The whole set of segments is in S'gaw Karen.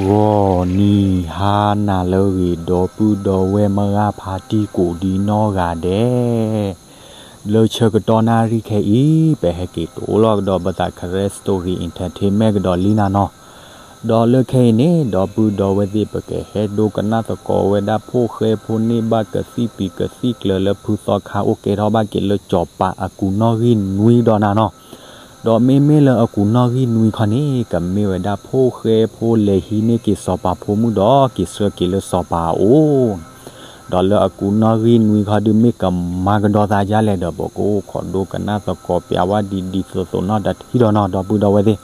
ဂီၤနံၤဟါနၤလၢအဂ့ၤ ဒီပုၢ်ဒီဝဲၢ်မုၢ်ဂၤဖါတံၢ်ကိးဒံနီၢ်ဂၤဒဲး, လၢဆၢကတီၢ်နၣ်ရံၣ်ခဲအံၤ ပဟဲက့ၤတိၢ်လီၤကဒီးပသး Karen Story Entertainment ကဒီးလံနၤနီၤ. ဒီးလၢခဲအံၤန့ၣ် ဒီပုၢ်ဒီဝဲၢ်သ့ၣ် ပကဟဲဒိကနၣ်သကိးဝဲဒၣ်ဖိၣ်ဃဲဖိန့ၢ်ဘၣ်ကသံၣ်ပံၤကသံၣ်ကျၢၤလၢဖုသီခါအိၣ်ကဲထီၣ်ဘၣ်က့ၤလၢစီၤပၤအကူးနီၣ်ဂံၢ်နွံဒီးနၤနီၤ. ဒီးမ့မ့ၢ်လၢအကူးနီၣ်ဂံၢ်နွံခီန့ၣ် ကမ့ၢ်ဝဲဒၣ်ဖိၣ်ဃဲဖိလဲၤဟံးန့ၢ်က့ၤစီၤပၤဖိမုၣ်ဒီးက့ၤဆှၢက့ၤလၢစီၤပၤအအိၣ် ဒီးလၢအကူးနီၣ်ဂံၢ်နွံခီဒုးမ့ၢ်ကမၤကဒီးသးဒ်လဲၣ်ဒီး ပကအိၣ်ခိးဒိကနၣ်သကိးပျးဝဲဒ်ဒ်သိးသိးနီၣ်တထံၣ်ဒီးနီၤ ဒီပုၢ်ဒီဝဲၢ်သ့ၣ်.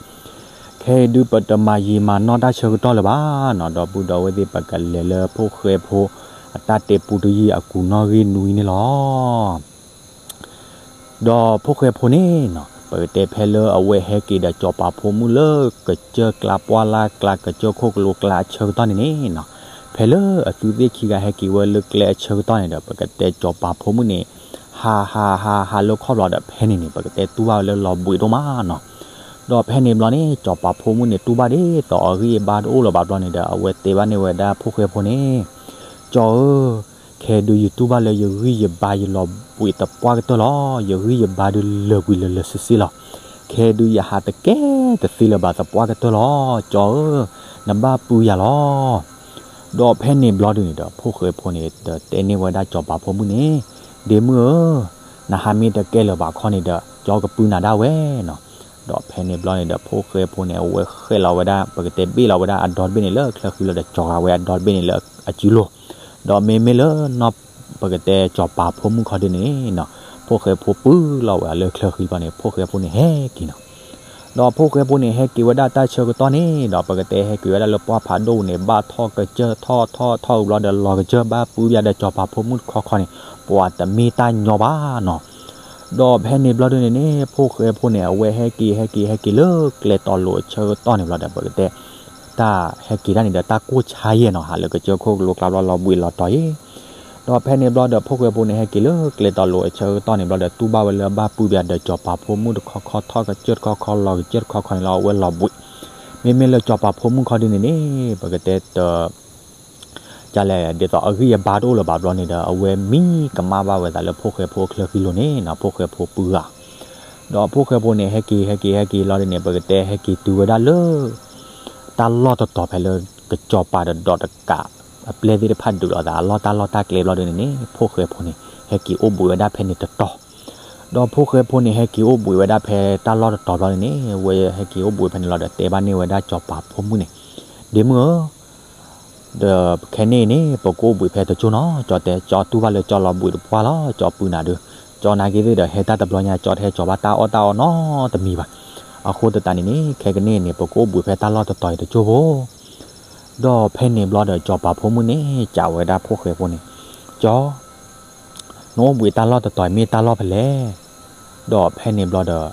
ခဲအံၤဒုးပတမၤယံာ်မၤနီၢ်တၢ်ဆၢကတီၢ်လၢၤဘၣ်နီၤ ဒီပုၢ်ဒီဝဲၢ်သ့ၣ် ပကလဲၤလၢဖိၣ်ဃဲဖိ အတၢ်တဲပူတယုၢ်အကူးနီၣ်ဂံၢ်နွံန့ၣ်လီၤ. ဒီးဖိၣ်ဃဲဖိန့ၣ်နီၤ ပကတဲဖဲလၢအဝဲဟဲက့ၤဒီးစီၤပၤဖိမုၣ်လၢကစၢၢ်ကျါပှၢ်လၢ်ကျါ ကစၢၢ်ခိၣ်ကလိကျါအဆၢကတီၢ်န့ၣ်န့ၣ်နီၤ, ဖဲလၢအသုးသ့ၣ်ခံဂၤဟဲက့ၤဝဲလၢကျဲအဆၢကတီၢ်န့ၣ်ဒီး ပကတဲစီၤပၤဖိမုၣ်န့ၣ် ဟးဟးဟးဟးလၢခီၣ်ဘျီဒီး ဖဲန့ၣ်န့ၣ် ပကတဲတူၢ်ဘၣ်ဝဲလၢလီၤဘှံးဒိၣ်မးနီၤ. ဒီးဖဲန့ၣ်ဘျီန့ၣ် စီၤပၤဖိမုၣ်န့ၣ် တူၢ်ဘၣ်ဒ်သိးအဂံၢ်အဘါတအိၣ်လၢၤဘၣ်ဘျီန့ၣ်ဒီး အဝဲတဲဘၣ်န့ၢ်ဝဲဒၣ်ဖိၣ်ဃဲဖိန့ၣ်, ကၠီဧၢ, ခဲဒုးယတူၢ်ဘၣ်လၢယဂံၢ်ယဘါယလီၤဘှံးသပှၢ်ကတၢၢ်လီၤ. ယဂံၢ်ယဘါဒုးလၢာ်ကွံာ်လၢာ်လၢာ်ဆ့ဆ့လီၤ. ခဲဒုးယဟးတကဲတသ့လၢၤဘၣ်သပှၢ်ကတၢၢ်လီၤ. ကၠီဧၢ, နဘၣ်ပုၢ်ယၤလီၤ. ဒီးဖဲန့ၣ်ဘျီဒုးန့ၣ်ဒီး ဖိၣ်ဃဲဖိန့ၣ်ဒီးတဲန့ၢ်ဝဲဒၣ်စီၤပၤဖိမုၣ်န့ၣ်, ဒ့မုၣ်ဧၢ, နဟးမ့ၢ်တကဲလၢၤဘၣ်ခီန့ၣ်ဒီး ကၠီကပုၢ်နၤဒၣ်ဝဲနီၤ. ဒီးဖဲန့ၣ်ဘျီန့ၣ်ဒီး ဖိၣ်ဃဲဖိန့ၣ် အဝဲဃဲလီၤဝဲဒၣ် ပကတဲဘ့ၣ်လီၤဝဲဒၣ်အဒီတဘ့ၣ်န့ၣ်လၢချၢဃံလီၤဒီး ကၠီဂာ်ဝဲအဒီတဘ့ၣ်န့ၣ်လၢအစုလိၤ, ဒီးမ့မ့ၢ်လၢနီၢ် ပကတဲစီၤပၤဖိမုၣ်ခီဒုးန့ၣ်နီၤ, ဖိၣ်ဃဲဖိပုၢ်လီၤဝဲလၢချၢဃံဘျီန့ၣ် ဖိၣ်ဃဲဖိန့ၣ်ဟဲက့ၤနီၤ. ဒီးဖိၣ်ဃဲဖိန့ၣ် ဟဲက့ၤဝဲဒၣ်တၢ်ဆၢကတီၢ်န့ၣ်ဒီး ပကတဲဟဲက့ၤဝဲဒၣ်လၢပှၢ်ဖးဒိၣ်န့ၣ် ဘၣ်ထီၣ်ကစၢၢ်ထီၣ်ထီၣ်ထီၣ်ဘျီဒီး လီၤကစၢၢ်ဘၣ်ပုၢ်ဘၣ်ဒီးစီၤပၤဖိမုၣ်တခီခီန့ၣ် ပှၤတမ့ၢ်တၢ်ညီဘၣ်နီၤ. ဒီးဖဲန့ၣ်ဘျီဒုးန့ၣ်န့ၣ် ဖိၣ်ဃဲဖိန့ၣ် အဝဲဟဲက့ၤ ဟဲက့ၤ ဟဲက့ၤလၢကျဲတီၤလိၤအဆၢကတီၢ်န့ၣ်ဘျီဒီး ပကတဲ တၢ်ဟဲက့ၤတၢ်န့ၣ်ဒီး တၢ်ကိၢ်ဆါယဲၢ်နီၤ, ဟးလၢကစၢၢ်ခိၣ်ကလိကျါဘျီလီၤဘှံးလီၤတီၤအံၤ. ဒီးဖဲန့ၣ်ဘျီဒီး ဖိၣ်ဃဲဖိန့ၣ် ဟဲက့ၤလၢကျဲတီၤလိၤအဆၢကတီၢ်န့ၣ်ဘျီဒီး တူၢ်ဘၣ်ဝဲလၢဘၣ်ပုၢ်ဘၣ်ဒီးစီၤပၤဖိမုၣ်တခီခီ ထီၣ်ကစၢၢ်တခီခီ လီၤကစၢၢ်တခီခီန့ၣ်လီၤ အဝဲလီၤဘှံး. မ့မ့ၢ်လၢစီၤပၤဖိမုၣ်ခီဒုးန့ၣ်န့ၣ် ပကတဲတ ကလဲၣ် ဒ်သိးအဂံၢ်အဘါတအိၣ်လၢၤဘၣ်ဘျီန့ၣ်ဒီး အဝဲမံကမၣ်ဘၣ်ဝဲသးလၢဖိၣ်ဃဲဖိအချၢဃံလိၤန့ၣ်နီၤ, ဖိၣ်ဃဲဖိပုၢ်ဧါ. ဒီးဖိၣ်ဃဲဖိန့ၣ် ဟဲက့ၤ ဟဲက့ၤ ဟဲက့ၤလီၤဒုးန့ၣ် ပကတဲဟဲက့ၤတုၤဝဲဒၣ်လၢ တၢ်လီၢ်တတီၤဖဲလၢ ကစီၤပၤဒီးဒီးတကး အပျဲၢ်သ့ၣ်တဖၣ်ဒုးလိာ်သးအလီၢ်တၢ်လီၢ်တၢ်ကျဲဘျီဒုးန့ၣ်န့ၣ် ဖိၣ်ဃဲဖိန့ၣ် ဟဲက့ၤအိၣ်ဘှံးဝဲဒၣ်ဖဲန့ၣ်တတီၤ. ဒီးဖိၣ်ဃဲဖိန့ၣ် ဟဲက့ၤအိၣ်ဘှံးဝဲဒၣ်ဖဲတၢ်လီၢ်တတီၤဘျီန့ၣ်န့ၣ် ဝဲဟဲက့ၤအိၣ်ဘှံးဖဲန့ၣ်လီၤဒီး တဲဘၣ်န့ၢ်ဝဲဒၣ်စီၤပၤဖိမုၣ်န့ၣ်, ဒ့မုၣ်ဧၢ, ဒီးခဲန့ၣ်န့ၣ် ပကအိၣ်ဘှံးဖဲတကၠိၢ်နီၤ, ကၠီတဲ ကၠီတူၢ်ဘၣ်လၢကၠီလီၤဘှံးတပှၢ်လီၤ, ကၠီပုၢ်နၤဒုး, ကၠီနာ်က့သ့ၣ်ဒီး ဟဲတၢ်တဘျီညါ ကၠီတဟဲကၠီၤဘၣ်တၢ်အီၣ်တၢ်အီနီတမံၤဘၣ်. အဃိသတးန့ၣ်န့ၣ် ခဲကနံၣ်န့ၣ် ပကအိၣ်ဘှံးဖဲတၢ်လီၢ်တတီၤအံၤတကၠိၢ်ဖိ ဒီးဖဲန့ၣ်ဘျီဒီး စီၤပၤဖိမုၣ်န့ၣ် စံးဝဲဒၣ်ဖိၣ်ဃဲဖိန့ၣ်, ကၠီ, နအိၣ်ဘှံးတၢ်လီၢ်တတီၤအံၤမ့ၢ်တၢ်လီၢ်ဖဲလဲၣ်. ဒီးဖဲန့ၣ်ဘျီဒီး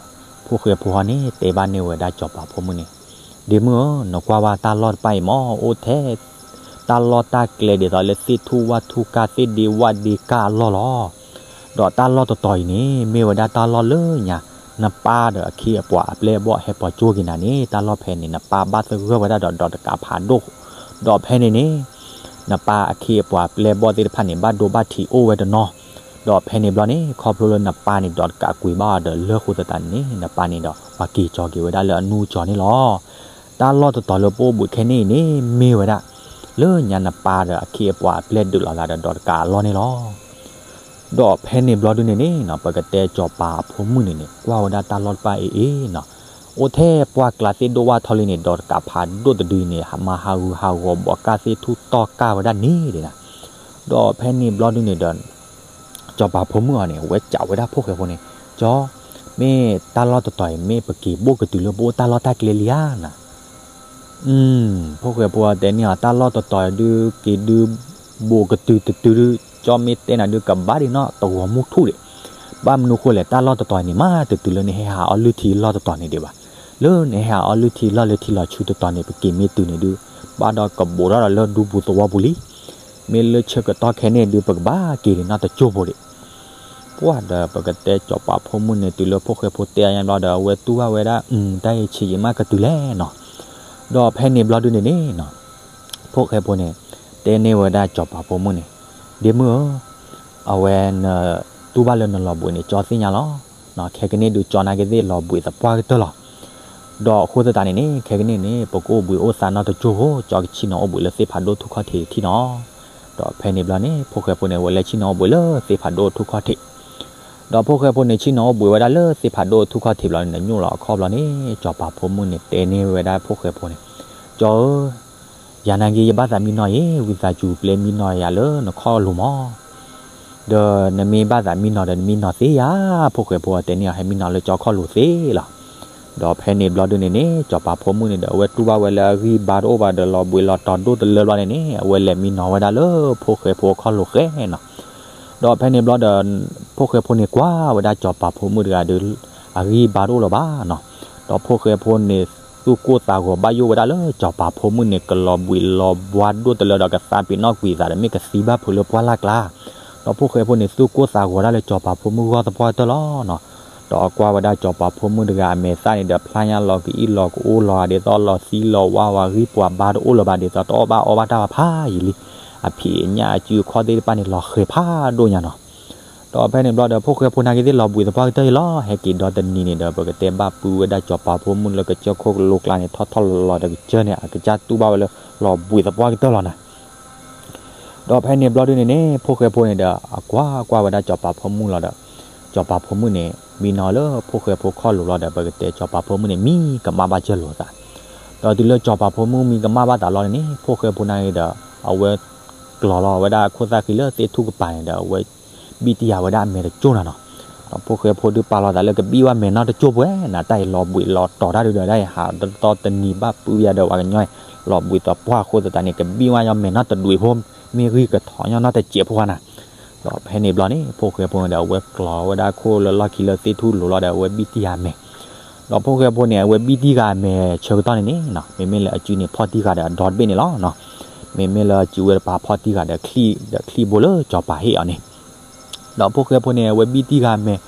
ဖိၣ်ဃဲဖိဟီန့ၣ် တဲဘၣ်န့ၢ်ဝဲဒၣ်စီၤပၤဖိမုၣ်န့ၣ်, ဒ့မုၣ်ဧၢ, နကွၢ်ဝဲတၢ်လီၢ်တဖၣ်အံၤမ့ၢ်အိၣ်ထဲ တၢ်လီၢ်တၢ်ကျဲဒ်သိးလၢသ့ၣ်ထူၣ်ဝၣ်ထူၣ်ကၢ် သ့ၣ်ဒ့ဝၣ်ဒ့ကၢ်အလီၢ်လီၤ. ဒီးတၢ်လီၢ်တတီၤအံၤန့ၣ် မ့ၢ်ဝဲဒၣ်တၢ်လီၢ်လၢညါ နပၢ်ဒီးအခ့အပှၤအပျဲၢ်အဘီၣ်ဟဲပိာ်ကၠိက့ၤနၤန့ၣ် တၢ်လီၢ်ဖဲန့ၣ် နပၢ်ဘၣ်သဂၢၢ်ဝဲဒၣ်ဒီးဒီးတကးဖးဒိၣ်, ဒီးဖဲန့ၣ်န့ၣ် နပၢ်အခ့အပှၤအပျဲၢ်အဘီၣ်သ့ၣ်တဖၣ်န့ၣ် ဘၣ်ဒိဘၣ်ထံးအိၣ်ဝဲတနီၤ. ဒီးဖဲန့ၣ်ဘျီန့ၣ် ခီဖျိလၢနပၢ်န့ၣ် ဒီးတကးကွံာ်ဘၣ်အီၤဒီးလၢဃိသတးန့ၣ် နပၢ်န့ၣ်ဒီး ပှၤက့ၤကၠီၤက့ၤဝဲဒၣ်လၢအနူၢ်ကၠီၤန့ၣ်လီၤ. တၢ်လီၢ်တတီၤလၢပအိၣ်ဘှံးခဲန့ၣ်အံၤန့ၣ် မ့ၢ်ဝဲဒၣ် လၢညါနပၢ်ဒီးအခ့အပှၤအပျဲၢ်ဒုးလိာ်သးဒီးဒီးတကးအလီၢ်န့ၣ်လီၤ. ဒီးဖဲန့ၣ်ဘျီဒုန့ၣ်န့ၣ် ပကတဲစီၤပၤအဖိမုၣ်န့ၣ်န့ၣ် ကွၢ်ဝဲဒၣ်တၢ်လီၢ်တဖၣ်အံၤအံၤနီၤ, အိၣ်ထဲပှၢ်ကျါသ့ၣ်ဒိၣ်ဝၣ်ထီၣ်လံန့ၣ် ဒီးတကးဖးဒိၣ်တဒုအံၤန့ၣ် မၤဟးဂူာ်ဟးဂီၤဘီးကၢ်သ့ၣ်ထူၣ်တီၢ်ကၢ်ဝဲဒၣ်န့ၣ်ဒၣ်နီၤ. ဒီးဖဲန့ၣ်ဘျီဒုန့ၣ်ဒီး စီၤပၤဖိမုၣ်အီၤန့ၣ် အဝဲစံးဝဲဒၣ်ဖိၣ်ဃဲဖိန့ၣ်, ကၠီ, မ့ၢ်တၢ်လီၢ်တတီၤအံၤ မ့ၢ်ပက့ၤဘိၣ်ကတုၤလၢပအိၣ်တၢ်လီၢ်တၢ်ကျဲလံဧါနၤ. ဖိၣ်ဃဲဖိတဲန့ၢ်အီၤ တၢ်လီၢ်တတီၤအံၤဒုးက့ၤဒုး ဘိၣ်ကတုၤတတုၤဒုး ကၠီမ့ၢ်တဲနၤဒုးကဘၣ်ဒံးနီၣ် တဂီၤမူထူၣ်ဒံး. ဘၣ်မနုၤဃိလဲၣ် တၢ်လီၢ်တတီၤအံၤန့ၣ် မ့ၢ်တတုၤလၢနဟဲဟးအီလုၢ်ထံလီၢ်တတီၤန့ၣ်ဒံးဘၣ်. လၢနဟဲဟးအီလုၢ်ထံလီၢ်လၢထံလီၤဆူတတီၤန့ၣ် ပက့ၤမ့ၢ်တုၤန့ၣ်ဒုး ဘၣ်ဒီးကဘိးထီၣ်ဒီးလၢဒူပူၤသဝီပူၤလံ. မ့ၢ်လၢဆၢကတီၢ်ခဲန့ၣ်ဒုး ပကဘၣ်က့ၤဒံးနီၣ်တကၠိၢ်ဖိဒံး. ပှၢ်ဒီးပကတဲစီၤပၤဖိမုၣ်န့ၣ် တုၤလၢဖိၣ်ဃဲဖိတဲအါညါဘျီဒီး အဝဲတူၢ်ဘၣ်ဝဲဒၣ် တၢ်အံၤဆံးယံာ်မးကတုၤလဲၣ်နီၤ. ဒီးဖဲန့ၣ်ဘျီဒုန့ၣ်န့ၣ်နီၤ ဖိၣ်ဃဲဖိန့ၣ် တဲန့ၢ်ဝဲဒၣ်စီၤပၤဖိမုၣ်န့ၣ်, ဒ့မုၣ်ဧၢ, အဝဲနတူၢ်ဘၣ်လၢနလီၤဘှံးန့ၣ် ကၠီသ့ၣ်ညါလီၤ. ခဲကနံၣ်ဒုး ကၠီနာ်က့သ့ၣ်လီၤဘှံးသပှၢ်ကတၢၢ်လီၤ. ဒီးအဃိသတးန့ၣ်န့ၣ် ခဲကနံၣ်န့ၣ် ပကအိၣ်ဘှံးအိၣ်သါနီတကၠိၢ်ဖိ, ကၠီကဆ့ၣ်နီၤအိၣ်ဘှံးလၢသ့ၣ်ဖးဒိၣ်ထူၣ်ခီၣ်ထံးထံၣ်နီၤ. ဒီးဖဲန့ၣ်ဘျီန့ၣ် ဖိၣ်ဃဲဖိန့ၣ် အဝဲလဲၤဆ့ၣ်နီၤအိၣ်ဘှံးလၢသ့ၣ်ဖးဒိၣ်ထူၣ်ခီၣ်ထံး ဒီးဖိၣ်ဃဲဖိန့ၣ် ဆ့ၣ်နီၤအိၣ်ဘှံးဝဲဒၣ်လၢသ့ၣ်ဖးဒိၣ်ထူၣ်ခီၣ်ထံးဘျီန့ၣ် ညိၣ်လီၤအခီၣ်ဘျီန့ၣ် စီၤပၤဖိမုၣ်န့ၣ် တဲန့ၢ်ဝဲဒၣ်ဖိၣ်ဃဲဖိန့ၣ်, ကၠီဧၢ, ယၤနာ်က့ ယဘၣ်သးမံနီၤအံၤ, ဝံသးစူၤပျဲမံနီၤယၤလၢနခီၣ်လိၤမး. ဒီးနမ့ၢ်ဘၣ်သးမံနီၤဒီး နမံနီၤသ့ယၤ, ဖိၣ်ဃဲဖိတဲန့ၢ်အီၤ ဟဲမံနီၤလၢကၠီခီၣ်လိၤသ့လီၤ. ဒီးဖဲန့ၣ်ဘျီဒုန့ၣ်န့ၣ် စီၤပၤဖိမုၣ်န့ၣ်ဒီး အဝဲတူၢ်ဘၣ်ဝဲလၢအဂံၢ်ဘါတအိၣ်ဘၣ်ဒီး လီၤဘှံးလီၤတီၤဒိၣ်တလၢဘျီန့ၣ်န့ၣ် အဝဲလဲၤမံနီၤဝဲဒၣ်လၢဖိၣ်ဃဲဖိအခီၣ်လိၤဃဲနီၤ. ဒီးဖဲန့ၣ်ဘျီဒီး ဖိၣ်ဃဲဖိန့ၣ်ကွၢ်ဝဲဒၣ်စီၤပၤဖိမုၣ်တဂၤဒီး အဂံၢ်ဘါတအိၣ်လၢၤဘၣ်နီၤ. ဒီးဖိၣ်ဃဲဖိန့ၣ် သူၣ်ကိၢ်သးဂီၤဘၣ်ယိၣ်ဝဲဒၣ်လၢစီၤပၤဖိမုၣ်န့ၣ် ကလီၤဘှံးလီၤဘှါဒိၣ်တလၢဒီး ကသးပ့ၤနီၣ်ကွံာ်သးဒီး မ့ၢ်ကသံဘၣ်ဖုးလၢပှၢ်လၢ်ကျါ. ဒီးဖိၣ်ဃဲဖိန့ၣ် သူၣ်ကိၢ်သးဂီၤဒၣ်လၢစီၤပၤဖိမုၣ်ဂီၢ်သပှၢ်ကတၢၢ်လီၤနီၤ. ဒီးကွၢ်ဝဲဒၣ်စီၤပၤဖိမုၣ်တဂၤအမဲာ်သၣ်န့ၣ်ဒီး ဖျါညါလီၤကအံၣ်လီၤကအိလီၤ ဒ်သိးလီၤသံလီၤဝါဝဲ ဂံၢ်ပှၤဘါတအိၣ်လၢၤဘၣ် ဒ်သိးတအီၣ်ဘၣ်အီဘၣ်တၢ်ဘၣ်ဖးယံာ်လံ. အဖံးအညၣ်အစုအခီၣ်သ့ၣ်တဖၣ်န့ၣ် လီၤဃဲၤဖးဒိၣ်ညါနီၤ. ဒီးဖဲန့ၣ်ဘျီဒီး ဖိၣ်ဃဲဖိနာ်က့သ့ၣ်လီၤဘှံးသပှၢ်ကတၢၢ်အံၤလီၤ. ဟဲက့ၤဒီတနံၤန့ၣ်ဒီး ပကတဲဘၣ်ပုၢ်ဝဲဒၣ်စီၤပၤဖိမုၣ်လၢကစၢၢ်ခိၣ်ကလိကျါန့ၣ် ထီၣ်ထီၣ်လီၤလီၤဒီးကစၢၢ်န့ၣ် အကစၢ်တူၢ်ဘၣ်ဝဲလၢလီၤဘှံးသပှၢ်ကတၢၢ်လီၤနၤ. ဒီးဖဲန့ၣ်ဘျီဒုန့ၣ်န့ၣ် ဖိၣ်ဃဲဖိန့ၣ်ဒီး အကွၢ်ကွၢ်ဝဲဒၣ်စီၤပၤဖိမုၣ်လီၤဒီး စီၤပၤဖိမုၣ်န့ၣ် မံနီၤလၢဖိၣ်ဃဲဖိခီၣ်လိၤလီၤဒီး ပကတဲစီၤပၤဖိမုၣ်န့ၣ် မံကမၣ်ဘၣ်စၢၢ်လိာ်သး. ဒီးတုၤလၢစီၤပၤဖိမုၣ်မံကမၣ်ဘၣ်သးလီၤန့ၣ်န့ၣ် ဖိၣ်ဃဲဖိနာ်က့ဒီး အဝဲကျီၤလီၤဝဲဒၣ်ခိၣ်သၣ်ဃံလၢသ့ၣ်ထူၣ်ကပၤန့ၣ်ဒီး အဝဲဘံၣ်တံၢ်ဃာ်ဝဲဒၣ်အမဲာ်တကၠိၢ်နၤနီၤ. ဒီးဖိၣ်ဃဲဖိဒုးပာ်လီၤသးလၢကဘံၣ်ဘၣ်မဲာ်နီတကၠိၢ်ပှဲၤနၤ တၢ်အံၤလီၤဘှံးလီၤတီၤတၢ်ဒုဒီး တၢ်အံၤဟးဒီသီတနံၤဘၣ်ပုၢ်ယၤဒီးပှၤကညီ လီၤဘှံးသပှၢ်အဃိသတးန့ၣ် ကဘံၣ်ဘၣ်ညီမဲာ်နီတဒွံးဖိ မ့ၢ်ဂံၢ်ကထီၣ်ညီနီတစဲးဖိဧါနၤ. ဒီးဖဲန့ၣ်ဘျီန့ၣ် ဖိၣ်ဃဲဖိန့ၣ်ဒီး အဝဲကျီၤဝဲဒၣ်ခိၣ်လၢလီၢ်ခံလၢသ့ၣ်ထူၣ်လိၤလီၤဒီး အဝဲဘံၣ်တံၢ်ဃာ်အမဲာ်. ဒီးဖိၣ်ဃဲဖိန့ၣ် အဝဲဘံၣ်တံၢ်ဃာ်အမဲာ်ဆၢကတီၢ်န့ၣ်န့ၣ် မ့မ့ၢ်လၢအစုန့ၣ် ဖီၣ်တံၢ်ဃာ်ဒီးအဒီတဘ့ၣ်န့ၣ်လီၤ. မ့မ့ၢ်လၢအစုဝဲတပၤဖီၣ်တံၢ်ဃာ်ဒီးချံၣ် ဒီးချံၣ်ဘိလၢစီၤပၤဟ့ၣ်အီၤန့ၣ် ဒီးဖိၣ်ဃဲဖိန့ၣ် အဝဲဘံၣ်တံၢ်ဃာ်အမဲာ်,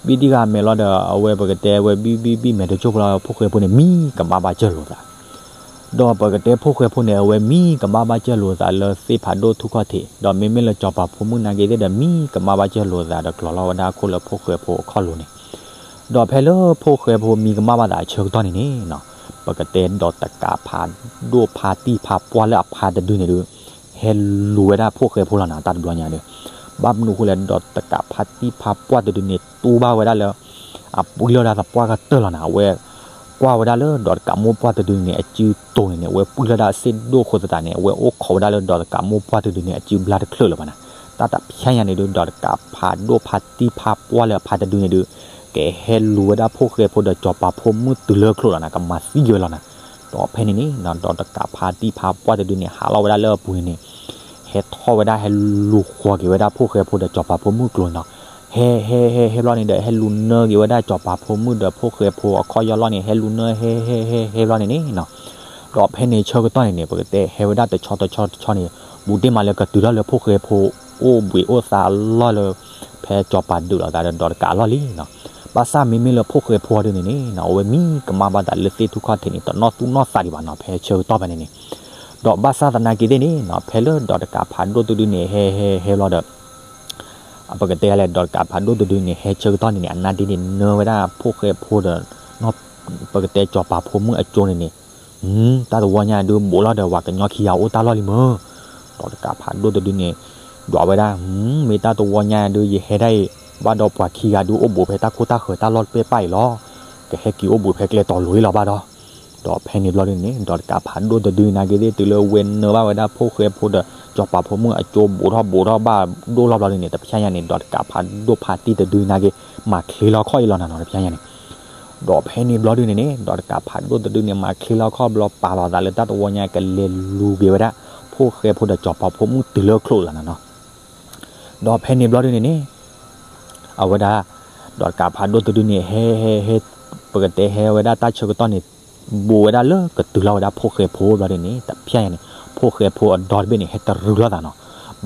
ဘံၣ်တံၢ်ဃာ်အမဲာ်လီၤဒီး အဝဲပကတဲဝဲဘံၣ်ဘံၣ်ဘံၣ်မဲာ်တကၠိၢ်ဖိလီၤ ဖိၣ်ဃဲဖိန့ၣ် မံကမၣ်ဘၣ်စၢၢ်လိာ်သး. ဒီးပကတဲဖိၣ်ဃဲဖိန့ၣ် အဝဲမံကမၣ်ဘၣ်စၢၢ်လိာ်သးလၢသ့ၣ်ဖးဒိၣ်ထူၣ်ခီၣ်ထံး, ဒီးမ့မ့ၢ်လၢစီၤပၤဖိမုၣ်နာ်က့သ့ၣ်ဒီး မံကမၣ်ဘၣ်စၢၢ်လိာ်သးဒီးကျီၤလီၤဝဲဒၣ်ခိၣ်လၢဖိၣ်ဃဲဖိအခီၣ်လိၤန့ၣ်, ဒီးဖဲလၢဖိၣ်ဃဲဖိမံကမၣ်ဘၣ်သးအဆၢကတီၢ်န့ၣ်န့ၣ်, ပကတဲဒီးတကးဖးဒိၣ်ဖးတံၢ်ဖးပှၢ်လၢအဖါတဒုန့ၣ်ဒုး ဟဲလူၤဝဲဒၣ်ဖိၣ်ဃဲဖိလီၤနၤ တၢ်တဘျီညါဒီး, ဘၣ်မနုၤအဃိလဲၣ် ဒီးတကးဖးတံၢ်ဖးပှၢ်တဒုန့ၣ် တူၢ်ဘၣ်ဝဲဒၣ်လၢ အပှံၢ်လီၤဒၣ်သပှၢ်ကတၢၢ်လီၤနၤ, အဝဲကွၢ်ဝဲဒၣ်လၢဒီးတကးမိၢ်ပှၢ်တဒုန့ၣ် အစုတိၤန့ၣ်န့ၣ် အဝဲပှံၢ်လီၤဒၣ်အစ့ၣ်ဒိၣ်အဃိသတးန့ၣ် အဝဲအိၣ်ခိးဝဲဒၣ်လၢဒီးတကးမိၢ်ပှၢ်တဒုန့ၣ် အစုဘျါတချုးလၢၤဘၣ်နၤ, တၢ်တဖျဲညါန့ၣ်ဒုး ဒီးတကးဖးဒိၣ်ဖးတံၢ်ဖးပှၢ်လၢအဖါတဒုန့ၣ်ဒုး ကဟဲလူၤဝဲဒၣ်ဖိၣ်ဃဲဖိဒီးစီၤပၤဖိမုၣ်တုၤလၢချိၣ်လီၤနၤ, ကမၤသံက့ၤဝဲလီၤနၤ, ဒီးဖဲန့ၣ်န့ၣ် ဒီးတကးဖးတံၢ်ဖးပှၢ်တဒုန့ၣ် ဟးလီၤဝဲဒၣ်လၢအပူၤန့ၣ်န့ၣ် ဟဲထီၣ်ဝဲဒၣ်ဟဲလူၤဃီၤက့ၤဝဲဒၣ်ဖိၣ်ဃဲဖိဒီးစီၤပၤဖိမုၣ်ကျိၤန့ၣ်နီၤ, ဟဲဟဲဟဲဟဲဘျီန့ၣ်ဒီး ဟဲလူၤနၢက့ၤဝဲဒၣ်စီၤပၤဖိမုၣ်ဒီးဖိၣ်ဃဲဖိအခီၣ်ယီၢ်လီၢ်န့ၣ် ဟဲလူၤနၢဟဲဟဲဟဲဟဲဟဲဘျီန့ၣ်န့ၣ်နီၤ, ဒီးဖဲန့ၣ်ဆၢကတီၢ်န့ၣ်န့ၣ် ပကတဲဟဲဝဲဒၣ်တဆီတဆီတဆီန့ၣ် ဘူးတ့ၢ်မးလၢကတုၤထီၣ်လၢဖိၣ်ဃဲဖိအိၣ်ဘှံးအိၣ်သါအလီၢ်လၢ ဖဲစီၤပၤဒုးလိာ်သးဒီးဒီးတကးအလီၢ်လံနီၤ, ဘၣ်ဆၣ်မ့မ့ၢ်လၢဖိၣ်ဃဲဖိဒုန့ၣ်န့ၣ် အဝဲမံကမၣ်ဘၣ်သးလၢသ့ၣ်ထူၣ်ခီၣ်ထံးန့ၣ် တနီၣ်သူၣ်နီၣ်သးဒံးဘၣ်နီၤ ဖဲဆၢကတီၢ်ဖဲန့ၣ်န့ၣ်, ဒီးဘၣ်ဆၣ်သနာ်က့သ့ၣ်န့ၣ်နီၤ ဖဲလၢဒီးတကးဖးဒိၣ်တဒုန့ၣ် ဟဲဟဲဟဲဘျီဒီး ပကတဲလဲၣ် ဒီးတကးဖးဒိၣ်တဒုန့ၣ် ဟဲဆၢကတီၢ်န့ၣ်န့ၣ် အနါဒ့န့ၣ်နၢဝဲဒၣ်ဖိၣ်ဃဲဖိဒီး ပကတဲစီၤပၤဖိမုၣ်အကၠိန့ၣ်န့ၣ်, တၢ်တဝီညါဒုး ဘူးလီၤဒီးပှၤကညီခံဂၤအိၣ်တၢ်လီၢ်လံမၢ်, ဒီးတကးဖးဒိၣ်တဒုန့ၣ် ဒွးဝဲဒၣ်, မ့ၢ်တၢ်တဝီညါဒုး ယဟဲဒၣ်အံၤ ဘၣ်ဒီးပှၤခံဂၤဒုးအိၣ်ဘူးဖဲတၢ်ခိၣ်တၢ်ဃၢၤတၢ်လီၢ်တပဲၢ်ပၢ်အံၤလီၤ, ကဟဲက့ၤအိၣ်ဘူးဖဲကျဲတီၤလိၤအံၤလီၤဘၣ်ဒီး, ဒီးဖဲန့ၣ်ဘျီဒုန့ၣ် ဒီးတကးဖးဒိၣ်တဒုနာ်က့သ့ၣ် တုၤလၢဝဲနၢဘၣ်ဝဲဒၣ်ဖိၣ်ဃဲဖိဒီး စီၤပၤဖိမုၣ်အကၠိဘူးထီၣ်ဘူးထီၣ်ဘၣ်ဒိၣ်လီၤဘျီဒုန့ၣ် တဖျဲညါန့ၣ် ဒီးတကးဖးဒိၣ်ဖးတံၢ်တဒုနာ်က့ မၤချ့လီၤခီၣ်အံၤလီၤနၤနီၤ တဖျဲညါန့ၣ် ဒီးဖဲန့ၣ်ဘျီဒုန့ၣ်န့ၣ် ဒီးတကးဖးဒိၣ်တဒုန့ၣ် မၤချ့လီၤခီၣ်ဘျီ ပာ်လီၤသးလၢတၢ်တဝီညါ ကလဲၤလူၤက့ၤဝဲဒၣ် ဖိၣ်ဃဲဖိဒီးစီၤပၤဖိမုၣ်တုၤလၢချိၣ်လီၤနၤနီၤ, ဒီးဖဲန့ၣ်ဘျီဒုန့ၣ်န့ၣ် အဝဲဒၣ် ဒီးတကးဖးဒိၣ်တဒုန့ၣ် ဟဲဟဲဟဲ ပကတဲဟဲဝဲဒၣ်တၢ်ဆၢကတီၢ်န့ၣ် ဘူးဝဲဒၣ်လၢကတုၤလီၤဝဲဒၣ်ဖိၣ်ဃဲဖိဘျီဒုန့ၣ် တဖျဲညါန့ၣ် ဖိၣ်ဃဲဖိအဒီတဘ့ၣ်န့ၣ် ဟဲတရုၤလိာ်သးနီၤ,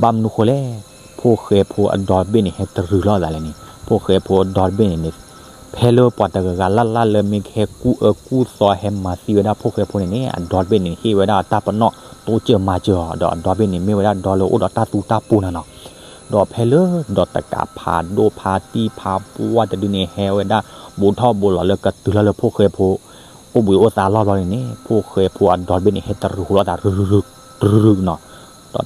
ဘၣ်မနုၤဃိလဲၣ် ဖိၣ်ဃဲဖိအဒီတဘ့ၣ်န့ၣ် ဟဲတရုၤလိာ်သးလဲၣ်န့ၣ် ဖိၣ်ဃဲဖိအဒီတဘ့ၣ်န့ၣ်န့ၣ် ဖဲလၢပှၤတဂၤဂၤလၢ်လၢ်လၢမ့ၢ်ကဟဲကူၣ်အၢကူၣ်သီဟဲမၤသံဝဲဒၣ်ဖိၣ်ဃဲဖိန့ၣ်န့ၣ် အဒီတဘ့ၣ်န့ၣ် ဟ့ၣ်ဝဲဒၣ်အတၢ်ပနီၣ် တိစၢၤမၤစၢၤအီၤ ဒီးအဒီဘ့ၣ်န့ၣ် မ့ၢ်ဝဲဒၣ်ဒီလၢအိၣ်ဒီးတၢ်သူတၢ်ပူၤနၤနီၤ. ဒီးဖဲလၢဒီးတကးဖးဒိၣ်ဖါတံၢ်ဖါပှၢ်တဒုန့ၣ် ဟဲဝဲဒၣ် ဘူးထီၣ်ဘူးလီၤလၢကတုၤလီၤလၢဖိၣ်ဃဲဖိ အိၣ်ဘှံးအိၣ်သါလီၢ်ဘျီန့ၣ်န့ၣ် ဖိၣ်ဃဲဖိအဒီဘ့ၣ်န့ၣ် ဟဲတရံးဃိးလိာ်သး ရုရုနီၤ.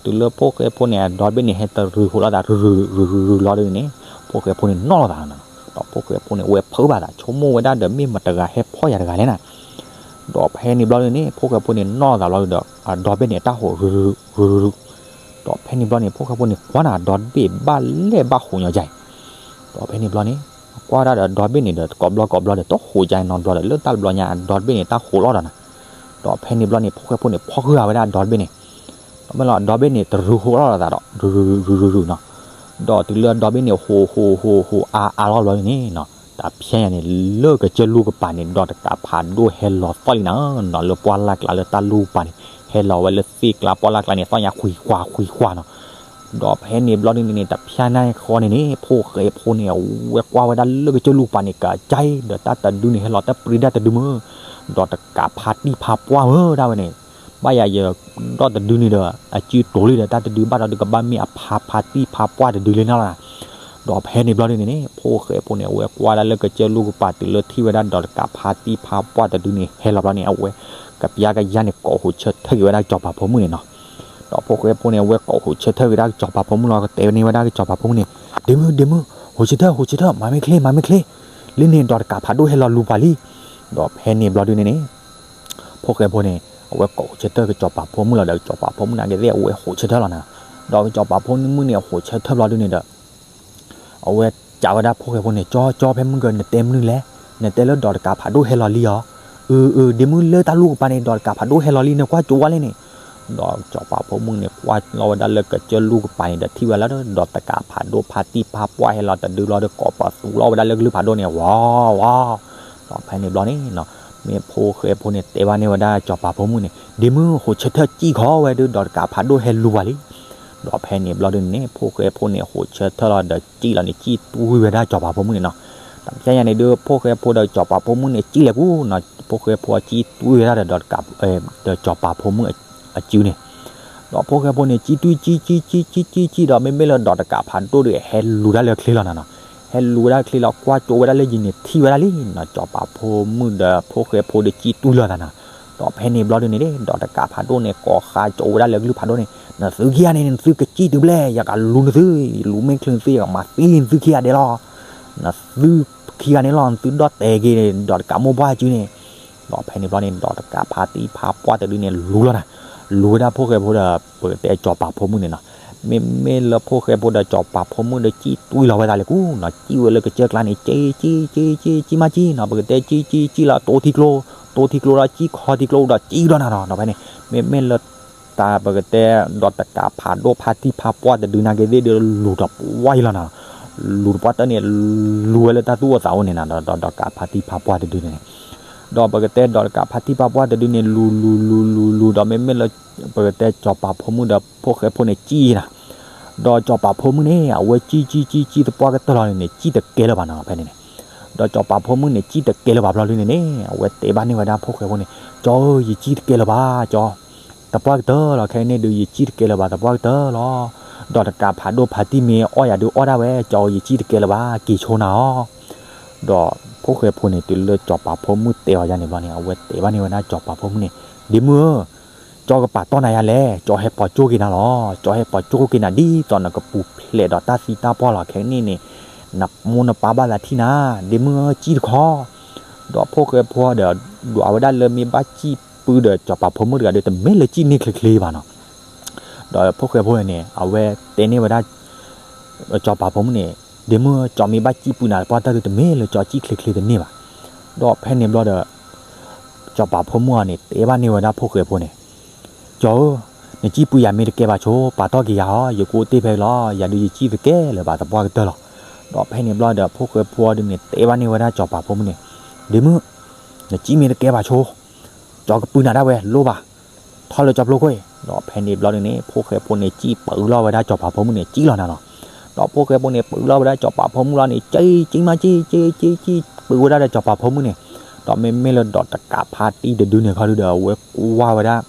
ဒီးတုၤလၢဖိၣ်ဃဲဖိန့ၣ် အဒီဘ့ၣ်န့ၣ် ဟဲတရံးဃိးလိာ်သး ရုရုရုရုရုလီၤဒုန့ၣ်န့ၣ် ဖိၣ်ဃဲဖိန့ၣ်နီၣ်လိာ်သးနီၤ. ဒီးဖိၣ်ဃဲဖိန့ၣ် အဝဲဖုးဘၣ်သး ဆိကမိၣ်ဝဲဒၣ်ဒီး မ့ၢ်မတဂၤဟဲဖီၣ်ယၤတဂၤလဲၣ်နၤ. ဒီးဖဲန့ၣ်ဘျီဒုန့ၣ် ဖိၣ်ဃဲဖိန့ၣ်နီၣ်လိာ်သးဘျီဒီး အဒီဘ့ၣ်န့ၣ် တၢ်ဟိးရုရုရုရု ဒီးဖဲန့ၣ်ဘျီန့ၣ် ဖိၣ်ဃဲဖိန့ၣ် ကွၢ်နၤ အဒီဘ့ၣ်ဘၣ်လဲၣ်ဘၣ်ဟိးညီကါအံၤ ဒီးဖဲန့ၣ်ဘျီန့ၣ် ကွၢ်ဒၣ်ဒီးအဒီဘ့ၣ်န့ၣ်ဒီး ကိးဘျီကိးဘျီဒီး တဟိးကါအံၤနီတဘျီဒီး လၢတၢ်တဘျီညါ အဒီဘ့ၣ်န့ၣ် တၢ်ဟိးလီၤဒီးနၤ. ဒီးဖဲန့ၣ်ဘျီန့ၣ် ဖိၣ်ဃဲဖိန့ၣ် ဖီၣ်ဃုာ်ဝဲဒၣ်အဒီဘ့ၣ်န့ၣ် ဒီးမ့ၢ်လီၤ အဒီဘ့ၣ်န့ၣ် တရံးဃိးလိာ်သးဒီး ရုရုရုရုနီၤ. ဒီးတုၤလၢအဒီဘ့ၣ်န့ၣ် ဟိးဟိးဟိးဟိးအါအါလီၤဘျီန့ၣ်နီၤ တဖျဲညါန့ၣ် လၢကစၢၢ်လူၢ်ကပၤန့ၣ် ဒီးတကးဖးဒိၣ်ဟဲလီၤသီၣ်လံနၤနီၤ လၢပှၢ်လၢ်ကျါလၢတၢ်လူၢ်ကပၤန့ၣ် ဟဲလီၤဝဲလၢသ့ၣ်ကျါပှၢ်လၢ်ကျါန့ၣ် သီၣ်ညါခွံခွါခွံခွါနီၤ. ဒီးဖဲန့ၣ်ဘျီဒုန့ၣ်န့ၣ် တဖျဲညါဃီန့ၣ်န့ၣ် ဖိၣ်ဃဲဖိန့ၣ် အဝဲကွၢ်ဝဲဒၣ်လၢကစၢၢ်လူၢ်ကပၤန့ၣ် ကကါအံၤ ဒီးတၢ်တဒုန့ၣ် ဟဲလီၤတၢ်ပြံဒၣ်တဒုမုၢ် ဒီးတကးဖါတံၢ်ဖါပှၢ်မုၢ်ဒၣ်ဝဲန့ၣ် ဘၣ်ယၤယဒီၣ်တဒုန့ၣ်ဒီး အစုတိၤလံဒီး တၢ်တဒုဘၣ်ဒီး ဒုးကဘၣ်မ့ၢ်အဖါဖါတံၢ်ဖါပှၢ်တဒုလံနီၤ. ဒီးဖဲန့ၣ်ဘျီဒုန့ၣ်န့ၣ် ဖိၣ်ဃဲဖိန့ၣ် အဝဲကွၢ်ဒၣ်လၢကစၢၢ်လူၢ်ကပၤ တုၤလၢထံၣ်ဝဲဒၣ်ဒီးတကးဖါတံၢ်ဖါပှၢ်တဒုန့ၣ် ဟဲလီၤဘျီန့ၣ် အဝဲ ကပျါကယါန့ၣ် ကိးဟိးဆၢထၢၣ်က့ၤဝဲဒၣ်ကစီၤပၤဖိမုၣ်န့ၣ်နီၤ. ဒီးဖိၣ်ဃဲဖိန့ၣ် အဝဲကိးဟိးဆၢထၢၣ်က့ၤဒၣ်ကစီၤပၤဖိမုၣ်လီၤ ကတဲန့ၢ်ဝဲဒၣ်ကစီၤပၤဖိမုၣ်န့ၣ် ဒ့မုၢ် ဒ့မုၢ် ဟိးဆၢထၢၣ် ဟိးဆၢထၢၣ် မၤမ့ၢ်ချ့ မၤမ့ၢ်ချ့ လၢန့ၣ်ဒီးတကးဖးဒိၣ်ဟဲလီၤလူၤပှၤလံ. ဒီးဖဲန့ၣ်ဘျီဒုန့ၣ်န့ၣ် ဖိၣ်ဃဲဖိန့ၣ် အဝဲကိးဟိးဆၢထၢၣ်ကစီၤပၤဖိမုၣ်လီၤဒီး ကစီၤပၤဖိမုၣ်န့ၣ်က့ၤသ့ၣ် အဝဲဟိးဆၢထၢၣ်လီၤနၤ. ဒီးကစီၤပၤဖိမုၣ်န့ၣ် အဟိးဆၢထၢၣ်ဘျီဒုန့ၣ်ဒီး အဝဲကးဝဲဒၣ်ဖိၣ်ဃဲဖိန့ၣ် ကၠီ ကၠီ ဖဲမုၢ်က နတဲမနုၤလဲၣ်, နတဲလၢဒီးတကးဖးဒိၣ်ဟဲလီၤလံဧါ. အၢ အၢ ဒ့မုၢ် လၢတၢ်လူၢ်ကပၤန့ၣ် ဒီးတကးဖးဒိၣ်ဟဲလီၤလံ နကွၢ်ကၠိဝဲလဲၣ်န့ၣ်. ဒီးစီၤပၤဖိမုၣ်န့ၣ် ကွၢ်လီၤဝဲဒၣ်လၢကစၢၢ်လူၢ်ကပၤန့ၣ်ဒီး ထံၣ်ဝဲလၢဒီးတကးဖးဒိၣ်ဖါတံၢ်ဖါပှၢ်ဟဲလီၤတဒုလီၤဒီး ကိးပသူလီၤဝဲဒၣ်လၢကလုၢ်ဖးဒိၣ်န့ၣ် ဝီ ဝီ. ဒီးဖဲန့ၣ်ဘျီန့ၣ် မ့ၢ်ဖိၣ်ဃဲဖိန့ၣ် တဲဘၣ်န့ၢ်ဝဲဒၣ်စီၤပၤဖိမုၣ်န့ၣ် ဒ့မုၢ် ဟိးဆၢထၢၣ်စံၣ်ခီဝဲဒုး ဒီးတကးဖးဒိၣ်ဟဲလူၤပှၤလံ. ဒီးဖဲန့ၣ်ဘျီဒုန့ၣ် ဖိၣ်ဃဲဖိန့ၣ် ဟိးဆၢထၢၣ်လီၤဒီးစံၣ်လီၤန့ၣ် စံၣ်တွံၢ်ဝဲဒၣ်စီၤပၤဖိမုၣ်န့ၣ်နီၤ. တၢ်ဖဲညါန့ၣ်ဒုး ဖိၣ်ဃဲဖိဒီးစီၤပၤဖိမုၣ်န့ၣ် စံၣ်လဲၤကူနီၤ. ဖိၣ်ဃဲဖိစံၣ်တွံၢ်ဝဲဒၣ်ဒီး ဒီးစီၤပၤဖိမုၣ်အစုန့ၣ် ဒီးဖိၣ်ဃဲဖိန့ၣ် စံၣ်တွံၢ် စံၣ် စံၣ် စံၣ် စံၣ် စံၣ်ဒီး မ့မ့ၢ်လၢဒီးတကးဖးဒိၣ်ဒီး ဟဲလူၤဒၣ်လၢချ့လီၤနၤနီၤ. ဟဲလူၤဝဲဒၣ်ချ့လီၤ ကွၢ်ကၠိဝဲဒၣ်လၢယံၤန့ၣ် ထံၣ်ဝဲဒၣ်လံနီၤ. စီၤပၤဖိမုၣ်ဒီးဖိၣ်ဃဲဖိဒီးစံၣ်တွံၢ်လီၤသးနီၤ. ဒီးဖဲန့ၣ်ဘျီဒုန့ၣ် ဒီးတကးဖးဒိၣ်န့ၣ် ကိးဃါကၠိဝဲဒၣ်လၢကလုၢ်ဖးဒိၣ်န့ၣ် နသုခံဂၤန့ၣ် နသုကစံၣ်တုၤဘျဲၣ် ယကလူၤနသု, လူၤမ့ၢ်ချုးနသု ယကမၤသံလံနသုခံဂၤဒဲးလီၤ. နသုခံဂၤန့ၣ်လီၤ နသုဒီၣ်တဲာ်က့ၤ ဒီးတကးမိၢ်ပှၢ်စုန့ၣ်. ဒီးဖဲန့ၣ်ဘျီန့ၣ် ဒီးတကးဖါတံၢ်ဖါပှၢ်တဒုန့ၣ် လူၤလီၤနၤ. လူၤဝဲဒၣ်ဖိၣ်ဃဲဖိဒီး ပကတဲစီၤပၤဖိမုၣ်န့ၣ်နီၤ. မ့မ့ၢ်လၢဖိၣ်ဃဲဖိဒီးစီၤပၤဖိမုၣ်ဒီးစံၣ်တွံၢ်လီၤဝဲသးလဲၤကူနီၤ. စံၣ်ဝဲလၢကစၢၢ်ကျါန့ၣ် စံၣ် စံၣ် စံၣ် စံၣ် စံၣ်မးစံၣ်နီၤ. ပကတဲစံၣ် စံၣ် စံၣ်လီၤ တိထံကျိ တိထံကျိဒီးစံၣ် ခီထံကျိဒီးစံၣ်ဒီးနၤနီၤ. ဒီးဖဲန့ၣ် မ့မ့ၢ်လၢ တၢ်ပကတဲ ဒီးတကးဖးဒိၣ်ဖါတံၢ်ဖါပှၢ်တဒုနာ်က့သ့ၣ်ဒီး လူၤတပှၢ်အံၤလီၤနၤ. လူၤတပှၢ်တၢၢ်န့ၣ် လူၤဝဲလၢတၢ်သူၣ်အိၣ်သးအိၣ်န့ၣ်နၤ ဒီးဒီးတကးဖါတံၢ်ဖါပှၢ်တဒုန့ၣ်န့ၣ်. ဒီးပကတဲဒီးတကးဖါတံၢ်ဖါပှၢ်တဒုန့ၣ် လူၤလူၤလူၤလူၤလူၤဒီး မ့မ့ၢ်လၢ ပကတဲစီၤပၤဖိမုၣ်ဒီးဖိၣ်ဃဲဖိန့ၣ်စံၣ်နၤ. ဒီးစီၤပၤဖိမုၣ်န့ၣ် အဝဲစံၣ်စံၣ်စံၣ်စံၣ်သပှၢ်ကတၢၢ်လီၤန့ၣ် စံၣ်တကဲလၢၤဘၣ်နီၤ ဖဲန့ၣ်န့ၣ်. ဒီးစီၤပၤဖိမုၣ်န့ၣ် စံၣ်တကဲလၢၤဘၣ်ဘျီဒုန့ၣ်န့ၣ် အဝဲတဲဘၣ်န့ၢ်ဝဲဒၣ်ဖိၣ်ဃဲဖိန့ၣ် ကၠီဧၢ ယစံၣ်တကဲလၢၤဘၣ် ကၠီ သပှၢ်ကတၢၢ်လီၤ. ခဲအံၤန့ၣ်ဒုး ယစံၣ်တကဲလၢၤဘၣ် သပှၢ်ကတၢၢ်လီၤ. ဒီးတကးဖးဒိၣ်ဖါတံၢ်မ့ၢ်အီၣ်ယၤဒုးအီၣ်ဒၣ်ဝဲ ကၠီဧၢ ယစံၣ်တကဲလၢၤဘၣ် က့ၤဆိနၤအီၤ. ဒီးဖိၣ်ဃဲဖိန့ၣ် တုၤလၢစီၤပၤဖိမုၣ်တဲအီၤယၤန့ၣ်ဘျီန့ၣ် အဝဲတဲဘၣ်န့ၢ်ဝဲဒၣ်စီၤပၤဖိမုၣ်န့ၣ် ဒ့မုၢ်ဧၢ ကၠီကပာ်တီၢ်နၤယၤလဲၣ်, ကၠီဟဲပိာ်ကၠိက့ၤနၤလီၤ. ကၠီဟဲပိာ်ကၠိက့ၤနၤ ဒ်သိးနကပူၤဖျဲးဒီးတၢ်သံတၢ်ပှၢ်လီၤ. ခဲကနံၣ်န့ၣ် နမိၢ်နပၢ်ဘၣ်သးထံၣ်နၤ, ဒ့မုၢ်ဧၢ စံၣ်တခီ. ဒီးဖိၣ်ဃဲဖိဒီး ဒွးဝဲဒၣ်လၢမ့ၢ်ဘၣ်စံၣ်ပုၢ်ဒီးစီၤပၤဖိမုၣ်တဂၤဒီး တမ့ၢ်လၢစံၣ်န့ၢ်ချ့ချ့ဘၣ်နီၤ. ဒီးဖိၣ်ဃဲဖိန့ၣ် အဝဲတဲန့ၢ်ဝဲဒၣ် စီၤပၤဖိမုၣ်န့ၣ်, ဒ့မုၢ် ကၠီမ့ၢ်ဘၣ်စံၣ်ပုၢ်နၤသပှၢ်တၢၢ်ဒီး တမ့ၢ်လၢကၠီစံၣ်ချ့ချ့တန့ၢ်ဘၣ်. ဒီးဖဲန့ၣ်ဘျီဒီး စီၤပၤဖိမုၣ်အံၤန့ၣ် တဲဘၣ်န့ၢ်ဝဲဒၣ်ဖိၣ်ဃဲဖိန့ၣ်, ကၠီဧၢ, နစံၣ်ပုၢ်ယၤမ့ၢ်တကဲဘၣ်ဆိ ပာ်တီၢ်က့ၤယၤဟီ, ယကအိၣ်တ့ၢ်ဖဲအံၤလီၤ. ယၤဒုးယစံၣ်တကဲလၢၤဘၣ် သပှၢ်ကတၢၢ်လီၤ. ဒီးဖဲန့ၣ်ဘျီဒီး ဖိၣ်ဃဲဖိအံၤဒုးန့ၣ် တဲဘၣ်န့ၢ်ဝဲဒၣ်စီၤပၤဖိမုၣ်န့ၣ်, ဒ့မုၢ်, နစံၣ်မ့ၢ်တကဲဘၣ်ဆိ ကၠီကပုၢ်နၤဒၣ်ဝဲ လိၣ်ဘၣ်, ထီၣ်လၢကၠီဖျိခိၣ်အံၤ. ဒီးဖဲန့ၣ်ဘျီဒုးန့ၣ် ဖိၣ်ဃဲဖိန့ၣ် စံၣ်ပုၢ်လီၤဝဲဒၣ်စီၤပၤဖိမုၣ်န့ၣ် စံၣ်လီၤနၤလီၤ. ဒီးဖိၣ်ဃဲဖိန့ၣ် ပုၢ်လီၤဝဲဒၣ်စီၤပၤဖိမုၣ်လီၤန့ၣ် စံၣ် စံၣ်မးစံၣ် စံၣ် စံၣ် စံၣ် ပုၢ်ဝဲဒၣ်ဒီးစီၤပၤဖိမုၣ်န့ၣ်. ဒီးမ့မ့ၢ်လၢဒီးတကးဖါတံၢ်တဒုန့ၣ်ခီဒုးဒီး အဝဲကွၢ်ဝဲဒၣ်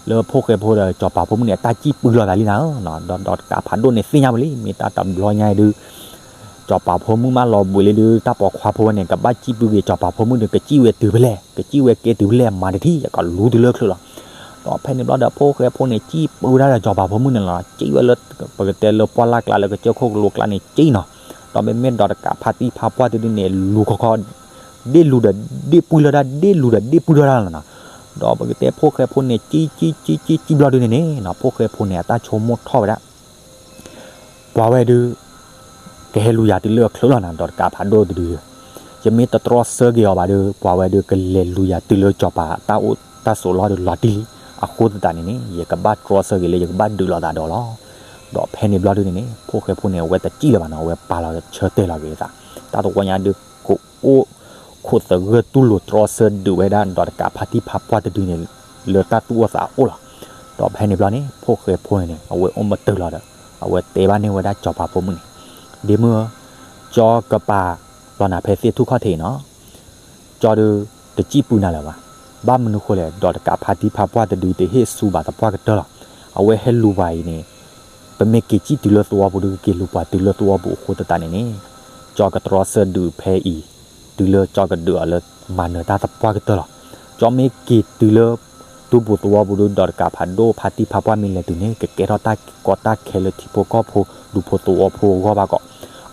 လၢဖိၣ်ဃဲဖိဒီးစီၤပၤဖိမုၣ်န့ၣ် အတၢ်စံၣ်ပုၢ်လိာ်သးလံနၤဧၢ, ဒီး ဒီးတကးဖးဒိၣ်န့ၣ်သ့ၣ်ညါဝဲလံ, မ့ၢ်တၢ်တဘျီညါအံၤဒုး စီၤပၤဖိမုၣ်မးလီၤဘှံးလံဒုး တၢ်ပိာ်ခွါဖိဝဲန့ၣ် ကဘၣ်စံၣ်ပုၢ်က့ၤစီၤပၤဖိမုၣ်ဒီး ကစံၣ်ဝဲတုၤဖဲလဲၣ်, ကစံၣ်ဝဲကဲတုၤဖဲလဲၣ် မၤတထံၣ် ယကလူတုၤလၢချုးလီၤ. ဒီးဖဲန့ၣ်ဘျီဒီး ဖိၣ်ဃဲဖိန့ၣ် စံၣ်ပုၢ်ဝဲဒၣ်ဒီးစီၤပၤဖိမုၣ်န့ၣ်လီၤ. စံၣ်ဝဲလၢ ပကတဲလၢပှၢ်လၢ်ကျါလၢကစၢၢ်ခိၣ်ကလိကျါန့ၣ် စံၣ်နီၤ. ဒီးမ့မ့ၢ်ဒီးတကးဖးတံၢ်ဖးပှၢ်တဒုန့ၣ် လူၤခီခီ ဒ့ၣ်လူၤဒီးဒ့ၣ်ပုၢ်လၢဒၣ် ဒ့ၣ်လူၤဒီးဒ့ၣ်ပုၢ်ထီၣ်ဒၣ်လီၤနီၤ. ဒီးပကတဲဖိၣ်ဃဲဖိန့ၣ် စံၣ်စံၣ်စံၣ်စံၣ်ဘျီဒုန့ၣ်န့ၣ်နီၤ ဖိၣ်ဃဲဖိန့ၣ် အတၢ်ဆိကမိၣ်ထီၣ်ဝဲဒၣ် ပှၤဝဲဒုး ကဟဲလူၤယၤတုၤလၢအချုးလီၤနၤ ဒီးတကးဖးဒိၣ်တဒု, ယမ့ၢ်တတြီဆၢက့ၤအီၤဘၣ်ဒုး ပှၤဝဲဒုးကလဲၤလူၤယၤတုၤလၢစီၤပၤအတၢ်အိၣ်တၢ်ဆိးလီၢ်ဒီးလီၤတံၢ်လံ. အဃိသတးန့ၣ်န့ၣ် ယကဘၣ်တြီဆၢက့ၤလၢယကဘၣ်ဒုးလိာ်သးဒီးလီၤ. ဒီးဖဲန့ၣ်ဘျီဒုန့ၣ်န့ၣ် ဖိၣ်ဃဲဖိန့ၣ် အဝဲတစံၣ်လၢၤဘၣ်နီၤ အဝဲပာ်လီၤဆၢတဲာ်လီၤက့ၤအသး, တၢ်တဝီညါဒုး ကအိၣ်ခိးသဂၢၢ်တူၢ်လိာ်တြီဆၢဒုးဝဲဒၣ်ဒီးတကးဖးတံၢ်ဖးပှၢ်တဒုန့ၣ် လၢတၢ်သူၣ်အိၣ်သးအိၣ်လီၤ. ဒီးဖဲန့ၣ်ဘျီန့ၣ် ဖိၣ်ဃဲဖိန့ၣ်န့ၣ် အဝဲအိၣ်မတၢၢ်လီၤဒီး အဝဲတဲဘၣ်န့ၢ်ဝဲဒၣ်စီၤပၤဖိမုၣ်န့ၣ်, ဒ့မုၢ်ဧၢ, ကၠီကပာ်လီၤနၤဖဲသ့ၣ်ထူၣ်ခီၣ်ထံးနီၤ ကၠီဒုး တစံၣ်ပုၢ်နၤလၢၤဘၣ်. ဘၣ်မနုၤဃိလဲၣ် ဒီးတကးဖးတံၢ်ဖးပှၢ်တဒုတဟ့ၣ်စူၤဘၣ်သပှၢ်ကတၢၢ်လီၤ. အဝဲဟဲလူၤပှၤအံၤန့ၣ် ပမ့ၢ်က့ၤစံၣ်တုၤလၢသဝီပူၤဒုး ကက့ၤလူၤပှၤတုၤလၢသဝီပူၤအဃိသတးန့ၣ်န့ၣ် ကၠီကတြီဆၢဒုးဖဲအံၤ တုၤလၢကၠီကဒုးအီၤလၢမၤနၢၤတၢ်သပှၢ်ကတၢၢ်လီၤ. ကၠီမ့ၢ်က့ၤတုၤလၢ တူၢ်ပူၤသဝီပူၤဒုး ဒီးတကးဖးဒိၣ်ဖးတံၢ်ဖးပှၢ်မ့ၢ်လဲၤတုၤန့ၣ် ကကဲထီၣ်တၢ်ကီတၢ်ခဲလၢထံဖိကီၢ်ဖိ ဒူဖိသဝီဖိအဂီၢ်ဘၣ်ကီး.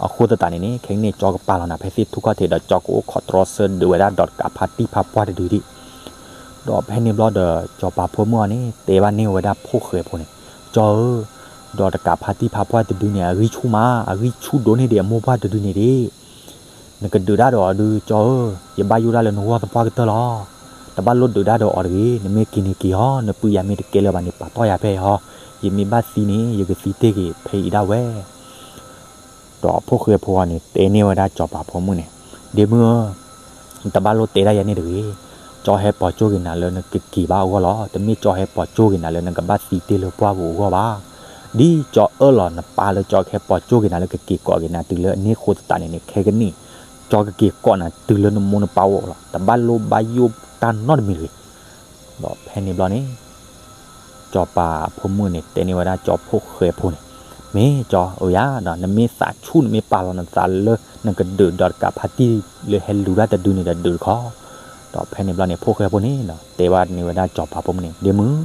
အဃိသတးန့ၣ်န့ၣ် ခဲကနံၣ်ကၠီကပာ်လီၤနၤဖဲသ့ၣ်ထူၣ်ခီၣ်ထံးဒီး ကၠီကအိၣ်ခိးတြီဆၢဒုးဝဲဒၣ်ဒီးတကးဖးတံၢ်ဖးပှၢ်တဒုဒံး. ဒီးဖဲန့ၣ်ဘျီဒီး စီၤပၤဖိမုၣ်အီၤန့ၣ် တဲဘၣ်န့ၢ်ဝဲဒၣ်ဖိၣ်ဃဲဖိန့ၣ်, ကၠီဧၢ, ဒီးတကးဖးတံၢ်ဖးပှၢ်တဒုန့ၣ် အဂံၢ်ဆူၣ်မး အဂံၢ်ဆူၣ်ဒိၣ်န့ၢ်ဒံးအမိၢ်ပှၢ်တဒုန့ၣ်ဒံး နကဒုးတၢ်ဒီးအီၤဒုး ကၠီဧၢ, ယဘၣ်ယိၣ်တၢ်လၢနဂီၢ်သပှၢ်ကတၢၢ်လီၤ. တဘၣ်လိၣ်ဒုးတၢ်ဒီးအီၤတဂ့ၤ, နမ့ၢ်က့ၤန့ၣ်က့ၤအီၤ, နပုၢ်ယၤမ့ၢ်တကဲလၢၤဘၣ်န့ၣ် ပာ်တီၢ်ယၤဖဲအံၤဟီ, ယမ့ၢ်ဘၣ်သံန့ၣ် ယကသံတ့ၢ်က့ၤဖဲအံၤဒၣ်ဝဲ ဒီးဖိၣ်ဃဲဖိအီၤန့ၣ် တဲန့ၢ်ဝဲဒၣ်စီၤပၤဖိမုၣ်န့ၣ်, ဒ့မုၢ်ဧၢ, တဘၣ်လိၣ်တဲဒၣ်ယၤန့ၣ်တဂ့ၤ, ကၠီဟဲပိာ်ကၠိက့ၤနၤလၢနကက့ၤဘၣ်အဂီၢ်လီၤ. တမ့ၢ်ကၠီဟဲပိာ်ကၠိက့ၤနၤလၢနကဘၣ်သံတ့ၢ်လၢပှၢ်ပူၤအဂီၢ်ဘၣ်. ဒ်ကၠီအၢၣ်လီၤနပၢ်လၢကၠီကဟဲပိာ်ကၠိက့ၤနၤလၢကက့ၤကိးက့ၤနၤတုၤလၢအန့ၣ်အဃိသတးန့ၣ်န့ၣ် ခဲကနံၣ် ကၠီကက့ၤကိးနၤတုၤလၢနမိၢ်နပၢ်အိၣ်လီၤ. တဘၣ်လိၣ်ဘၣ်ယိၣ်တၢ်နီတမံၤတဂ့ၤ. ဒီးဖဲန့ၣ်ဘျီန့ၣ် စီၤပၤဖိမုၣ်န့ၣ် တဲန့ၢ်ဝဲဒၣ်ကၠီဖိၣ်ဃဲဖိန့ၣ်, မ့ၢ်ကၠီဧၢယၤဒီး နမ့ၢ်သးဆူၣ် နမ့ၢ်ပာ်လီၤနသးလၢနကဒုးဒီးတကးဖးတံၢ်လၢဟဲလူၤဒၣ်တဒုန့ၣ်ဒီးဒုးတခီ. ဒီးဖဲန့ၣ်ဘျီန့ၣ် ဖိၣ်ဃဲဖိန့ၣ်ဒီး တဲဘၣ်န့ၢ်ဝဲဒၣ်စီၤပၤဖိမုၣ်န့ၣ်, ဒ့မုၢ်,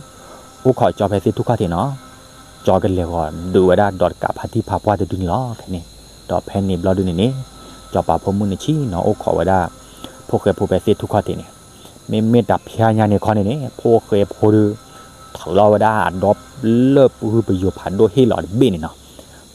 အိၣ်ခိးကၠီဖဲသ့ၣ်ထူၣ်ခီၣ်ထံးနီၤ, ကၠီကလဲၤဃီၤဒုးဝဲဒၣ်ဒီးတကးဖးတံၢ်ဖးပှၢ်တဒုန့ၣ်လီၤ. ခဲန့ၣ်, ဒီးဖဲန့ၣ်ဘျီဒုန့ၣ်န့ၣ် စီၤပၤဖိမုၣ်န့ၣ်ဆ့ၣ်နီၤ အိၣ်ခိးဝဲဒၣ် ဖိၣ်ဃဲဖိဖဲသ့ၣ်ထူၣ်ခီၣ်ထံးန့ၣ်, မ့မ့ၢ်တဖျါညါန့ၣ်ခီန့ၣ်န့ၣ် ဖိၣ်ဃဲဖိဒုး ထုးလီၤဝဲဒၣ်အဒီလၢပဂုၢ်ပယိၤဖးဒိၣ်ဟ့ၣ်လီၤတဘ့ၣ်န့ၣ်နီၤ.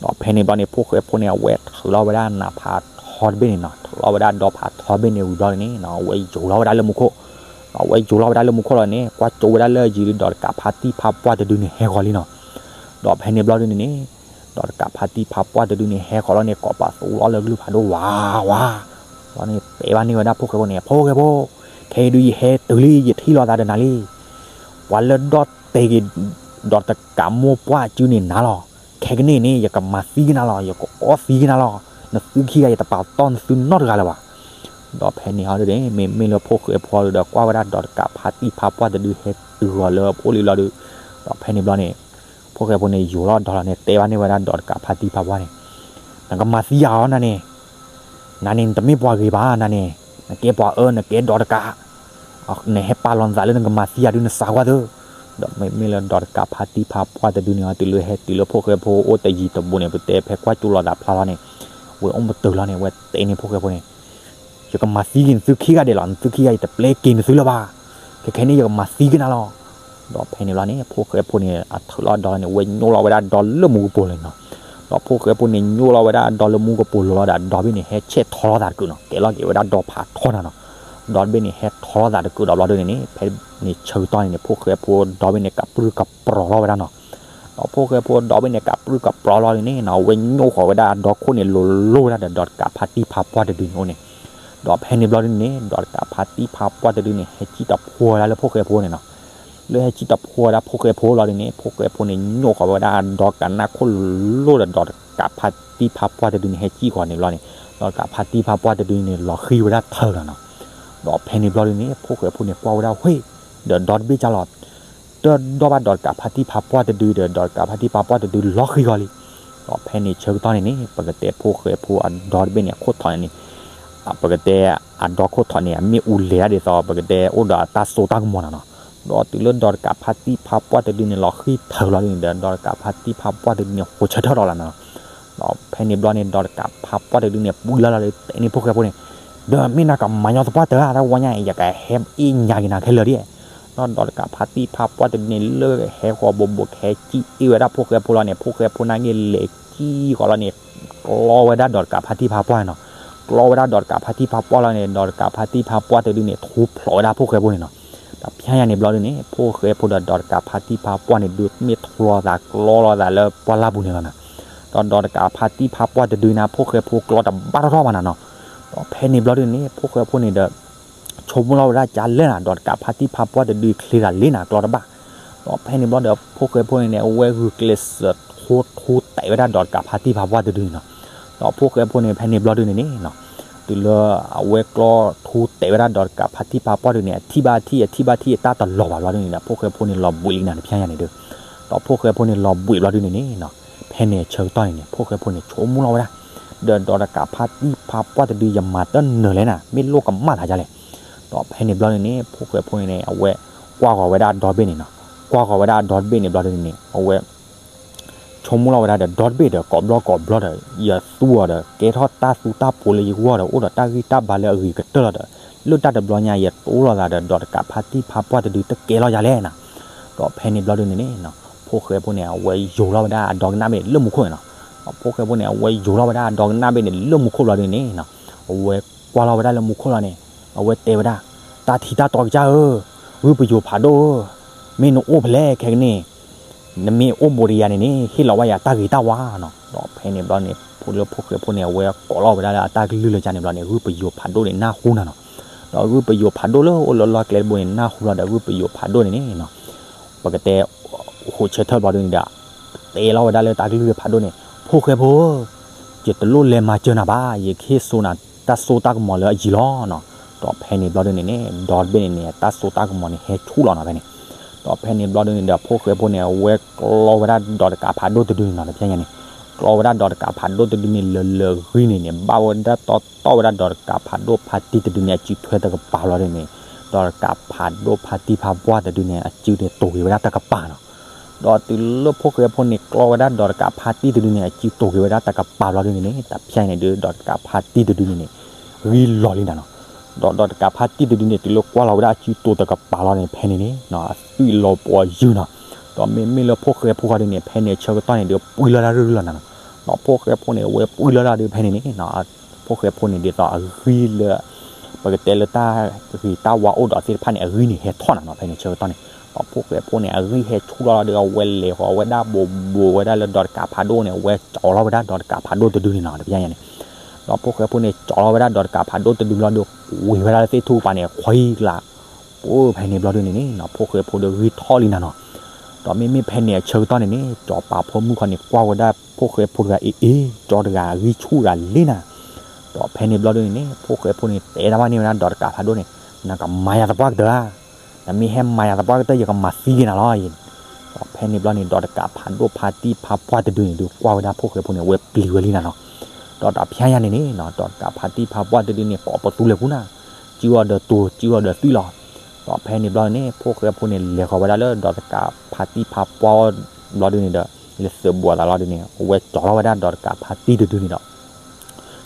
ဒီးဖဲန့ၣ်ဘျီန့ၣ် ဖိၣ်ဃဲဖိန့ၣ် အဝဲထုးလီၤဝဲဒၣ်နးဖးထီတဘ့ၣ်န့ၣ်နီၤ, ထုးလီၤဝဲဒၣ်ဒီဖးထီတဘ့ၣ်န့ၣ်ဝံၤဘျီန့ၣ်နီၤ အဝဲယိၤလီၤဝဲဒၣ်လၢမူခိၣ်, ဒီးအဝဲယိၤလီၤဝဲဒၣ်လၢမူခိၣ်လီၤန့ၣ် ကွၢ်ကၠိဝဲဒၣ်လၢအယံၤဒီးတကးဖးတံၢ်ဖးပှၢ်တဒုန့ၣ်ဟဲဃီၤလံနီၤ. ဒီးဖဲန့ၣ်ဘျီဒုန့ၣ်န့ၣ် ဒီးတကးဖးတံၢ်ဖးပှၢ်တဒုန့ၣ် ဟဲဃီၤလီၤန့ၣ် ကိးပသူလီၤလၢကလုၢ်ဖးဒိၣ်ဝးဝး, လီၤန့ၣ် တဲဘၣ်န့ၢ်ဝဲဒၣ်ဖိၣ်ဃဲဖိန့ၣ်, ဖိၣ်ဃဲဖိ, ခဲအံၤဒုးယဟဲတုၤလံ ယထံၣ်လိာ်သးဒီးနၤလံ. ပှၤလၢဒီၣ်တဲာ်က့ၤ ဒီးတကးမိၢ်ပှၢ်အစုန့ၣ်နၤလီၤ. ခဲကနံၣ်န့ၣ် ယကမၤသံကနၤလီၤ, ယကအီသံကနၤလီၤ. နသုခံဂၤယတပာ်တီၢ်နသုနီတဂၤလၢၤဘၣ်. ဒီးဖဲန့ၣ်ဟီဒုန့ၣ် မ့မ့ၢ်လၢဖိၣ်ဃဲဖိဒီး ကွၢ်ဝဲဒၣ်ဒီးတကးဖးတံၢ်ဖးပှၢ်တဒုဟဲတုၤဃီၤလၢအအိၣ်လံဘျီဒု, ဒီးဖဲန့ၣ်ဘျီန့ၣ် ဖိၣ်ဃဲဖိန့ၣ် ယိၤလီၤဒီးလီၤန့ၣ် တဲဘၣ်န့ၢ်ဝဲဒၣ်ဒီးတကးဖးတံၢ်ဖးပှၢ်န့ၣ်, နကမၤသံယၤအီၤနၤန့ၣ်, နန့ၣ် နတမ့ၢ်ပှၤဂ့ၤဘၣ်နၤန့ၣ်, နကဲပှၤအၢ နကဲဒီးတကး နဟဲပာ်လီၤနသးလၢနကမၤသံယၤဒုး နစးကွၢ်သု. ဒီးမ့မ့ၢ်လၢဒီးတကးဖးတံၢ်ဖးပှၢ်တဒုန့ၣ် တုၤလၢဟဲတုၤလၢဖိၣ်ဃဲဖိအိၣ်တယံၤတဘူးန့ၣ် ပတဲဖဲကွၢ်ကၠိလိာ်သးဖျါလီၤန့ၣ်, ဝဲအိၣ်မတၢၢ်လီၤန့ၣ် ဝဲတဲန့ၢ်ဖိၣ်ဃဲဖိန့ၣ်, ယကမၤသံက့ၤနသုခံဂၤဒဲးလီၤ, နသုခံဂၤယတပျဲက့ၤနသုလၢၤဘၣ်. ခဲခဲန့ၣ် ယကမၤသံကနၤလီၤ. ဒီးဖဲန့ၣ်ဘျီန့ၣ် ဖိၣ်ဃဲဖိန့ၣ် အထုးလီၤဒီးန့ၣ် ဝဲညိၣ်လီၤဝဲဒၣ်ဒီလၢမူကပိာ်လီၤနီၤ. ဒီးဖိၣ်ဃဲဖိန့ၣ် ညိၣ်လီၤဝဲဒၣ်ဒီလၢမူကပိာ်လီၤဒီး ဒီဘ့ၣ်န့ၣ် ဟဲဆဲးထီလီၤသးတကုာ်နီၤ, ကဲလီၤက့ၤဝဲဒၣ်ဒီဖးထီနၤနီၤ. ဒီဘ့ၣ်န့ၣ် ဟဲထီလီၤသးတကုာ်ဒီးဘျီဒုန့ၣ်န့ၣ် ဖဲန့ၣ်ဆၢကတီၢ်န့ၣ်န့ၣ် ဖိၣ်ဃဲဖိဒီဘ့ၣ်န့ၣ် ကပြုၢ်ကပြီၤလီၤဝဲဒၣ်နီၤ. ဒီးဖိၣ်ဃဲဖိဒီဘ့ၣ်န့ၣ် ကပြုၢ်ကပြီၤလီၤဒုန့ၣ်နီၤ ဝဲညိၣ်ဃီၤဝဲဒၣ်အဒီခိၣ်န့ၣ် လိၤလိၤဝဲဒၣ်ဒီး ဒီးတကးဖးတံၢ်ဖးပှၢ်တဒုန့ၣ်အိၣ်န့ၣ်. ဒီးဖဲန့ၣ်ဘျီဒုန့ၣ် ဒီးတကးဖးတံၢ်ဖးပှၢ်တဒုန့ၣ် ဟဲစံၣ်တဖိဝဲဒၣ်လၢဖိၣ်ဃဲဖိန့ၣ်နီၤ. လၢဟဲစံၣ်တဖိဝဲဒၣ်ဖိၣ်ဃဲဖိလီၤဒုန့ၣ် ဖိၣ်ဃဲဖိန့ၣ် ညိၣ်ဃီၤဝဲဒၣ်အဒီကနၣ်ခိၣ်လိၤလိၤဒီး ဒီးတကးဖးတံၢ်ဖးပှၢ်တဒုန့ၣ် ဟဲစံၣ်ဃီၤန့ၣ်ဘျီန့ၣ် ဒီးတကးဖးတံၢ်ဖးပှၢ်တဒုန့ၣ် လီၤဃံၤဝဲဒၣ်ထၢလီၤနီၤ. ဒီးဖဲန့ၣ်ဘျီဒုန့ၣ် ဖိၣ်ဃဲဖိန့ၣ် ကွၢ်ဝဲဒၣ်ဝ့ၢ် ဒီးဒီတဘ့ၣ်ကၢ်လီၤ. တၢၢ်ဒီၣ်ဘၣ်ဒီးတကးဖါတံၢ်ဖါပှၢ်တဒုဒီး ဒီးတကးဖါတံၢ်ဖါပှၢ်တဒုလီၤဃံဃီလံ. ဒီးဖဲန့ၣ်ဆၢကတီၢ်န့ၣ်န့ၣ် ပကတဲဖိၣ်ဃဲဖိအဒီတဘ့ၣ်န့ၣ် အခိၣ်ထီးန့ၣ်န့ၣ် ပကတဲအဒီခိၣ်ထီးန့ၣ် အမ့ၣ်အူလဲၤဒၣ်ဒ်သိး ပကတဲအိၣ်ဒီးအတၢ်စိတၢ်ကမီၤနၤနီၤ. ဒီးတုၤလၢဒီးတကးဖါတံၢ်ဖါပှၢ်တဒုန့ၣ် လီၤဃံထၢလီၤဒုန့ၣ်ဒီး ဒီးတကးဖါတံၢ်ဖါပှၢ်တဒုန့ၣ် ဟိးဆၢထၢၣ်ထီၣ်လီၤနၤနီၤ. ဒီးဖဲန့ၣ်ဘျီန့ၣ် ဒီးတကးဖါပှၢ်တဒုန့ၣ် ပှံၤလီၤလီၤဒီး တဲန့ၢ်ဖိၣ်ဃဲဖိန့ၣ် ဒီးမ့ၢ်နၤကမၤညီသပှၢ်တၢၢ်ဧါ, တၢ်ဝဲညါအံၤ ယကဟဲအ့ၣ်ညါက့ၤနၤခဲလၢာ်ဒ်. ဒီးဒီးတကးဖါတံၢ်ဖါပှၢ်တဒုန့ၣ် လၢဟဲဃီၤဘိးဘိး ကဟဲစံၣ်အ့ၣ်ဝဲဒၣ်ဖိၣ်ဃဲဖိလီၤန့ၣ် ဖိၣ်ဃဲဖိန့ၣ်က့ၤလဲၤစံၣ်ဃီၤလီၤန့ၣ် ကျီဝဲဒၣ်ဒီးတကးဖါတံၢ်ဖါပှၢ်နီၤ. ကျီဝဲဒၣ်ဒီးတကးဖါတံၢ်ဖါပှၢ်လီၤန့ၣ် ဒီးတကးဖါတံၢ်ဖါပှၢ်တဒုန့ၣ် ထူဖျိးဝဲဒၣ်ဖိၣ်ဃဲဖိန့ၣ်နီၤ. ဒီးဖဲညါန့ၣ်ဘျီဒုန့ၣ် ဖိၣ်ဃဲဖိဒီးဒီးတကးဖါတံၢ်ဖါပှၢ်န့ၣ် ဒုးမ့ၢ်ထူလီၤသးကျီလီၤသးလၢပှၢ်လၢ်ပူၤန့ၣ်လီၤနၤ. ဒီးဒီးတကးဖါတံၢ်ဖါပှၢ်တဒုန့ၣ် ဖိၣ်ဃဲဖိကျီတဘၣ်ထီၣ်ထီၣ်ဘၣ်နၤနီၤ. ဒီးဖဲန့ၣ်ဘျီဒုန့ၣ် ဖိၣ်ဃဲဖိန့ၣ်ဒီး ဆိကမိၣ်လီၤဝဲဒၣ်ကလဲၣ်နၤ ဒီးတကးဖါတံၢ်ဖါပှၢ်တဒုချ့သးလ့နၤ ကျီတဘၣ်. ဒီးဖဲန့ၣ်ဘျီဒီး ဖိၣ်ဃဲဖိန့ၣ်န့ၣ် အဝဲဂုာ်ကျဲးစၢးထူထူတဲာ်ဝဲဒၣ်ဒီးတကးဖါတံၢ်ဖါပှၢ်တဒုန့ၣ်နီၤ. ဒီးဖိၣ်ဃဲဖိန့ၣ် ဖဲန့ၣ်ဘျီဒုန့ၣ်န့ၣ် တုၤလၢအဝဲကျီထူတဲာ်ဝဲဒၣ်ဒီးတကးဖါတံၢ်ဖါပှၢ်ဒုန့ၣ် အထံၣ်ဘၣ်ထံၣ် အထံၣ်ဘၣ်ထံၣ်အတၢ်တလီၤဘၣ်ဘျီဒုန့ၣ်ဒီး ဖိၣ်ဃဲဖိန့ၣ်လီၤဘှံးလံနၤ တဖျဲညါန့ၣ်ဒီး. ဒီးဖိၣ်ဃဲဖိန့ၣ်လီၤဘှံးဘျီဒုန့ၣ်န့ၣ် ဖဲန့ၣ်ဆၢကတီၢ်န့ၣ်န့ၣ် ဖိၣ်ဃဲဖိန့ၣ် ဆိကမိၣ်လီၤဝဲဒၣ် ဒီးဒီးတကးဖါတံၢ်ဖါပှၢ်တဒု ယမၤတၢ်နၢၤလဲၣ်နၤ မ့ၢ်လိၣ်ကမၣ်သးဒ်လဲၣ်. ဒီးဖဲန့ၣ်ဘျီဒုန့ၣ် ဖိၣ်ဃဲဖိန့ၣ်န့ၣ် အဝဲကွၢ်ဃီၤဝဲဒၣ်အဒီတဘ့ၣ်န့ၣ်နီၤ, ကွၢ်ဃီၤဝဲဒၣ်အဒီတဘ့ၣ်န့ၣ်ဘျီဒုန့ၣ်န့ၣ် အဝဲ ဆိကမိၣ်လီၤဝဲဒၣ်ဒီး ဒီတဘ့ၣ်ဒီး ကိးဘျီကိးဘျီဒီး ယသူအီၤဒီး ကဲထီၣ်တၢ်သူတၢ်ပူၤလၢယဂီၢ်ဒီး အိၣ်ဒီးတၢ်ဂံၢ်တၢ်ဘါလၢအဂ့ၤကတၢၢ်လီၤဒီး လၢတၢ်တဘျီညါ ယတိၢ်လီၤသးဒီး ဒီးတကးဖါတံၢ်ဖါပှၢ်တဒု တကဲလီၤယၤလဲၣ်နၤ. ဒီးဖဲန့ၣ်ဘျီဒုန့ၣ်န့ၣ် ဖိၣ်ဃဲဖိန့ၣ် အဝဲယိၤလီၤဝဲဒၣ်အဒီကနၣ်ဘ့ၣ်န့ၣ် လၢမူခိၣ်န့ၣ်နီၤ. ဒီးဖိၣ်ဃဲဖိန့ၣ် အဝဲယိၤလီၤဝဲဒၣ်အဒီကနၣ်ဘ့ၣ်န့ၣ် လၢမူခိၣ်ဘျီဒုန့ၣ်နီၤ, အဝဲကွၢ်လီၤဝဲဒၣ်လၢမူခိၣ်လီၤန့ၣ် အဝဲတဲဝဲဒၣ်, တၢ်ထံတၢ်တီကစၢ်ဧၢ, ဂုၢ်ပယိၤဖးဒိၣ်ဧၢ, မ့ၢ်နအိၣ်ဖဲလဲၣ်ခဲကနံၣ်, နမ့ၢ်အိၣ်ဘူးဒီးယၤန့ၣ်န့ၣ် ဟ့ၣ်လီၤဝဲယၤတၢ်ဂ့ၤတၢ်ဝါနီၤ. ဒီးဖဲန့ၣ်ဘျီန့ၣ် ဖိလၢဖိၣ်ဃဲဖိန့ၣ် အဝဲကိးလီၤဝဲဒၣ်လၢအတၢ်ကလုၢ်လၢကန့ၣ်ဘျီန့ၣ် ဂုၢ်ပယိၤဖးဒိၣ်န့ၣ် နၢ်ဟူနၤနီၤ. ဒီးဂုၢ်ပယိၤဖးဒိၣ်လၢအိၣ်လၢလီၢ်ကျဲတဘိန့ၣ် နၢ်ဟူလီၤဒီး ဂုၢ်ပယိၤဖးဒိၣ်န့ၣ်န့ၣ် ပကတဲ ဟိးဆၢထၢၣ်ဘျီဒုန့ၣ်ဒီး တဲလီၤဝဲဒၣ်လၢတၢ်ကလုၢ်ဖးဒိၣ်န့ၣ်, ဖိၣ်ဃဲဖိဧၢ, ယတလိၣ်လဲၤမၤစၢၤနၤဘၣ်, ယကဟ့ၣ်စိနၤတၢ်စိတၢ်ကမီၤလၢအယံၤလီၤနီၤ. ဒီးဖဲန့ၣ်ဘျီဒုန့ၣ်န့ၣ် ဒီတဘ့ၣ်န့ၣ်န့ၣ် တၢ်စိတၢ်ကမီၤန့ၣ် ဟဲဆူၣ်လီၤနီၤဖဲန့ၣ်. ဒီးဖဲန့ၣ်ဘျီဒုန့ၣ်ဒီး ဖိၣ်ဃဲဖိန့ၣ် အဝဲကျီဝဲဒၣ်ဒီးတကးဖးဒိၣ်တဒုန့ၣ်နီၤ, တဖဲညါန့ၣ် ကျီဝဲဒၣ်ဒီးတကးဖးဒိၣ်တဒုန့ၣ် လၢလၢဂံၢ်န့ၣ်န့ၣ် ဘၣ်ဝဲဒၣ်တီတီဝဲဒၣ်ဒီးတကးဖးဒိၣ်ဖါတံၢ်တဒုန့ၣ် အစုထွဲတကပၤဘျီဒုန့ၣ်, ဒီးတကးဖးဒိၣ်ဖါတံၢ်ဖါပှၢ်တဒုန့ၣ် အစုန့ၣ်တိၤက့ၤဝဲဒၣ်တကပၤနီၤ. ဒီးတုၤလၢဖိၣ်ဃဲဖိန့ၣ် ကျီဝဲဒၣ်ဒီးတကးဖါတံၢ်တဒုန့ၣ် အစုတိၤက့ၤဝဲဒၣ်တကပၤဘျီဒုန့ၣ်န့ၣ် တဖဲညါန့ၣ်ဒုး ဒီးတကးဖါတံၢ်တဒုန့ၣ်န့ၣ် ဂံၢ်လီၤလံနၤနီၤ. ဒီးဒီးတကးဖါတံၢ်တဒုန့ၣ် တုၤလၢကွၢ်လီၤဝဲဒၣ်အစုတိၤတကပၤလီၤန့ၣ် ဖဲန့ၣ်န့ၣ် အသွံၣ်လီၤပှီၤယုၢ်နီၤ. ဒီးမ့မ့ၢ်လၢဖိၣ်ဃဲဖိဃီဒုန့ၣ် ဖဲန့ၣ်ဆၢကတီၢ်န့ၣ်ဒုး ပှံၤလီၤတၢ်ရုၢ်ရုၢ်လီၤနၤနီၤ. ဒီးဖိၣ်ဃဲဖိန့ၣ် အဝဲပှံၤလီၤတၢ်ဒုးဖဲန့ၣ်န့ၣ် ဖိၣ်ဃဲဖိန့ၣ် ဒ်သိးအဂံၢ်လၢ ပကတဲလၢတၢ်ဂ့ၤတၢ်ဝါအိၣ်ဒီးသ့ၣ်တဖၣ်န့ၣ် အဂံၢ်န့ၣ်ဟဲထီၣ်နၤနီၤ ဖဲန့ၣ်ဆၢကတီၢ်န့ၣ်. ဒီးဖိၣ်ဃဲဖိန့ၣ် အဂံၢ်ဟဲဆူၣ်လီၤလီၤဒီး အဝဲလဲၤဃီၤဝဲဒၣ်ဘိးဘိးဝဲဒၣ်လၢဒီးတကးဖးဒိၣ်န့ၣ် အဝဲကၠီလီၤဝဲဒၣ်ဒီးတကးဖးဒိၣ်တဒုန့ၣ်နီၤ တဖဲညါန့ၣ်. ဒီးဖိၣ်ဃဲဖိန့ၣ် ကၠီလီၤဝဲဒၣ်ဒီးတကးဖးဒိၣ်တဒုလီၤဒီး ဝံၤဝဲဒၣ်လၢသ့ၣ်ထူၣ်ကပၤန့ၣ် ခွံကျါ အိၣ်ဖဲန့ၣ်ဘျီဒုန့ၣ်န့ၣ် ဖိၣ်ဃဲဖိဒီးဂံၢ်ထီၣ်လံနၤနီၤ. ဒီးမ့မ့ၢ်ဖဲန့ၣ်အဆၢကတီၢ်န့ၣ်န့ၣ် စီၤပၤဖိမုၣ်ခီန့ၣ် ကွၢ်ဝဲဒၣ်ဖိၣ်ဃဲဖိတဂၤအံၤ အ့ ကၠီတဂၤအဂံၢ်ဆူၣ်တဂၤလံနၤ. ဒီးဖဲန့ၣ်ဘျီဒုန့ၣ်န့ၣ် ဖိၣ်ဃဲဖိန့ၣ် တဲတၢ်ဘၣ်န့ၢ်ဝဲဒၣ်ဒီးတကးဖးဒိၣ်န့ၣ်, နကမၤယၤသပှၢ်ကတၢၢ်ဧါ, နမ့ၢ်ဟဲမၤယၤသပှၢ်ကတၢၢ် ယကမၤသံက့ၤနၤလီၤအံၤ. ဒီးဖဲန့ၣ်ဘျီန့ၣ် ဒီးတကးဖးဒိၣ်ဖါတံၢ်ဖါပှၢ်တဒုန့ၣ်ဒုး ကွၢ်ဝဲဒၣ်ဖိၣ်ဃဲဖိန့ၣ် အဝဲပျံၤဝဲလံနၤနီၤ. ဒီးတဖျါညါန့ၣ်န့ၣ် ဒီးတကးဖါတံၢ်ဖါပှၢ်တဒုန့ၣ် ကိးပသူလဲၤကူနၤ, စုအီၤဒီးတိၤ စုအီၤဒီးသွံၣ်လီၤ. ဒီးဖဲန့ၣ်ဘျီန့ၣ် ဖိၣ်ဃဲဖိန့ၣ် လဲၤဃီၤဝဲဒၣ်လၢဒီးတကးဖါတံၢ်ဖါပှၢ်ဘျီဒုန့ၣ်ဒီး လဲၤသုးဘူးအသးလီၤဒုန့ၣ် အဝဲကၠီလီၤဝဲဒၣ်ဒီးတကးဖါတံၢ်တဒုန့ၣ်ဒီး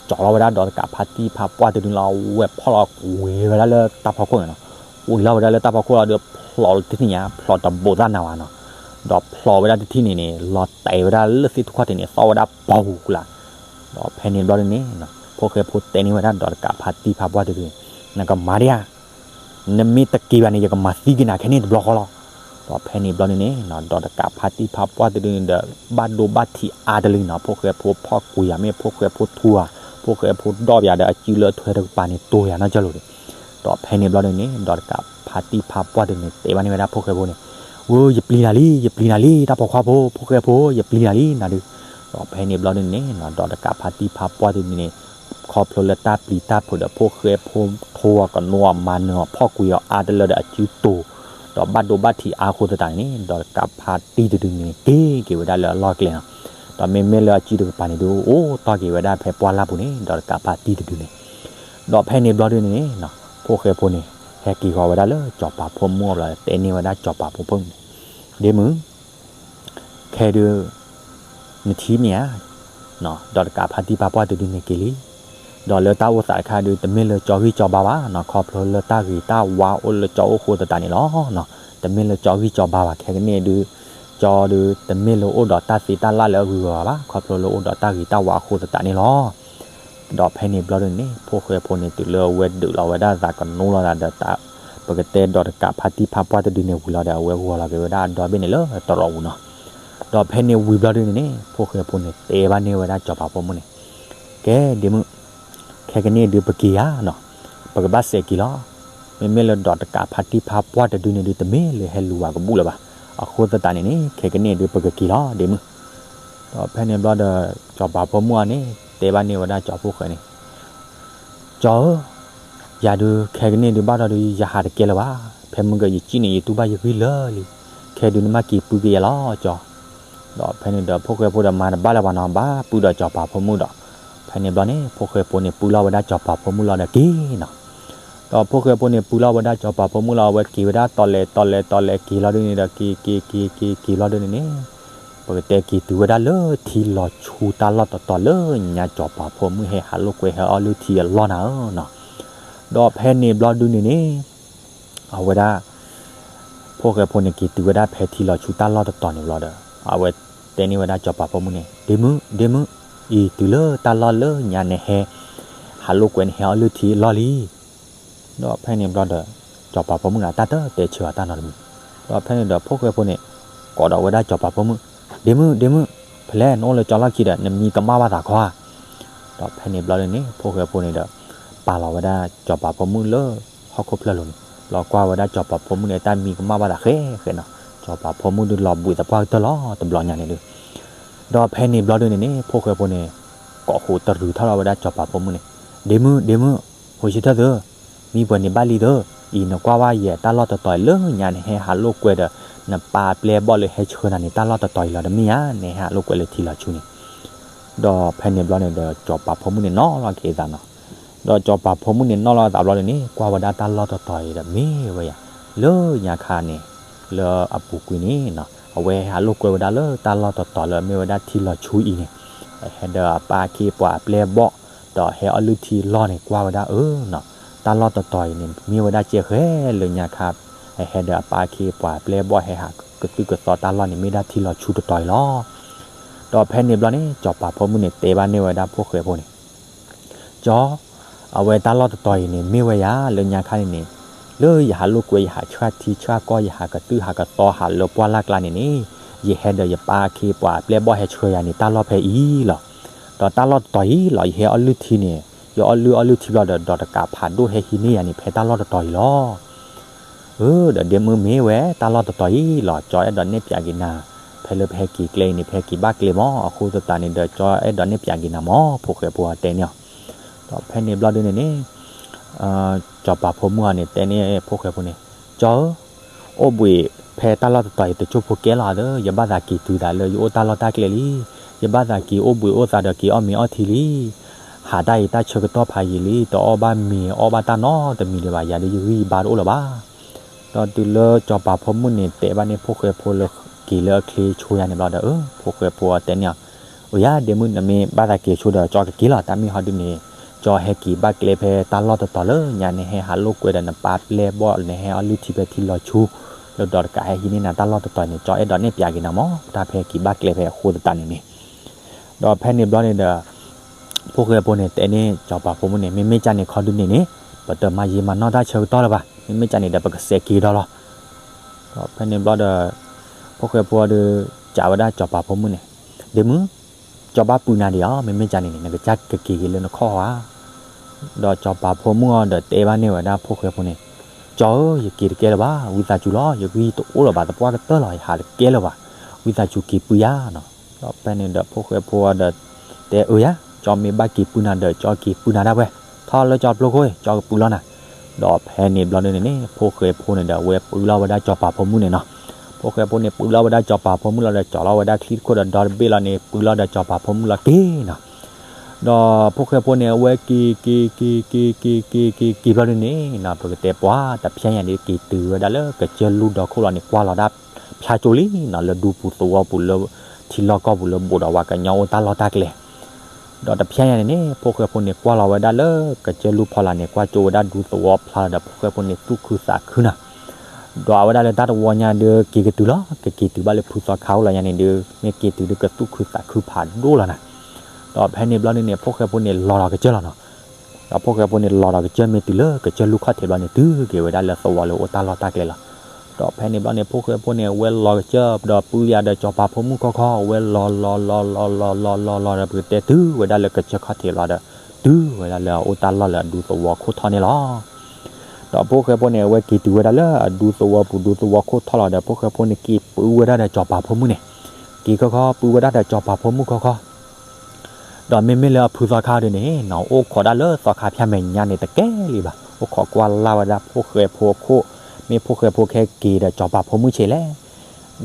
ကၠီလီၤဝဲဒၣ်ဒီးတကးဖါတံၢ်ဖါပှၢ်တဒုန့ၣ်လီၤ. အဝဲဖီၣ်လီၤကွံာ်ဝဲဒၣ်လၢတၢ်ဖီခိၣ်န့ၣ်နီၤ. ကွံာ်လီၤဝဲဒၣ်လၢတၢ်ဖီခိၣ်လီၤဒီး ဖျိးတထံၣ်ညါ ဖျိးတဘိးသၣ်နၤဝဲနီၤ. ဒီးဖျိးဝဲဒၣ်တထံၣ်န့ၣ်န့ၣ် လီၤတဲာ်ဝဲဒၣ်လၢသ့ၣ်ထူၣ်ခီၣ်ထံးန့ၣ် သီၣ်ဝဲဒၣ်ပှီၤပူၤကျါ. ဒီးဖဲန့ၣ်ဘျီဒုန့ၣ် ဖိၣ်ဃဲဖိတဲန့ၢ်ဝဲဒၣ်ဒီးတကးဖါတံၢ်ဖါပှၢ်တဒုန့ၣ် နကမၤဒံးဧါ, နမ့ၢ်တက့ၤဘၣ်န့ၣ် ယကမၤသံက့ၤနၤခဲန့ၣ်တဘျီဃီလီၤ. ဒီးဖဲန့ၣ်ဘျီဒုန့ၣ် ဒီးတကးဖါတံၢ်ဖါပှၢ်တဒုန့ၣ်ဒီး ဘၣ်ဒိဘၣ်ထံးအါတလၢနီၤ. ဖိၣ်ဃဲဖိဖီၣ်ကွံာ်ယၤ မ့ၢ်ဖိၣ်ဃဲဖိထူဧါ, ဖိၣ်ဃဲဖိဒီၣ်ပယၤဒီး အစုလၢအထွဲတကပၤန့ၣ် တိၤယၤနီၢ်ကၢလိၤဒုး. ဒီးဖဲန့ၣ်ဘျီဒုန့ၣ် ဒီးတကးဖါတံၢ်ဖါပှၢ်တဒုန့ၣ် တဲဘၣ်န့ၢ်ဝဲဒၣ်ဖိၣ်ဃဲဖိန့ၣ်, ဝဲ ယပျံၤနၤလံ ယပျံၤနၤလံ တၢ်ပိာ်ခွါဖိ ဖိၣ်ဃဲဖိ ယပျံၤနၤလံနၤဒုး. ဒီးဖဲန့ၣ်ဘျီဒုန့ၣ် ဒီးတကးဖါတံၢ်ဖါပှၢ်တဒုန့ၣ် ခီဖျိလၢတၢ်ပျံၤတၢ်ဖုးဒီး ဖိၣ်ဃဲဖိထူအီၤ ကနိးအီၤ မၤနၢၤအီၤ ဖီၣ်ကွံာ်အီၤအါတလၢဒီး အစုတိၤ ဒီးဘၣ်ဒိဘၣ်ထံးအါအဃိသတးန့ၣ်န့ၣ် ဒီးတကးဖါတံၢ်တဒုန့ၣ် က့ၤက့ၤဝဲဒၣ်လၢအလီၢ်ကျဲနီၤ. ဒီးမ့မ့ၢ်လၢအစုတကပၤန့ၣ်ဒုး အိၣ်တီၢ်က့ၤဝဲဒၣ်ဖဲပှၢ်လၢ်ပူၤန့ၣ် ဒီးတကးဖါတံၢ်တဒုန့ၣ် ဒီးဖဲန့ၣ်ဘျီဒုန့ၣ်န့ၣ် ဖိၣ်ဃဲဖိန့ၣ် ဟဲက့ၤဃီၤဝဲဒၣ်လၢစီၤပၤဖိမုၣ်အဘျီ တဲန့ၢ်ဝဲဒၣ်စီၤပၤဖိမုၣ်န့ၣ်, ဒ့မုၣ် ခဲဒုး နထံၣ်မ့ၢ်ဧါ, ဒီးတကးဖါတံၢ်ဖါပှၢ်တဒုန့ၣ်က့ၤလံ. ဒီးလၢတၢ်အိၣ်သးတခါဒုး တမ့ၢ်လၢကၠီဂံၢ်ကၠီဘါဘၣ်နီၤ, ခီဖျိလၢတၢ်ဂ့ၤတၢ်ဝါအိၣ်လၢကၠီအိၣ်အဃိသတးန့ၣ်လီၤ. တမ့ၢ်လၢကၠီဂံၢ်ကၠီဘါဘၣ်, ခဲကနံၣ်ဒုး ကၠီဒုး တမ့ၢ်လၢအိၣ်ဒီးတၢ်သ့တၢ်လၢ်လၢအဂုၤအဂၤဘၣ်, ခီဖျိလၢအိၣ်ဒီးတၢ်ဂ့ၤတၢ်ဝါအဃိသတးန့ၣ်လီၤ. ဒီးဖဲန့ၣ်ဘျီဒုန့ၣ်န့ၣ် ဖိၣ်ဃဲဖိန့ၣ် တုၤလၢအဝဲဒုးလီၤဝဲဒၣ်သးကနိလီၤသးဒီး ပကတဲဒီးတကးဖါတံၢ်ဖါပှၢ်တဒုန့ၣ်ဝံၤလီၤဒီး အဝဲဂီၤလီၤက့ၤဝဲဒၣ်အဒီဘ့ၣ်န့ၣ်လၢတရီးပူၤနီၤ. ဒီးဖဲန့ၣ်ဝံၤဘျီဒုန့ၣ်န့ၣ် ဖိၣ်ဃဲဖိန့ၣ် တဲဘၣ်န့ၢ်ဝဲဒၣ်စီၤပၤဖိမုၣ်န့ၣ်, ကဲဒ့မုၣ်, ခဲကနံၣ်ဒုးပက့ၤဧါနီၤ, ပကဘၣ်စဲးက့ၤလီၤ. မ့မ့ၢ်လၢဒီးတကးဖါတံၢ်ဖါပှၢ်တဒုန့ၣ်ဒုး တမ့ၢ်လၢဟဲလူၤဝဲကဘူၣ်လၢၤဘၣ်. အဃိသတးန့ၣ်န့ၣ် ခဲကနံၣ်ဒုးပကက့ၤလီၤ ဒ့မုၣ်. ဒီးဖဲန့ၣ်ဘျီဒီး စီၤပၤဖိမုၣ်အန့ၣ် တဲဘၣ်န့ၢ်ဝဲဒၣ်စီၤဖိၣ်ဃဲန့ၣ်, ကၠီဧၢ, ယၤဒုးခဲကနံၣ်ဒုးဘၣ်ဒီးဒုး ယဟးတကဲလၢၤဘၣ်. ဖဲမုၢ်ကယစံၣ်န့ၣ် ယတူၢ်ဘၣ်ယဂံၢ်လၢာ်လံ. ခဲဒုးနမ့ၢ်က့ၤပုၢ်က့ၤယၤလီၤ ကၠီ. ဒီးဖဲန့ၣ်ဒီး ဖိၣ်ဃဲဖိဒီးမၤတဘၣ်လၢၤဘၣ်နီၤ, ဘၣ်ပုၢ်ဒီးစီၤပၤဖိမုၣ်ဒီး ဖဲန့ၣ်ဘျီန့ၣ် ဖိၣ်ဃဲဖိန့ၣ် ပုၢ်လီၤဝဲဒၣ်စီၤပၤဖိမုၣ်လီၤဒီးက့ၤနီၤ. ဒီးဖိၣ်ဃဲဖိန့ၣ် ပုၢ်လီၤဝဲဒၣ်စီၤပၤဖိမုၣ်လီၤ, အဝဲက့ၤဝဲဒၣ်တီၤလဲၤတီၤလဲၤတီၤလဲၤက့ၤလီၤဒုန့ၣ်ဒီး က့ၤက့ၤက့ၤက့ၤက့ၤလီၤဒုန့ၣ်န့ၣ် ပကတဲက့ၤတုၤဝဲဒၣ်လၢထံလီၤဆူတၢ်လီၢ်တတီၤလၢညါ စီၤပၤဖိမုၣ်ဟဲဟးလိာ်ကွဲဟဲအီၣ်လုၢ်ထံအလီၢ်နၤဧၢနီၤ. ဒီးဖဲန့ၣ်ဘျီဒုန့ၣ်န့ၣ် အဝဲဒၣ် ဖိၣ်ဃဲဖိန့ၣ် က့ၤတုၤဝဲဒၣ်ဖဲထံလီၤဆူတၢ်လီၢ်တတီၤန့ၣ်ဘျီဒီး အဝဲတဲန့ၢ်ဝဲဒၣ်စီၤပၤဖိမုၣ်န့ၣ်, ဒ့မုၣ်, ဒ့မုၣ်, အံၤတုၤလၢတၢ်လီၢ်လၢညါနဟဲ ဟးလိာ်ကွဲနဟဲအီၣ်လုၢ်ထံအလီၢ်လံ. ဒီးဖဲန့ၣ်ဘျီဒီး စီၤပၤဖိမုၣ်န့ၣ်တၢ်တတဲဆၢအီၤတၢ်နီတမံၤ. ဒီးဖဲန့ၣ်ဒီး ဖိၣ်ဃဲဖိန့ၣ် ကိးဒီးဝဲဒၣ်စီၤပၤဖိမုၣ်, ဒ့မုၣ်, ဒ့မုၣ်, ဖဲလဲၣ်နအိၣ်လၢကၠီလီၢ်ခံဒီး နမံကမၣ်ဘၣ်သးခီဧါ. ဒီးဖဲန့ၣ်ဘျီဒုန့ၣ် ဖိၣ်ဃဲဖိန့ၣ်ဒီး ပာ်လီၤဝဲဒၣ်စီၤပၤဖိမုၣ်လၢဟီၣ်ခိၣ်ဖျၢၣ်လိၤန့ၣ်, လီၤကွၢ်ဝဲဒၣ်စီၤပၤဖိမုၣ်န့ၣ် တၢ်မံကမၣ်ဘၣ်သးဃဲဃဲနီၤ, စီၤပၤဖိမုၣ်ဒုးလီၤဘှံးသပှၢ်ကတၢၢ်လီၤ တဘျီညါန့ၣ်ဒုး. ဒီးဖဲန့ၣ်ဘျီဒုန့ၣ်န့ၣ် ဖိၣ်ဃဲဖိန့ၣ် ကိးဃိတရူးထီၣ်လီၤဝဲဒၣ်စီၤပၤဖိမုၣ်န့ၣ်, ဒ့မုၣ်, ဒ့မုၣ်, ဟိဆံထၢၣ်သု, မံပှဲၤန့ၣ်ဘၣ်လံသု, အံၤနကွၢ်ဝဲယဲတၢ်လီၢ်တတီၤအံၤလၢညါနဟဲဟးလိာ်ကွဲဒီး နပၢ်ပျဲၢ်ဘီၣ်လၢဟဲဆှၢနၤန့ၣ် တၢ်လီၢ်တတီၤအံၤလီၤတမ့ၢ်ဧါ, နဟဲဟးလိာ်ကွဲလၢထံလီၤဆူန့ၣ်. ဒီးဖဲန့ၣ်ဘျီန့ၣ်ဒီး စီၤပၤဖိမုၣ်န့ၣ်နီၤလီၤက့ၤအသးနီၤ. ဒီးစီၤပၤဖိမုၣ်န့ၣ်နီၤလီၤအသးဘျီဒုန့ၣ် ကွၢ်ဝဲဒၣ်တၢ်လီၢ်တတီၤအံၤဒီးမ့ၢ်ဝဲယၤ လၢညါခါန့ၣ် လၢအပူၤကွံာ်န့ၣ်နီၤ အဝဲဟဲဟးလိာ်ကွဲဝဲဒၣ်လၢတၢ်လီၢ်တတီၤလၢအမ့ၢ်ဝဲဒၣ်ထံလီၤဆူအံၤန့ၣ် အဟဲဒီးအပၢ်အခ့အပှၤအပျဲၢ်အဘီၣ် ဒီးဟဲအီၣ်လုၢ်ထံအလီၢ်န့ၣ် ကွၢ်ဝဲဒၣ်အၢနီၤ တၢ်လီၢ်တတီၤအံၤန့ၣ် မ့ၢ်ဝဲဒၣ်ကဲဃဲလၢညါခါ အဟဲဒီးအပၢ်အခ့အပှၤအပျဲၢ်အဘီၣ်ဟဲဟးကသုၣ်ကသီတၢ်လီၢ်န့ၣ် မ့ၢ်ဒၣ်ထံလီၤဆူတတီၤအံၤလီၤ. ဒီးဖဲန့ၣ်ဘျီန့ၣ် စီၤပၤဖိမုၣ်န့ၣ် တဲဘၣ်န့ၢ်ဝဲဒၣ်ဖိၣ်ဃဲဖိန့ၣ် ကၠီ, အဝဲတၢ်လီၢ်တတီၤအံၤန့ၣ် မ့ၢ်ဝဲယၤလၢညါခါန့ၣ်န့ၣ် လၢယဟးလိာ်ကွဲ ယဟးဆှၣ်ထံဆှၣ်ကီၢ် ယဟးကသုၣ်ဟးကသီဟးလၢပှၢ်လၢ်ကျါန့ၣ်န့ၣ် ယဟဲဒီးယပၢ်အခ့အပှၤအပျဲၢ်အဘီၣ်ဟဲဆှၢယၤန့ၣ် တၢ်လီၢ်ဖဲအံၤလီၤ. ဒီးတၢ်လီၢ်တတီၤအံၤလီၤ ယဟဲအီၣ်လုၢ်ထံန့ၣ် ယအီၣ်လုၢ်အီလုၢ်ထံဘျီဒီး ဒီးတကးဖးဒိၣ်ဟဲဟံးန့ၢ်ယၤန့ၣ် ဖဲတၢ်လီၢ်တတီၤအံၤလီၤ. အၢ ဒီးဒ့မုၣ်မ့ၢ်ဝဲ တၢ်လီၢ်တတီၤအံၤလီၤ ကၠီအဲၣ်ဒိးနဲၣ်ပၠးက့ၤနၤ, ဖဲလၢပဟဲက့ၤကျဲအံၤန့ၣ် ပဟဲက့ၤဘၣ်ကျဲမး အဃိသတးန့ၣ်ဒီး ကၠီအဲၣ်ဒိးနဲၣ်ပၠးက့ၤနၤမး ဖိၣ်ဃဲဖိတဲန့ၣ်အီၤ. ဒီးဖဲန့ၣ်ဘျီဒုန့ၣ်န့ၣ် စီၤပၤဖိမုၣ်အီၤန့ၣ် တဲန့ၢ်ဖိၣ်ဃဲဖိန့ၣ်, ကၠီဧၢ, အိၣ်ဘှံးဖဲတၢ်လီၢ်တတီၤအံၤ တစိၢ်ဖိကဲလီၤသၢ, ယဘၣ်သးက့ၤတုၤသးလၢယအိၣ်တၢ်လီၢ်တၢ်ကျဲလံ. ယဘၣ်သးက့ၤအိၣ်ဘှံးအိၣ်သါဒီးက့ၤအီၣ်မ့ၤအီထံလံ. ဟးတၢ်အံၤတၢ်ဆၢကတီၢ်ဖးယံာ်လံ, တအီၣ်ဘၣ်မ့ၤအီၣ်ဘၣ်တၢ်နီတမံၤဒံးဘၣ်, ယၤဒုးယဂံၢ်ယဘါတအိၣ်လၢၤဘၣ်. ဒီးတုၤလၢစီၤပၤဖိမုၣ်န့ၣ် တဲဘၣ်န့ၢ်ဖိၣ်ဃဲဖိလၢက့ၤလၢအချ့ဆိယၤန့ၣ်ဘျီဒီး အၢ ဖိၣ်ဃဲဖိတဲန့ၢ်အီၤ, အိၣ်ယၤ ဒ့မုၣ် နမ့ၢ်ဘၣ်သးက့ၤဆိဒီး ကၠီကက့ၤလီၤ. တၢ်မ့ၢ်ဟီဒုန့ၣ် ကၠီဟဲက့ၤဘၣ်ကျဲဖဲတၢ်လီၢ်တတီၤလၢညါ နဟဲဟးလိာ်ကွဲဒီးနပၢ်ပျဲၢ်ဘီၣ် နဟဲအီၣ်လုၢ်ထံဖဲထံလီၤဆူ လၢဒီးတကးဟဲဟံးန့ၢ်နၤတၢ်လီၢ်တတီၤန့ၣ် ကၠီအဲၣ်ဒိးနဲၣ်ပၠးက့ၤနၤမး တၢ်ဖဲက့ၤဘၣ်ကျဲဖဲအဃိသတးန့ၣ်န့ၣ်. ဒီးဖဲန့ၣ်ဘျီန့ၣ်ဒီး ဖိၣ်ဃဲဖိန့ၣ် တဲန့ၢ်စီၤပၤဖိမုၣ်န့ၣ် မ့မ့ၢ်ကၢ်န့ၣ်ခီဒုန့ၣ်န့ၣ် ပတမၤယံာ်မၤနီၢ်တၢ်ဆၢကတီၢ်လၢၤဘၣ်. မ့မ့ၢ်ကၢ်န့ၣ်ဒီး ပကစဲးက့ၤဒီးလီၤ. ဒီးဖဲန့ၣ်ဘျီဒီး ဖိၣ်ဃဲဖိဒီး ကးဝဲဒၣ်စီၤပၤဖိမုၣ်န့ၣ်, ဒ့မုၣ်, ကၠီဘၣ်ပုၢ်နၤဒံးဧါ, မ့မ့ၢ်ကၢ်န့ၣ်န့ၣ် နကစၢ်ကက့ၤက့ၤလၢနခီၣ်ဧါ. ဒီးစီၤပၤဖိမုၣ်အီၤဒီးတဲဘၣ်န့ၢ်ဝဲဒၣ်ဖိၣ်ဃဲဖိန့ၣ်, ကၠီဧၢ, ယက့ၤတကဲလၢၤဘၣ်, ဝံသးစူၤလီၤ, ယဂံၢ်တအိၣ်လၢၤဘၣ် သပှၢ်ကတၢၢ်လီၤ, ယဟးတကဲလၢၤဘၣ်, ဝံသးစူၤက့ၤပုၢ်ယၤနီၤ. ဒီးဖဲန့ၣ်ဒီး ဖိၣ်ဃဲဖိအီၤဒီး တဲအၢယၤ, ကၠီမ့ၢ်ဘၣ်က့ၤပုၢ်နၤဒီး ကၠီက့ၤပုၢ်နၤဒၣ်ဝဲ, ထီၣ်လၢကၠီပျိခိၣ် ကၠီကပုၢ်လီၤနၤ. ဒီးဖဲန့ၣ်ဘျီဒုန့ၣ်န့ၣ် ဖိၣ်ဃဲဖိန့ၣ်ဒီး အဝဲပုလီၤဝဲဒၣ်စီၤပၤဖိမုၣ်န့ၣ်နီၤ. ဖိၣ်ဃဲဖိန့ၣ် ပုလီၤဝဲဒၣ်စီၤပၤဖိမုၣ်လီၤဒီး ကၠီၤလီၤဝဲဒၣ်ချံတခိၣ်ဒီး ဒီတဘ့ၣ်လီၤန့ၣ် ပုလီၤဒီးစီၤပၤဖိမုၣ်လီၤက့ၤနီၤ. ဒီးဖိၣ်ဃဲဖိန့ၣ် အဝဲက့ၤ က့ၤ က့ၤ က့ၤ က့ၤ က့ၤ က့ၤ က့ၤဘျီဒုန့ၣ်နီၤ ပကတဲပှၤတဖျဲညါန့ၣ် က့ၤတုၤဝဲဒၣ်လၢကစၢၢ်လူၢ်ဒီခိၣ်လီၤန့ၣ် ကွၢ်လီၤဒၣ်ဖၠါကၠိလံနီၤ လၢဒူပူၤသဝီပူၤလၢ ထံလီၢ်ကီၢ်ပူၤလၢဘိးဒီးဝၤကညီအိၣ်တၢ်လီၢ်တၢ်ကျဲ ဒီးတဖျဲညါန့ၣ်န့ၣ် ဖိၣ်ဃဲဖိန့ၣ် ကွၢ်လီၤဝဲဒၣ်လၢကစၢၢ်လူၢ်ဖီလာ်န့ၣ် ကွၢ်ကၠိဝဲဒၣ်ဒူသဝီဖျါလီၤဒီး ဖိၣ်ဃဲဖိန့ၣ် သူၣ်ခုသးခုနီၤ. ဒီးအဝဲဒၣ်လၢတၢ်တဝီညါဒုး က့ၤကတုၤလီၤ ကက့ၤတုၤဘၣ်လၢဖုသီခါအိၣ်လီၤညါန့ၣ်ဒုး မ့ၢ်က့ၤတုၤဒုးကသူၣ်ခုသးခုဖးဒိၣ်လီၤနီၤ. ဒီးဖဲန့ၣ်ဘျီဒုန့ၣ် ဖိၣ်ဃဲဖိန့ၣ်လီၤဒီးကစၢၢ်လီၤနီၤ. ဒီးဖိၣ်ဃဲဖိန့ၣ်လီၤဒီးကစၢၢ်မ့ၢ်တုၤလၢကစၢၢ်လူၢ်ခီၣ်ထံးဘျီန့ၣ် တုၤက့ၤဝဲဒၣ်လၢသဝီလၢအိၣ်တၢ်လီၢ်တၢ်ကျဲလီၤ. ဒီးဖဲန့ၣ်ဘျီန့ၣ် ဖိၣ်ဃဲဖိန့ၣ် အဝဲလီၤကစၢၢ်ဒီးပုယၤဒီးစီၤပၤဖိမုၣ်ခီခီ အဝဲလီၤလီၤလီၤလီၤလီၤလီၤလီၤလီၤဒီး ပကတဲတုၤဝဲဒၣ်လၢကစၢၢ်ခီၣ်ထံးဘျီဒီး တုၤဝဲဒၣ်လၢအအိၣ်တၢ်လီၢ်လၢအဒူသဝီခိၣ်ထီၣ်န့ၣ်လီၤ. ဒီးဖိၣ်ဃဲဖိန့ၣ် အဝဲက့ၤတုၤဝဲဒၣ်လၢအဒူသဝီပူၤ ဒူသဝီခိၣ်ထီၣ်လီၤဒီး ဖိၣ်ဃဲဖိန့ၣ် က့ၤပုဝဲဒၣ်ဒီးစီၤပၤဖိမုၣ်န့ၣ်, က့ၤခီခီ ပုဝဲဒၣ်ဒီးစီၤပၤဖိမုၣ်ခီခီ ဒီးမ့မ့ၢ်လၢအဖုသီခါဒုန့ၣ်နီၤ အိၣ်ခိးဒၣ်လၢသီခါဖၠါမဲာ်ညါန့ၣ် တကဲလံဘၣ်, အိၣ်ခိးကွၢ်လၢ်ဝဲဒၣ်ဖိၣ်ဃဲဖိအခိၣ်, မ့ၢ်ဖိၣ်ဃဲဖိကဟဲက့ၤဒီးစီၤပၤဖိမုၣ်ဆ့လဲၣ်.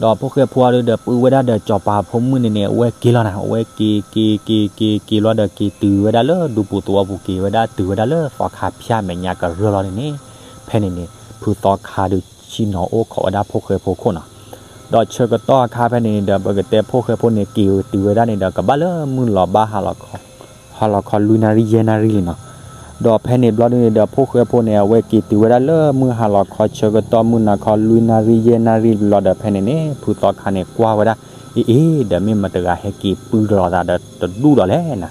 ဒီးဖိၣ်ဃဲဖိအံၤဒီး ပုဝဲဒၣ်ဒီးစီၤပၤဖိမုၣ်န့ၣ်န့ၣ် အဝဲက့ၤလီၤနၤ, အဝဲက့ၤ က့ၤ က့ၤ က့ၤ က့ၤလီၤဒီး က့ၤတုၤဝဲဒၣ်လၢဒူပူၤသဝီပူၤ က့ၤဝဲဒၣ်တုၤဝဲဒၣ်လၢသီခါဖၠါမဲာ်ညါကရၢလီၤန့ၣ်န့ၣ်, ဖဲန့ၣ်န့ၣ် ဖုသီခါဒုဆ့ၣ်နီၤအိၣ်ခိးဝဲဒၣ်ဖိၣ်ဃဲဖိခိၣ်နီၤ. ဒီးဆၢကတီၢ်အခါဖဲန့ၣ်န့ၣ်ဒီး ပကတဲဖိၣ်ဃဲဖိန့ၣ် က့ၤတုၤဝဲဒၣ်န့ၣ်ဒီး ကဘၣ်လၢမုၢ်လီၤဘၣ် ဟါလီၤခီလွံၢ်နၣ်ရံၣ်ယဲၢ်နၣ်ရံၣ်လံနီၤ. ဒီးဖဲန့ၣ်ဘျီဒုန့ၣ်ဒီး ဖိၣ်ဃဲဖိန့ၣ် အဝဲက့ၤတုၤဝဲဒၣ်လၢမုၢ်ဟါလီၤခီဆၢကတီၢ်မုၢ်နၤခီလွံၢ်နၣ်ရံၣ်ယဲၢ်နၣ်ရံၣ်လီၤဒီး ဖဲန့ၣ်န့ၣ် ဖုသီခါန့ၣ်ကွၢ်ဝဲဒၣ် အ့အ့ ဒီးမ့ၢ်မတဂၤဟဲက့ၤပုလီၤသးဒီးတဒူၣ်ဒီးလဲၣ်နၤ.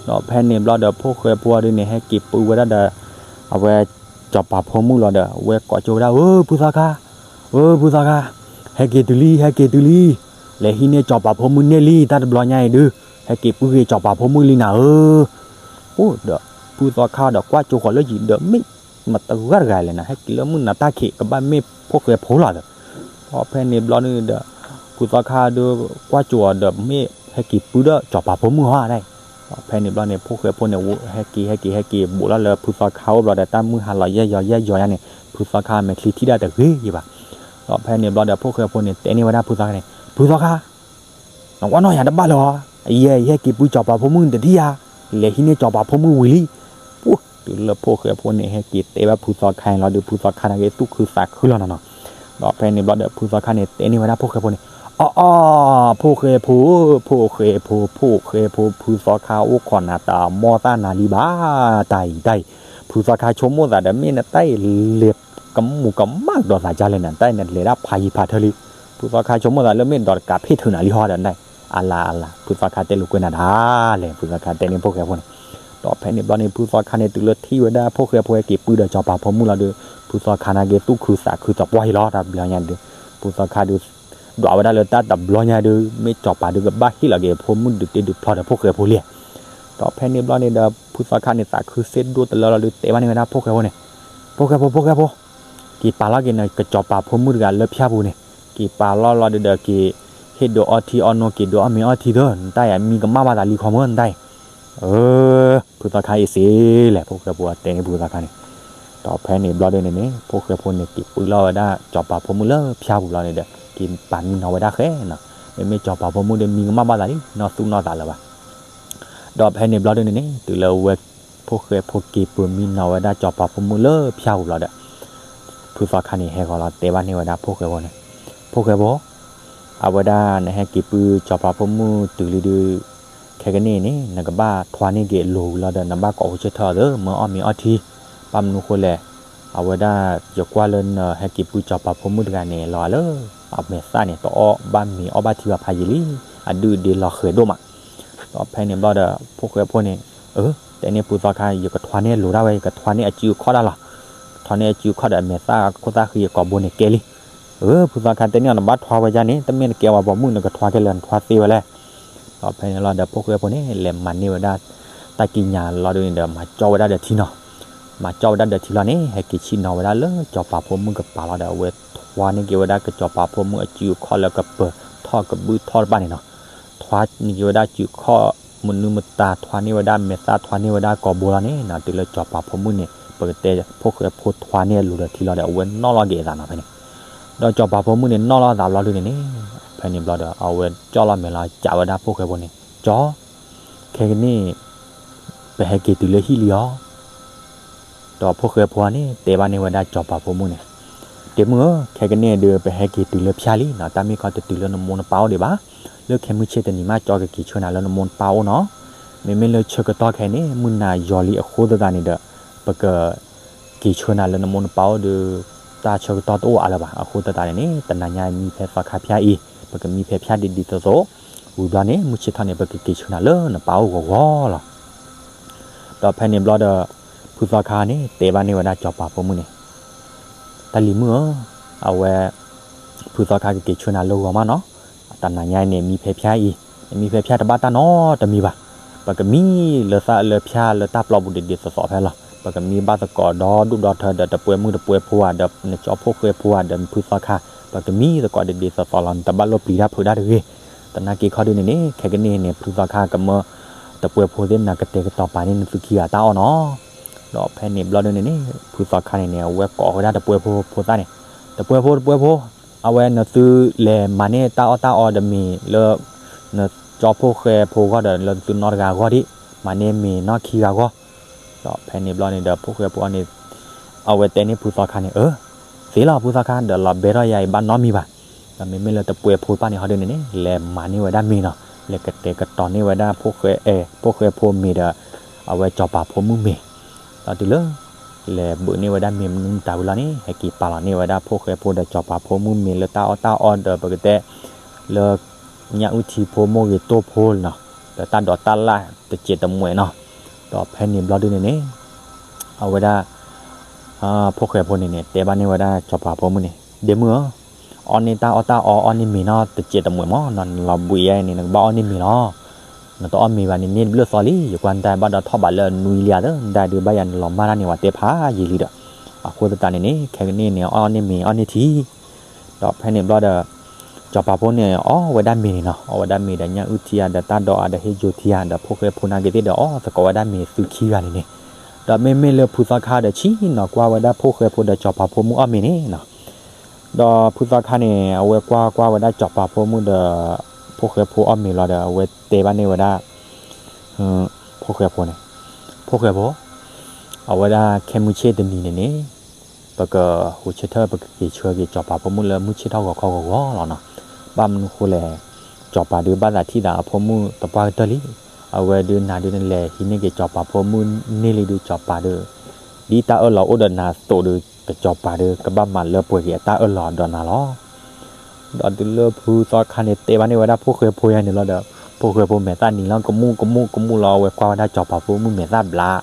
ဒီးဖဲန့ၣ်ဘျီဒီး ဖိၣ်ဃဲဖိအံၤဒုန့ၣ် ဟဲက့ၤပုဝဲဒၣ်ဒီး အဝဲ စီၤပၤဖိမုၣ်လီၤဒီး အဝဲကိးကၠိဝဲဒၣ် အိ ဖုသီခါ, အိ ဖုသီခါ, ဟဲက့ၤတုၤလံ ဟဲက့ၤတုၤလံ, လဲၤဟံးန့ၢ်စီၤပၤဖိမုၣ်န့ၢ်လံ တၢ်တဘျီညါအံၤဒု, ဟဲက့ၤပုဂ့ၤစီၤပၤဖိမုၣ်လံနၤဧၢ. အိၣ်ဒီး ဖုသီခါဒီးကွၢ်ကၠိဃီၤလၢယံၤဒီး မ့ၢ်မတဂၤတဂၤလဲၣ်နၤ ဟဲက့ၤလၢမုၢ်နၤတၢ်ခံး ကဘၣ်မ့ၢ်ဖိၣ်ဃဲဖိလီၤဒီး, ဒီးဖဲန့ၣ်ဘျီဒုဒီး ဖုသီခါဒု ကွၢ်ကၠိအီၤဒီး မ့ၢ်ဟဲက့ၤပုဒီးစီၤပၤဖိမုၣ်ဧါဒၣ်အံၤ. ဒီးဖဲန့ၣ်ဘျီန့ၣ် ဖိၣ်ဃဲဖိန့ၣ် ဟဲက့ၤ ဟဲက့ၤ ဟဲက့ၤ ဘူးလီၤလၢဖုသီခါအိၣ်ဘျီဒီး တၢ်မုၢ်ဟါလီၤယဲၢ်ယီၤယဲၢ်ယီၤညါန့ၣ် ဖုသီခါမဲာ်ချံထံၣ်ဒၣ်တဂ့ၤဘၣ်. ဒီးဖဲန့ၣ်ဘျီဒီး ဖိၣ်ဃဲဖိန့ၣ် တဲန့ၢ်ဝဲဒၣ်ဖုသီခါန့ၣ် ဖုသီခါ နကွၢ်နီၢ်ယၤတဘၣ်လၢၤဧါ, ယဲ ယဟဲက့ၤပုစီၤပၤဖိမုၣ်နတထံၣ်ဧါ, လဲၤဟံးန့ၢ်စီၤပၤဖိမုၣ်ဝံၤလံ. ပှၤ တုၤလၢဖိၣ်ဃဲဖိန့ၣ် ဟဲက့ၤတဲဘၣ်ဖုသီခါန့ၣ်လီၤဒီး ဖုသီခါန့ၣ်က့ၤသူၣ်ခုသးခုလီၤနီၤနီၤ. ဒီးဖဲန့ၣ်ဘျီဒီး ဖုသီခါန့ၣ် တဲန့ၢ်ဝဲဒၣ်ဖိၣ်ဃဲဖိန့ၣ်, အီအီ ဖိၣ်ဃဲဖိ, ဖိၣ်ဃဲဖိ, ဖိၣ်ဃဲဖိ, ဖုသီခါအိၣ်ခိးနၤတၢ်မီၢ်သၣ်နၤလံဘၣ်, တၢ်အံၤတၢ်အံၤ, ဖုသီခါဆိကမိၣ်သးဒီး မ့ၢ်နတၢ်အံၤလဲၤကမူၤကမၣ်ဒီးသးဒ်လဲၣ်နၤ, တၢ်အံၤနလဲၤဒၣ်ဖးယံၤဖးထၢလံ. ဖုသီခါဆိကမိၣ်သးလၢမ့ၢ်ဒီးတကးဖ့ၣ်ထုးနၤလံဟီဒီးနတၢ်အံၤ, အလၤအလၤ ဖုသီခါတဲလိာ်ကွဲနၤဒၣ်လဲာ်, ဖုသီခါတဲန့ၢ်ဖိၣ်ဃဲဖိန့ၣ်. ဒီးဖဲန့ၣ်ဘျီန့ၣ် ဖုသီခါန့ၣ် တုၤလၢထံၣ်ဝဲဒၣ်ဖိၣ်ဃဲဖိဟဲက့ၤပုဒီးစီၤပၤဖိမုၣ်လီၤဒီး ဖုသီခါန့ၣ်က့ၤသူၣ်ခုသးခုသပှၢ်ဟံၤလီၤ တၢ်ဘျီညါဒုး, ဖုသီခါဒုး ဒွးဝဲဒၣ်လၢတၢ်တဘျီညါဒုး မ့ၢ်စီၤပၤဒုးကဘၣ်ဟ့ၣ်လီၤက့ၤဖိမုၣ်ဒုးတ့ဒုးဖျီဒီးဖိၣ်ဃဲဖိလံ. ဒီးဖဲန့ၣ်ဘျီန့ၣ်ဒီး ဖုသီခါန့ၣ်သးခုစ့ၢ်ဒိၣ်တလၢလီၤဒုး တဲဘၣ်န့ၢ်ဝဲဒၣ်ဖိၣ်ဃဲဖိန့ၣ်, ဖိၣ်ဃဲဖိ ဖိၣ်ဃဲဖိ, က့ၤပာ်လီၤက့ၤနကစီၤပၤဖိမုၣ်တဂၤလၢဖၠါပူၤန့ၣ်, က့ၤပာ်လီၤလီၤဒုးဒီးက့ၤ ဟ့ၣ်ဒုးအီထံအီနိက့ၤဒုးအီၣ်မ့ၤအီထံသၢ နတၢ်အံၤမံကမၣ်ဘၣ်သးလံခီမၢ် နတၢ်အံၤ အၢ ဖုသီခါအ့ၣ်စ့လဲၣ် ဖိၣ်ဃဲဖိတဲန့ၢ်ဖုသီခါန့ၣ်. ဒီးဖဲန့ၣ်ဘျီဒုးန့ၣ်န့ၣ် ဖိၣ်ဃဲဖိန့ၣ် က့ၤပုလီၤဝဲဒၣ်စီၤပၤဖိမုၣ်လၢဖၠါပူၤဘျီန့ၣ်ဒီး က့ၤပာ်မံနီၤဝဲဒၣ်ဃဲနီၤ, မ့မ့ၢ်စီၤပၤဖိမုၣ်ဒီးမံကမၣ်ဘၣ်သးလံ နီၢ်သူၣ်နီၢ်သးလၢၤဘၣ်. ဒီးဖဲန့ၣ်ဘျီဒုးန့ၣ်န့ၣ် တုၤလၢဝဲ ဖိၣ်ဃဲဖိက့ၤပာ်မံနီၤဝဲဒၣ်စီၤပၤဖိမုၣ်လၢဖၠါပူၤဘျီဒီး ဖုသီခါန့ၣ် ဟဲဃီၤလီၤတဲဘၣ်န့ၢ်ဝဲဒၣ်ဖိၣ်ဃဲဖိန့ၣ်, ဖိၣ်ဃဲဖိ အဝဲဒၣ်နဟဲက့ၤပုစီၤပၤဖိမုၣ်တုၤလံဒုး ခဲကနံၣ်အံၤန့ၣ် နကဘၣ်ထွါန့ၢ်က့ၤအလိၤဝံၤလီၤဒီး နဘၣ်ကိးအိၣ်ဆၢထၢၣ်အီၤသၢ မၢအီၣ်မ့ၤအီထံ, ဘၣ်မနုၤဃိလဲၣ်, အဝဲဒၣ်ယကွၢ်လၢနဟဲက့ၤပုစီၤပၤဖိမုၣ်တဂၤန့ၣ် လီၤဂာ်လၢ အမဲာ်သၣ်န့ၣ် တအီၣ်ဘၣ်မ့ၤအီၣ်ဘၣ်ထံဘၣ်ဖးယံာ်လံ, အဒုၣ်အဒ့လီၤဃဲၤဒိၣ်မး. ဒီးဖဲန့ၣ်ဘျီဒီး ဖိၣ်ဃဲဖိန့ၣ်, အၢ တဲန့ၢ်ဖုသီခါ ယကထွါန့ၢ်အလိၤဒၣ်ဝဲ ယကထွါန့ၢ်အစုအခီၣ်ဒၣ်လီၤ, ထွါန့ၢ်အစုအခီၣ်ဒီးအမဲာ်သၣ်ခိၣ်သၣ်ဃံအကိာ်ဘိန့ၣ်ကဲလံ. အၢ ဖုသီခါတဲန့ၢ်အီၤ နဘၣ်ထွါဝဲဒၣ်န့ၣ် တမ့ၢ်နကဲဝဲပိာ်မုၣ် နကထွါခဲလၢာ် နထွါသ့ဝဲလဲၣ်. ဒီးဖဲန့ၣ်လီၤဒီး ဖိၣ်ဃဲဖိန့ၣ် လဲၤမၤန့ၢ်ဝဲဒၣ် တၢ်ကံးညာ်လီၤဒုးန့ၣ်ဒီး မၤကၠီဝဲဒၣ်ဒီးထံနီၤ, မၤကၠီဝဲဒၣ်ဒီးထံလီၤန့ၣ် ဟဲက့ၤဆ့ၣ်နီၤဝဲဒၣ်လၢစီၤပၤဖိမုၣ်ကပၤလီၤဒီး အဝဲထွါန့ၢ်က့ၤဝဲဒၣ်ကစီၤပၤဖိမုၣ်အစုအခီၣ်လၢကပၢၤထီၣ်ကဘုၣ်ထီၣ်တဖၣ်န့ၣ်နီၤ, ထွါန့ၢ်က့ၤဝဲဒၣ်စုအခီၣ်မနုၤမတၤ ထွါန့ၢ်ဝဲဒၣ်မဲာ်သၣ် ထွါန့ၢ်ဝဲဒၣ်ကိာ်ဘိလီၤန့ၣ်နီၤ, တုၤလၢစီၤပၤဖိမုၣ်န့ၣ် ပကတဲဖိၣ်ဃဲဖိထွါန့ၢ်အလိၤဒီးထံလီၤဒီး အဝဲနီၣ်လီၤက့ၤအသးနီၤဖဲန့ၣ်. ဒီးစီၤပၤဖိမုၣ်န့ၣ်နီၣ်လီၤအသးဘျီဒုန့ၣ်န့ၣ်, ဖဲန့ၣ်ဘျီဒီး အဝဲကၠီၣ်လီၤမဲာ်လီၤ စံးဝဲဒၣ်ဖိၣ်ဃဲဖိန့ၣ်, ကၠီ ခဲကနံၣ် ပဟဲက့ၤတုၤလၢဟံၣ်လံဧါ. ဒီးဖိၣ်ဃဲဖိန့ၣ် တဲဘၣ်န့ၢ်ဝဲဒၣ်စီၤပၤဖိမုၣ်န့ၣ်, ဒ့မုၣ်ဧၢ, ခဲကနံၣ်ဒုး ပဟဲက့ၤတုၤလၢဖၠၣ်လံနီၤ, တၢ်မ့ၢ်ခီတတုၤလၢနမိၢ်နပၢ်အိၣ်ဒံးဘၣ်. လၢခဲမုၢ်ဆ့ၣ်တနံၤမး ကၠီကက့ၤဆှၢနၤလၢနမိၢ်နပၢ်အိၣ်နီၤ. မ့မ့ၢ်လၢဆၢကတီၢ်ခဲအံၤန့ၣ် မုၢ်နၤယီၤလံအဃိသတးန့ၣ်ဒီး ပက က့ၤဆှၢနၤလၢနမိၢ်နပၢ်အိၣ်ဒီး တၢ်ဆၢကတီၢ်တအိၣ်အါလၢၤဘၣ်. အဃိသတးန့ၣ်န့ၣ် တနၤညါမံဖဲသီခါဖၠၣ်အံၤ ပကမံဖဲဖၠၣ်ဒ်ဒ်သိးသိး, ဝံၤဘျီန့ၣ် မုၢ်ဆ့ၣ်ထီၣ်န့ၣ် ပကက့ၤဆှၢနၤလၢနပၢ်အိၣ်ဂီၤဂီၤလီၤ. ဒီးဖဲန့ၣ်ဘျီဒီး ဖုသီခါန့ၣ် တဲဘၣ်န့ၢ်ဝဲဒၣ်စီၤပၤဖိမုၣ်န့ၣ်, တၢ်လံၤမုၣ်ဧၢ, အဝဲ ဖုသီခါကက့ၤဆှၢနၤလၢဂီၤမးနီၤ. တနၤညါအံၤန့ၣ် မံဖဲဖၠၣ်အံၤ, နမံဖဲဖၠၣ်တဘၣ်တၢ်နီတမံၤဘၣ်. ပကမံလၢသၣ်လၢဖၠၣ်လၢတၢ်ပျီပူၤဒ်ဒ်သိးသိးဖဲလီၤ. ပကမံဘၣ်သကိးဒီဒူၣ်ဒီထၢဒီး တပှဲၤမုၣ်တပှဲၤဖိဧါ, ဒီးနကၠီဖိၣ်ဃဲဖိဧါ, ဒီးဖုသီခါ, ပကမံသကိးဒ်ဒ်သိးသိးလီၤ. နတဘၣ်လိၣ်ပျံၤတၢ်ဖုးတၢ်တဂ့ၤ. သနာ်က့ခီဒုန့ၣ်န့ၣ် ခဲကနံၣ်န့ၣ် ဖုသီခါကမၢ တပှဲၤဖိသ့ၣ်နၤကတဲာ်ကတီၤပာ်န့ၢ်နသုခံဂၤတၢ်အီၣ်နီၤ. ဒီးဖဲန့ၣ်ဘျီဒုန့ၣ်န့ၣ် ဖုသီခါန့ၣ်န့ၣ် အဝဲကိးဝဲဒၣ်တပှဲၤဖိဖိသၣ်န့ၣ်, တပှဲၤဖိ တပှဲၤဖိ, အဝဲနသုလဲၤမၤန့ၢ်တၢ်အီၣ်တၢ်အီဒီးမ့ၤလၢ နကၠီဖိၣ်ဃဲဖိဂီၢ်ဒီး လၢသုနီတဂၤအဂီၢ်ဒံး, မၤန့ၢ်မ့ၤနီၢ်ခံဂၤအဂီၢ်. ဒီးဖဲန့ၣ်ဘျီန့ၣ်ဒီး ဖိၣ်ဃဲဖိန့ၣ် အဝဲတဲန့ၢ်ဖုသီခါန့ၣ်, အၢ, သ့လီၤဖုသီခါ, ဒီးလီၤဘဲထီၣ်ယၤအံၤဘၣ်နီတမံၤဘၣ်. ဒီးမ့မ့ၢ်လၢတပှဲၤဖိတဖၣ်န့ၣ် ဟီဒုန့ၣ်န့ၣ် လဲၤမၤန့ၢ်ဝဲဒၣ်မ့ၤနီၤ, လဲၤကတဲာ်ကတီၤန့ၢ်ဝဲဒၣ်ဖိၣ်ဃဲ, အဲ, ဖိၣ်ဃဲဖိမ့ၤဒီး အဝဲစီၤပၤဖိမုၣ်မ့ၤ. ဒီးတုၤလၢ လဲၤဘုးန့ၢ်ဝဲဒၣ်မ့ၤမနုၤမတၤဝံၤလီၤန့ၣ် ဟဲက့ၤပာ်လီၤန့ၢ်ဝဲဒၣ်ဖိၣ်ဃဲဖိဒီးစီၤပၤဖိမုၣ်မ့ၤလၢတၢ်အီၣ်တၢ်အီဒီး ပကတဲ လၢ ညၣ်အုၣ်ထံဖိမိၢ်ဂ့ၤတိၢ်ဖိနီၤ, ဒီးတၢ်ဒိးတၢ်လၣ်တစဲးတမှဲးနီၤ. ဒီးဖဲန့ၣ်ဘျီဒုန့ၣ်န့ၣ် အဝဲဒၣ် ဖိၣ်ဃဲဖိန့ၣ်န့ၣ် တဲဘၣ်န့ၢ်ဝဲဒၣ်စီၤပၤဖိမုၣ်န့ၣ်, ဒ့မုၣ်ဧၢ, အီၣ်န့ၢ်တၢ်အီၣ်တၢ်အီ အီၣ်န့ၢ်မ့ၤနီၤ တစဲးတမှဲးမးနီၤ, နလီၤဘှံးယဲန့ၣ် နကဘၣ်အီၣ်န့ၢ်မ့ၤလီၤ. နတအီၣ်မ့ၤဘၣ်န့ၣ် န့ၢ်တဘျုးသီလံ, ယကွၢ်နတၢ်ဘၣ်ဒီးထီၣ်ဘးလၢအနွံလံဧါ, နတၢ်ဒုးဘၣ်ယၤနလီၤမၢ်တၢ်န့ၣ် ဝဲတဲဖးယံာ်လံဒီး, အဃိသတးန့ၣ်န့ၣ် ခဲကနံၣ်န့ၣ် အီၣ်န့ၢ်မ့ၤအီၣ်န့ၢ်ထံ ဒီးဖဲန့ၣ်ဘျီဒီး စီၤပၤဖိန့ၣ် အီၣ်ဝဲဒၣ်မ့ၤန့ၣ်နီၤ, အီၣ်ဝဲဒၣ်မ့ၤဒီးညၣ်အုၣ်ထံဧါ, ဒီးတၢ်ဒိးဧါ, ဒီးဟ့ၣ်ယိၤထံဧါ, ဒီးဖိၣ်ဃဲဖိနာ်က့သ့ၣ်ဒီး အီၣ်သကိးဝဲဒၣ်မ့ၤသုခံဂၤန့ၣ်န့ၣ်, ဒီးမ့မ့ၢ်လၢဖုသီခါဒီး ဆ့ၣ်နီၤကွၢ်ဝဲဒၣ်ဖိၣ်ဃဲဖိဒီးစီၤပၤဖိမုၣ်အီၣ်မ့ၤန့ၣ်နီၤ. ဒီးဖုသီခါန့ၣ် အဝဲကွၢ်ကွၢ်ဝဲဒၣ်စီၤပၤဖိမုၣ်ဒီး ဖိၣ်ဃဲဖိအီၣ်မ့ၤလီၤဒီး အဝဲတဲဘၣ်န့ၢ်ဝဲဒၣ် ဖိၣ်ဃဲဖိန့ၣ်, ဖိၣ်ဃဲဖိ, အဝဲဒၣ်ခဲမုၢ်ဆ့ၣ်တနံၤန့ၣ်န့ၣ် ပကဟူးဆၢထၢၣ် ပကက့ၤဆှၢက့ၤစီၤပၤဖိမုၣ်လၢမုၢ်ဆ့ၣ်ထီၣ်ဂီၤခီဂီၤဂီၤလီၤနီၤ. ဘၣ်မနုၤဃိလဲၣ်, စီၤပၤဒုးဘၣ်သးထံၣ်သးအဖိမုၣ်သပှၢ်ကတၢၢ်လံ. အဝဲဒုးနၤဒုးနလဲၤဟံးန့ၢ်က့ၤစီၤပၤဖိမုၣ်န့ၢ်လံဒုး စီၤပၤဒီး ဒ်တၢ်အၢၣ်လီၤအိၣ်ဒီးနၤအသိးဒီး ကစီၤပၤဒီး ကဘၣ်မၤလၢပှဲၤက့ၤအတၢ်အၢၣ်လီၤဒီးနၤလီၤ. ဒီးတုၤလၢဖုသီခါန့ၣ် တဲဘၣ်န့ၢ်ဝဲဒၣ်ဖိၣ်ဃဲဖိယါန့ၣ်လီၤဒီး ဖိၣ်ဃဲဖိမဲာ်သၣ်နံၤလီၤ ကမူၣ်ကမူၣ်ကမူၣ်လီၤ. အဝဲကွၢ်ဝဲဒၣ်စီၤပၤဖိမုၣ်မဲာ်သၣ်ဘျး,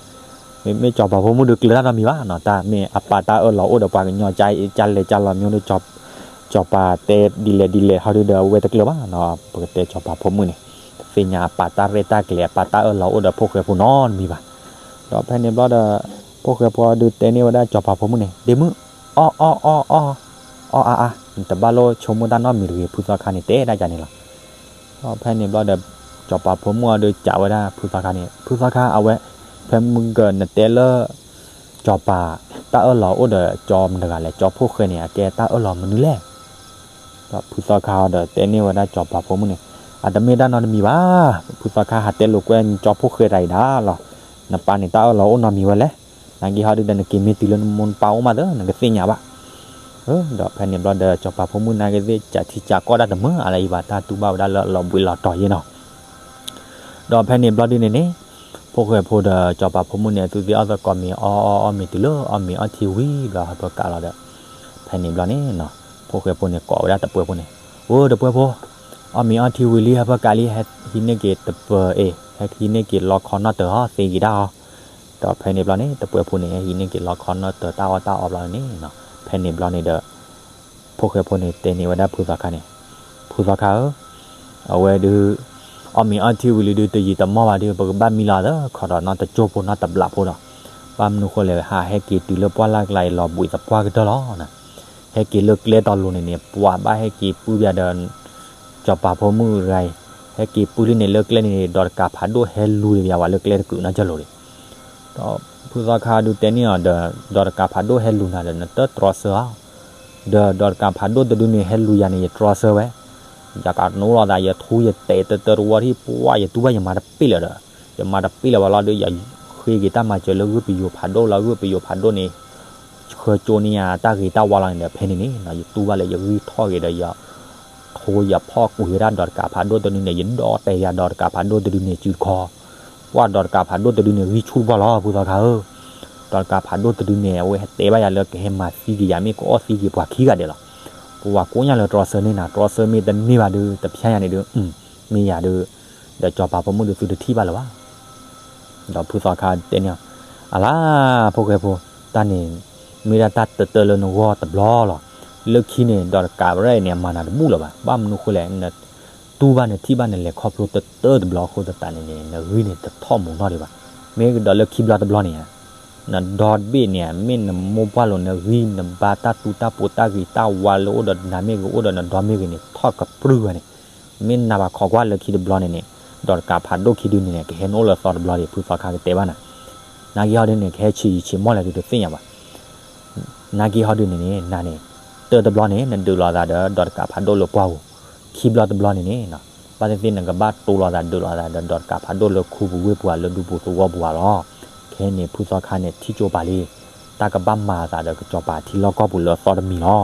မ့မ့ၢ်စီၤပၤဖိမုၣ်ဒုးကျၢၤတၢ်နီတမံၤဘၣ်နီၤ. တၢ်မ့ၢ်အပာ်တၢ်အၢၣ်လီၤအိၣ်ဒီးပှၤကညီ ကလဲၤကလီၤမ့ၢ်ဒီး စီၤပၤတဲဒ်လဲၣ်ဒ်လဲၣ်ဟီဒုဒီး အဝဲတကျၢၤဘၣ်နီၤ. ပကတဲစီၤပၤဖိမုၣ်န့ၣ် တသ့ၣ်ညါအပာ်တၢ်ရဲၣ်တၢ်ကျဲၤ အပာ်တၢ်အၢၣ်လီၤအိၣ်ဒီးဖိၣ်ဃဲဖိနီတမံၤဘၣ်. ဒီးဖဲန့ၣ်ဘျီဒီး ဖိၣ်ဃဲဖိဒုးတဲန့ၢ်ဝဲဒၣ်စီၤပၤဖိမုၣ်န့ၣ် ဒ့မုၣ်, အီၣ်အီၣ်အီၣ်အီၣ်, အီၣ်အါအါ, နတဘၣ်လိၣ်ဆိကမိၣ်တၢ်နီတမံၤတဂ့ၤ. ဖုသီခါန့ၣ် တဲဒၣ်ယါန့ၣ်လီၤ. ဒီးဖဲန့ၣ်ဘျီဒီး စီၤပၤဖိမုၣ်အီၤဒုးစံးဝဲဒၣ်ဖုသီခါန့ၣ် ဖုသီခါ အဝဲ ဖဲမုၢ်ကနတဲလၢ စီၤပၤ တၢ်အၢၣ်လီၤအိၣ်ဒီးကၠီမတၤတဂၤလဲၣ်, ကၠီဖိၣ်ဃဲန့ၣ် အကဲတၢ်အၢၣ်လီၤမနုၤလဲၣ်. ဒီးဖုသီခါအီၤဒီးတဲန့ၢ်ဝဲဒၣ်စီၤပၤဖိမုၣ်န့ၣ် အတမ့ၢ်တၢ်နီတမံၤဘၣ်. ဖုသီခါ ဟးတဲလိာ်ကွဲ နကၠီဖိၣ်ဃဲတဂၤအံၤဒၣ်လီၤ. နပၢ်န့ၣ်တၢ်အၢၣ်လီၤအိၣ်နီတမံၤဝဲလဲၣ်. နာ်က့ဟီဒုဒီး နက့ၤမ့ၢ်တုၤလၢနမိၢ်နပၢ်အိၣ်မးသ့ နကသ့ၣ်ညါဘၣ်. ဒီးဖဲန့ၣ်ဘျီဒီး စီၤပၤဖိမုၣ်နာ်က့သ့ၣ် ကးထံကးကီၢ်တၢ်တမုာ်အါလၢအံၤဘၣ်, တၢ်တူၢ်ဘၣ်ဝဲဒၣ်လၢအလီၤဘှံးလီၤတီၤယဲနီၤ. ဒီးဖဲန့ၣ်ဘျီဒုန့ၣ်န့ၣ် ဖိၣ်ဃဲဖိဒီးစီၤပၤဖိမုၣ်န့ၣ် အသုသ့ၣ်အီၣ်သကိးမ့ၤအီၣ်အီၣ်အီၣ်မ့ၤတုၤလၢအီၣ်မ့ၤအီထံဝံၤဘျီ ဟဲပၢကးလီၤဒီး ဖဲန့ၣ်ဘျီန့ၣ် ဖိၣ်ဃဲဖိန့ၣ်ကိးဝဲဒၣ်တပှဲၤဖိန့ၣ်, ဝဲတပှဲၤဖိ, အီၣ်မ့ၤအီထံဝံၤလံ ဟဲပၢကးလံ ဟဲဟံးန့ၢ်က့ၤတပၢၤအ့ၣ် ဟဲဟံးန့ၢ်က့ၤလီခီနီၣ်တၢၤဟီၣ်သ့က့ၤဒၣ်အီၤ. ဒီးဖဲန့ၣ်ဘျီန့ၣ် တပှဲၤဖိန့ၣ် ဟဲဟံးန့ၢ်က့ၤလီခီနီၣ်တၢၤတၢ်အီၣ်တၢ်အီဘျီန့ၣ် ဖဲန့ၣ်ဘျီန့ၣ်ဒီး ဖိၣ်ဃဲဖိန့ၣ်တဲန့ၢ်ဝဲဒၣ်ဖုသီခါန့ၣ်, ဖုသီခါဧၢ, အဝဲဒုး အီၣ်မ့ၤအီထံဝံၤလံဒုး တယံာ်တမီၢ်ဘၣ်ဒုး ပကဘၣ်မံလီၤသၢခီဒီးနီတကၠိဖိနီတဘျးဖိဒီး ဘၣ်မနုၤဃိလဲၣ် ဟးဟဲက့ၤတုၤလၢပှၢ်လၢ်ကျါအံၤ လီၤဘှံးသပှၢ်ကတၢၢ်လီၤ. ဟဲက့ၤလၢကျဲတီၤလိၤန့ၣ်န့ၣ် ပှၤဘၣ်ဟဲက့ၤပုၢ်ပၠးဒီး စီၤပၤဖိမုၣ်တဂၤအံၤ ဟဲက့ၤပုၢ်လံန့ၣ်လၢကျဲန့ၣ် ဒီးတကးဖးဒိၣ်ဟဲလူၤတပၠးဝဲလၢကျဲတကုာ်နီတကၠိလိၤန့ၣ် ဒီး ဖုသီခါဒုးတဲန့ၢ်အီၤဒီး ဒီးတကးဖးဒိၣ်ဟဲလူၤနၤဒီး နတတြီဆၢဧါ, ဒီးဒီးတကးဖးဒိၣ်တဒုန့ၣ် ဟဲလူၤယၤန့ၣ် ယတြီဆၢဝဲ, ယကနူလီၤသး ယထူယတဲာ်တတၢတဝီထံၣ် ပှၢ် ယတူၢ်ဘၣ်ယမၤတပ့ၢ်လၢၤဒီး, ယမၤတပ့ၢ်လၢၤဘၣ်လီၤဒီး ယဃ့က့ၤတၢ်မၤစၢၤလၢဂုၢ်ပယိၤဖးဒိၣ်လီၤ ဂုၢ်ပယိၤဖးဒိၣ်န့ၣ် ဆှၢကၠိန့ၢ်ယၤတၢ်ဂ့ၤတၢ်ဝါလီၤန့ၣ်ဒီး ဖဲန့ၣ်န့ၣ် ယတူၢ်ဘၣ်လၢယဂံၢ်ထီၣ်ဂ့ၤဒီး ယ ထိယဖီၣ်ကွံာ်ဝဲဒၣ်ဒီးတကးဖးဒိၣ်တဒုန့ၣ် ယဒီၣ်တဲာ်ယၤဒီးတကးဖးဒိၣ်တဒုန့ၣ်စုတခီ, ပှၢ်ဒီးတကးဖးဒိၣ်တဒုန့ၣ် ဂံၢ်ဆူၣ်တပှၢ်လီၤ ဖုသီခါဧၢ, ဒီးတကးဖးဒိၣ်တဒုန့ၣ် အဝဲဟဲတဲဘၣ်ယၤလၢကဟဲမၤသံက့ၤယၤ မ့ၢ်ကအီၣ်သံက့ၤပှၤခံဂၤဒဲးလီၤ, ပဝဲကိးညါလၢတြီဆၢန့ၢ်နၤ တြီဆၢမ့ၢ်တန့ၢ်ဘၣ်ဒီး တဖၠါယၤန့ၣ်ဒီး မ့ၢ်ယၤဒီး ဒီးစီၤပၤဖိမုၣ်ဒီးသုတထံၣ်ဘၣ်လၢၤဘၣ် ဒီးဖုသီခါတဲန့ၢ်အီၤ, အလါ ဖိၣ်ဃဲဖိ, တၢ်န့ၣ် မ့ၢ်ဒၣ်တၢ်တတၢလၢနဂီၢ်တဘျီလီၤ. လၢခံန့ၣ် ဒီးတကးရဲၣ်န့ၣ် အမၤနၤတဘူၣ်လၢၤဘၣ်. ဘၣ်မနုၤဃိလဲၣ်, နတူၢ်ဘၣ်နထံၣ်ဘၣ်နလဲၤခီဖျိတတၢတဘျီအဃိသတးန့ၣ်န့ၣ် နဂံၢ်န့ၣ်တထီၣ်မူးနီၣ်ဒံးဘၣ်. မ့ၢ်ကဒီးလၢခံဘျီတဘျီန့ၣ်ဧါ, နဒီဘ့ၣ်န့ၣ် မ့ၢ်နမိၢ်ပှၢ်လိၤနဂံၢ် နဘါတၢ်သူတၢ်ပိးတၢ်ဂ့ၤတၢ်ဝါလၢအိၣ်ဒီးနၤမ့ၢ်ဂ့ၤ အိၣ်ဒီးနဒီမ့ၢ်ဂ့ၤန့ၣ် ထီၣ်ကပြုၢ်ဝဲန့ၣ် မ့ၢ်နၤဘၣ်ခိးကွၢ်လၢခံတဘျီန့ၣ်န့ၣ် ဒီးတကးဖးဒိၣ်ခံဒုန့ၣ်န့ၣ် ကဟဲနအိၣ်လၢသီတဘျီဒီး ဖုသီခါကတဲဘၣ်နၤ, နာ်က့ဟီဒုန့ၣ် ကဟဲဆံးယံာ်ဆံးမီၢ်လဲၣ်ဒုးတသ့ၣ်ညါဘၣ်. နာ်က့ဟီဒုန့ၣ်န့ၣ် နၤန့ၣ် တၢတဘျီန့ၣ် နဒုးလိာ်သးဒီး ဒီးတကးဖးဒိၣ်လၢပှၢ်ပူၤ, ခံဘျီတဘျီန့ၣ်န့ၣ် ဘၣ်သ့ၣ်သ့ၣ်နကဘၣ်တိလိာ်သးဒုးလိာ်သးဒီး ဒီးတကးဖးဒိၣ်လၢခူပူၤဝ့ၢ်ပူၤဧါ လၢဒူပူၤသဝီပူၤဧါလီၤ. ခဲအံၤန့ၣ် ဖုသီခါန့ၣ် ထံၣ်ကၠိပၤလံ, တၢ်ကဘၣ်မၤအသးဒီးကစီၤပၤထံလီၢ်ကီၢ်ပူၤလၢအသီတမံၤလီၤ.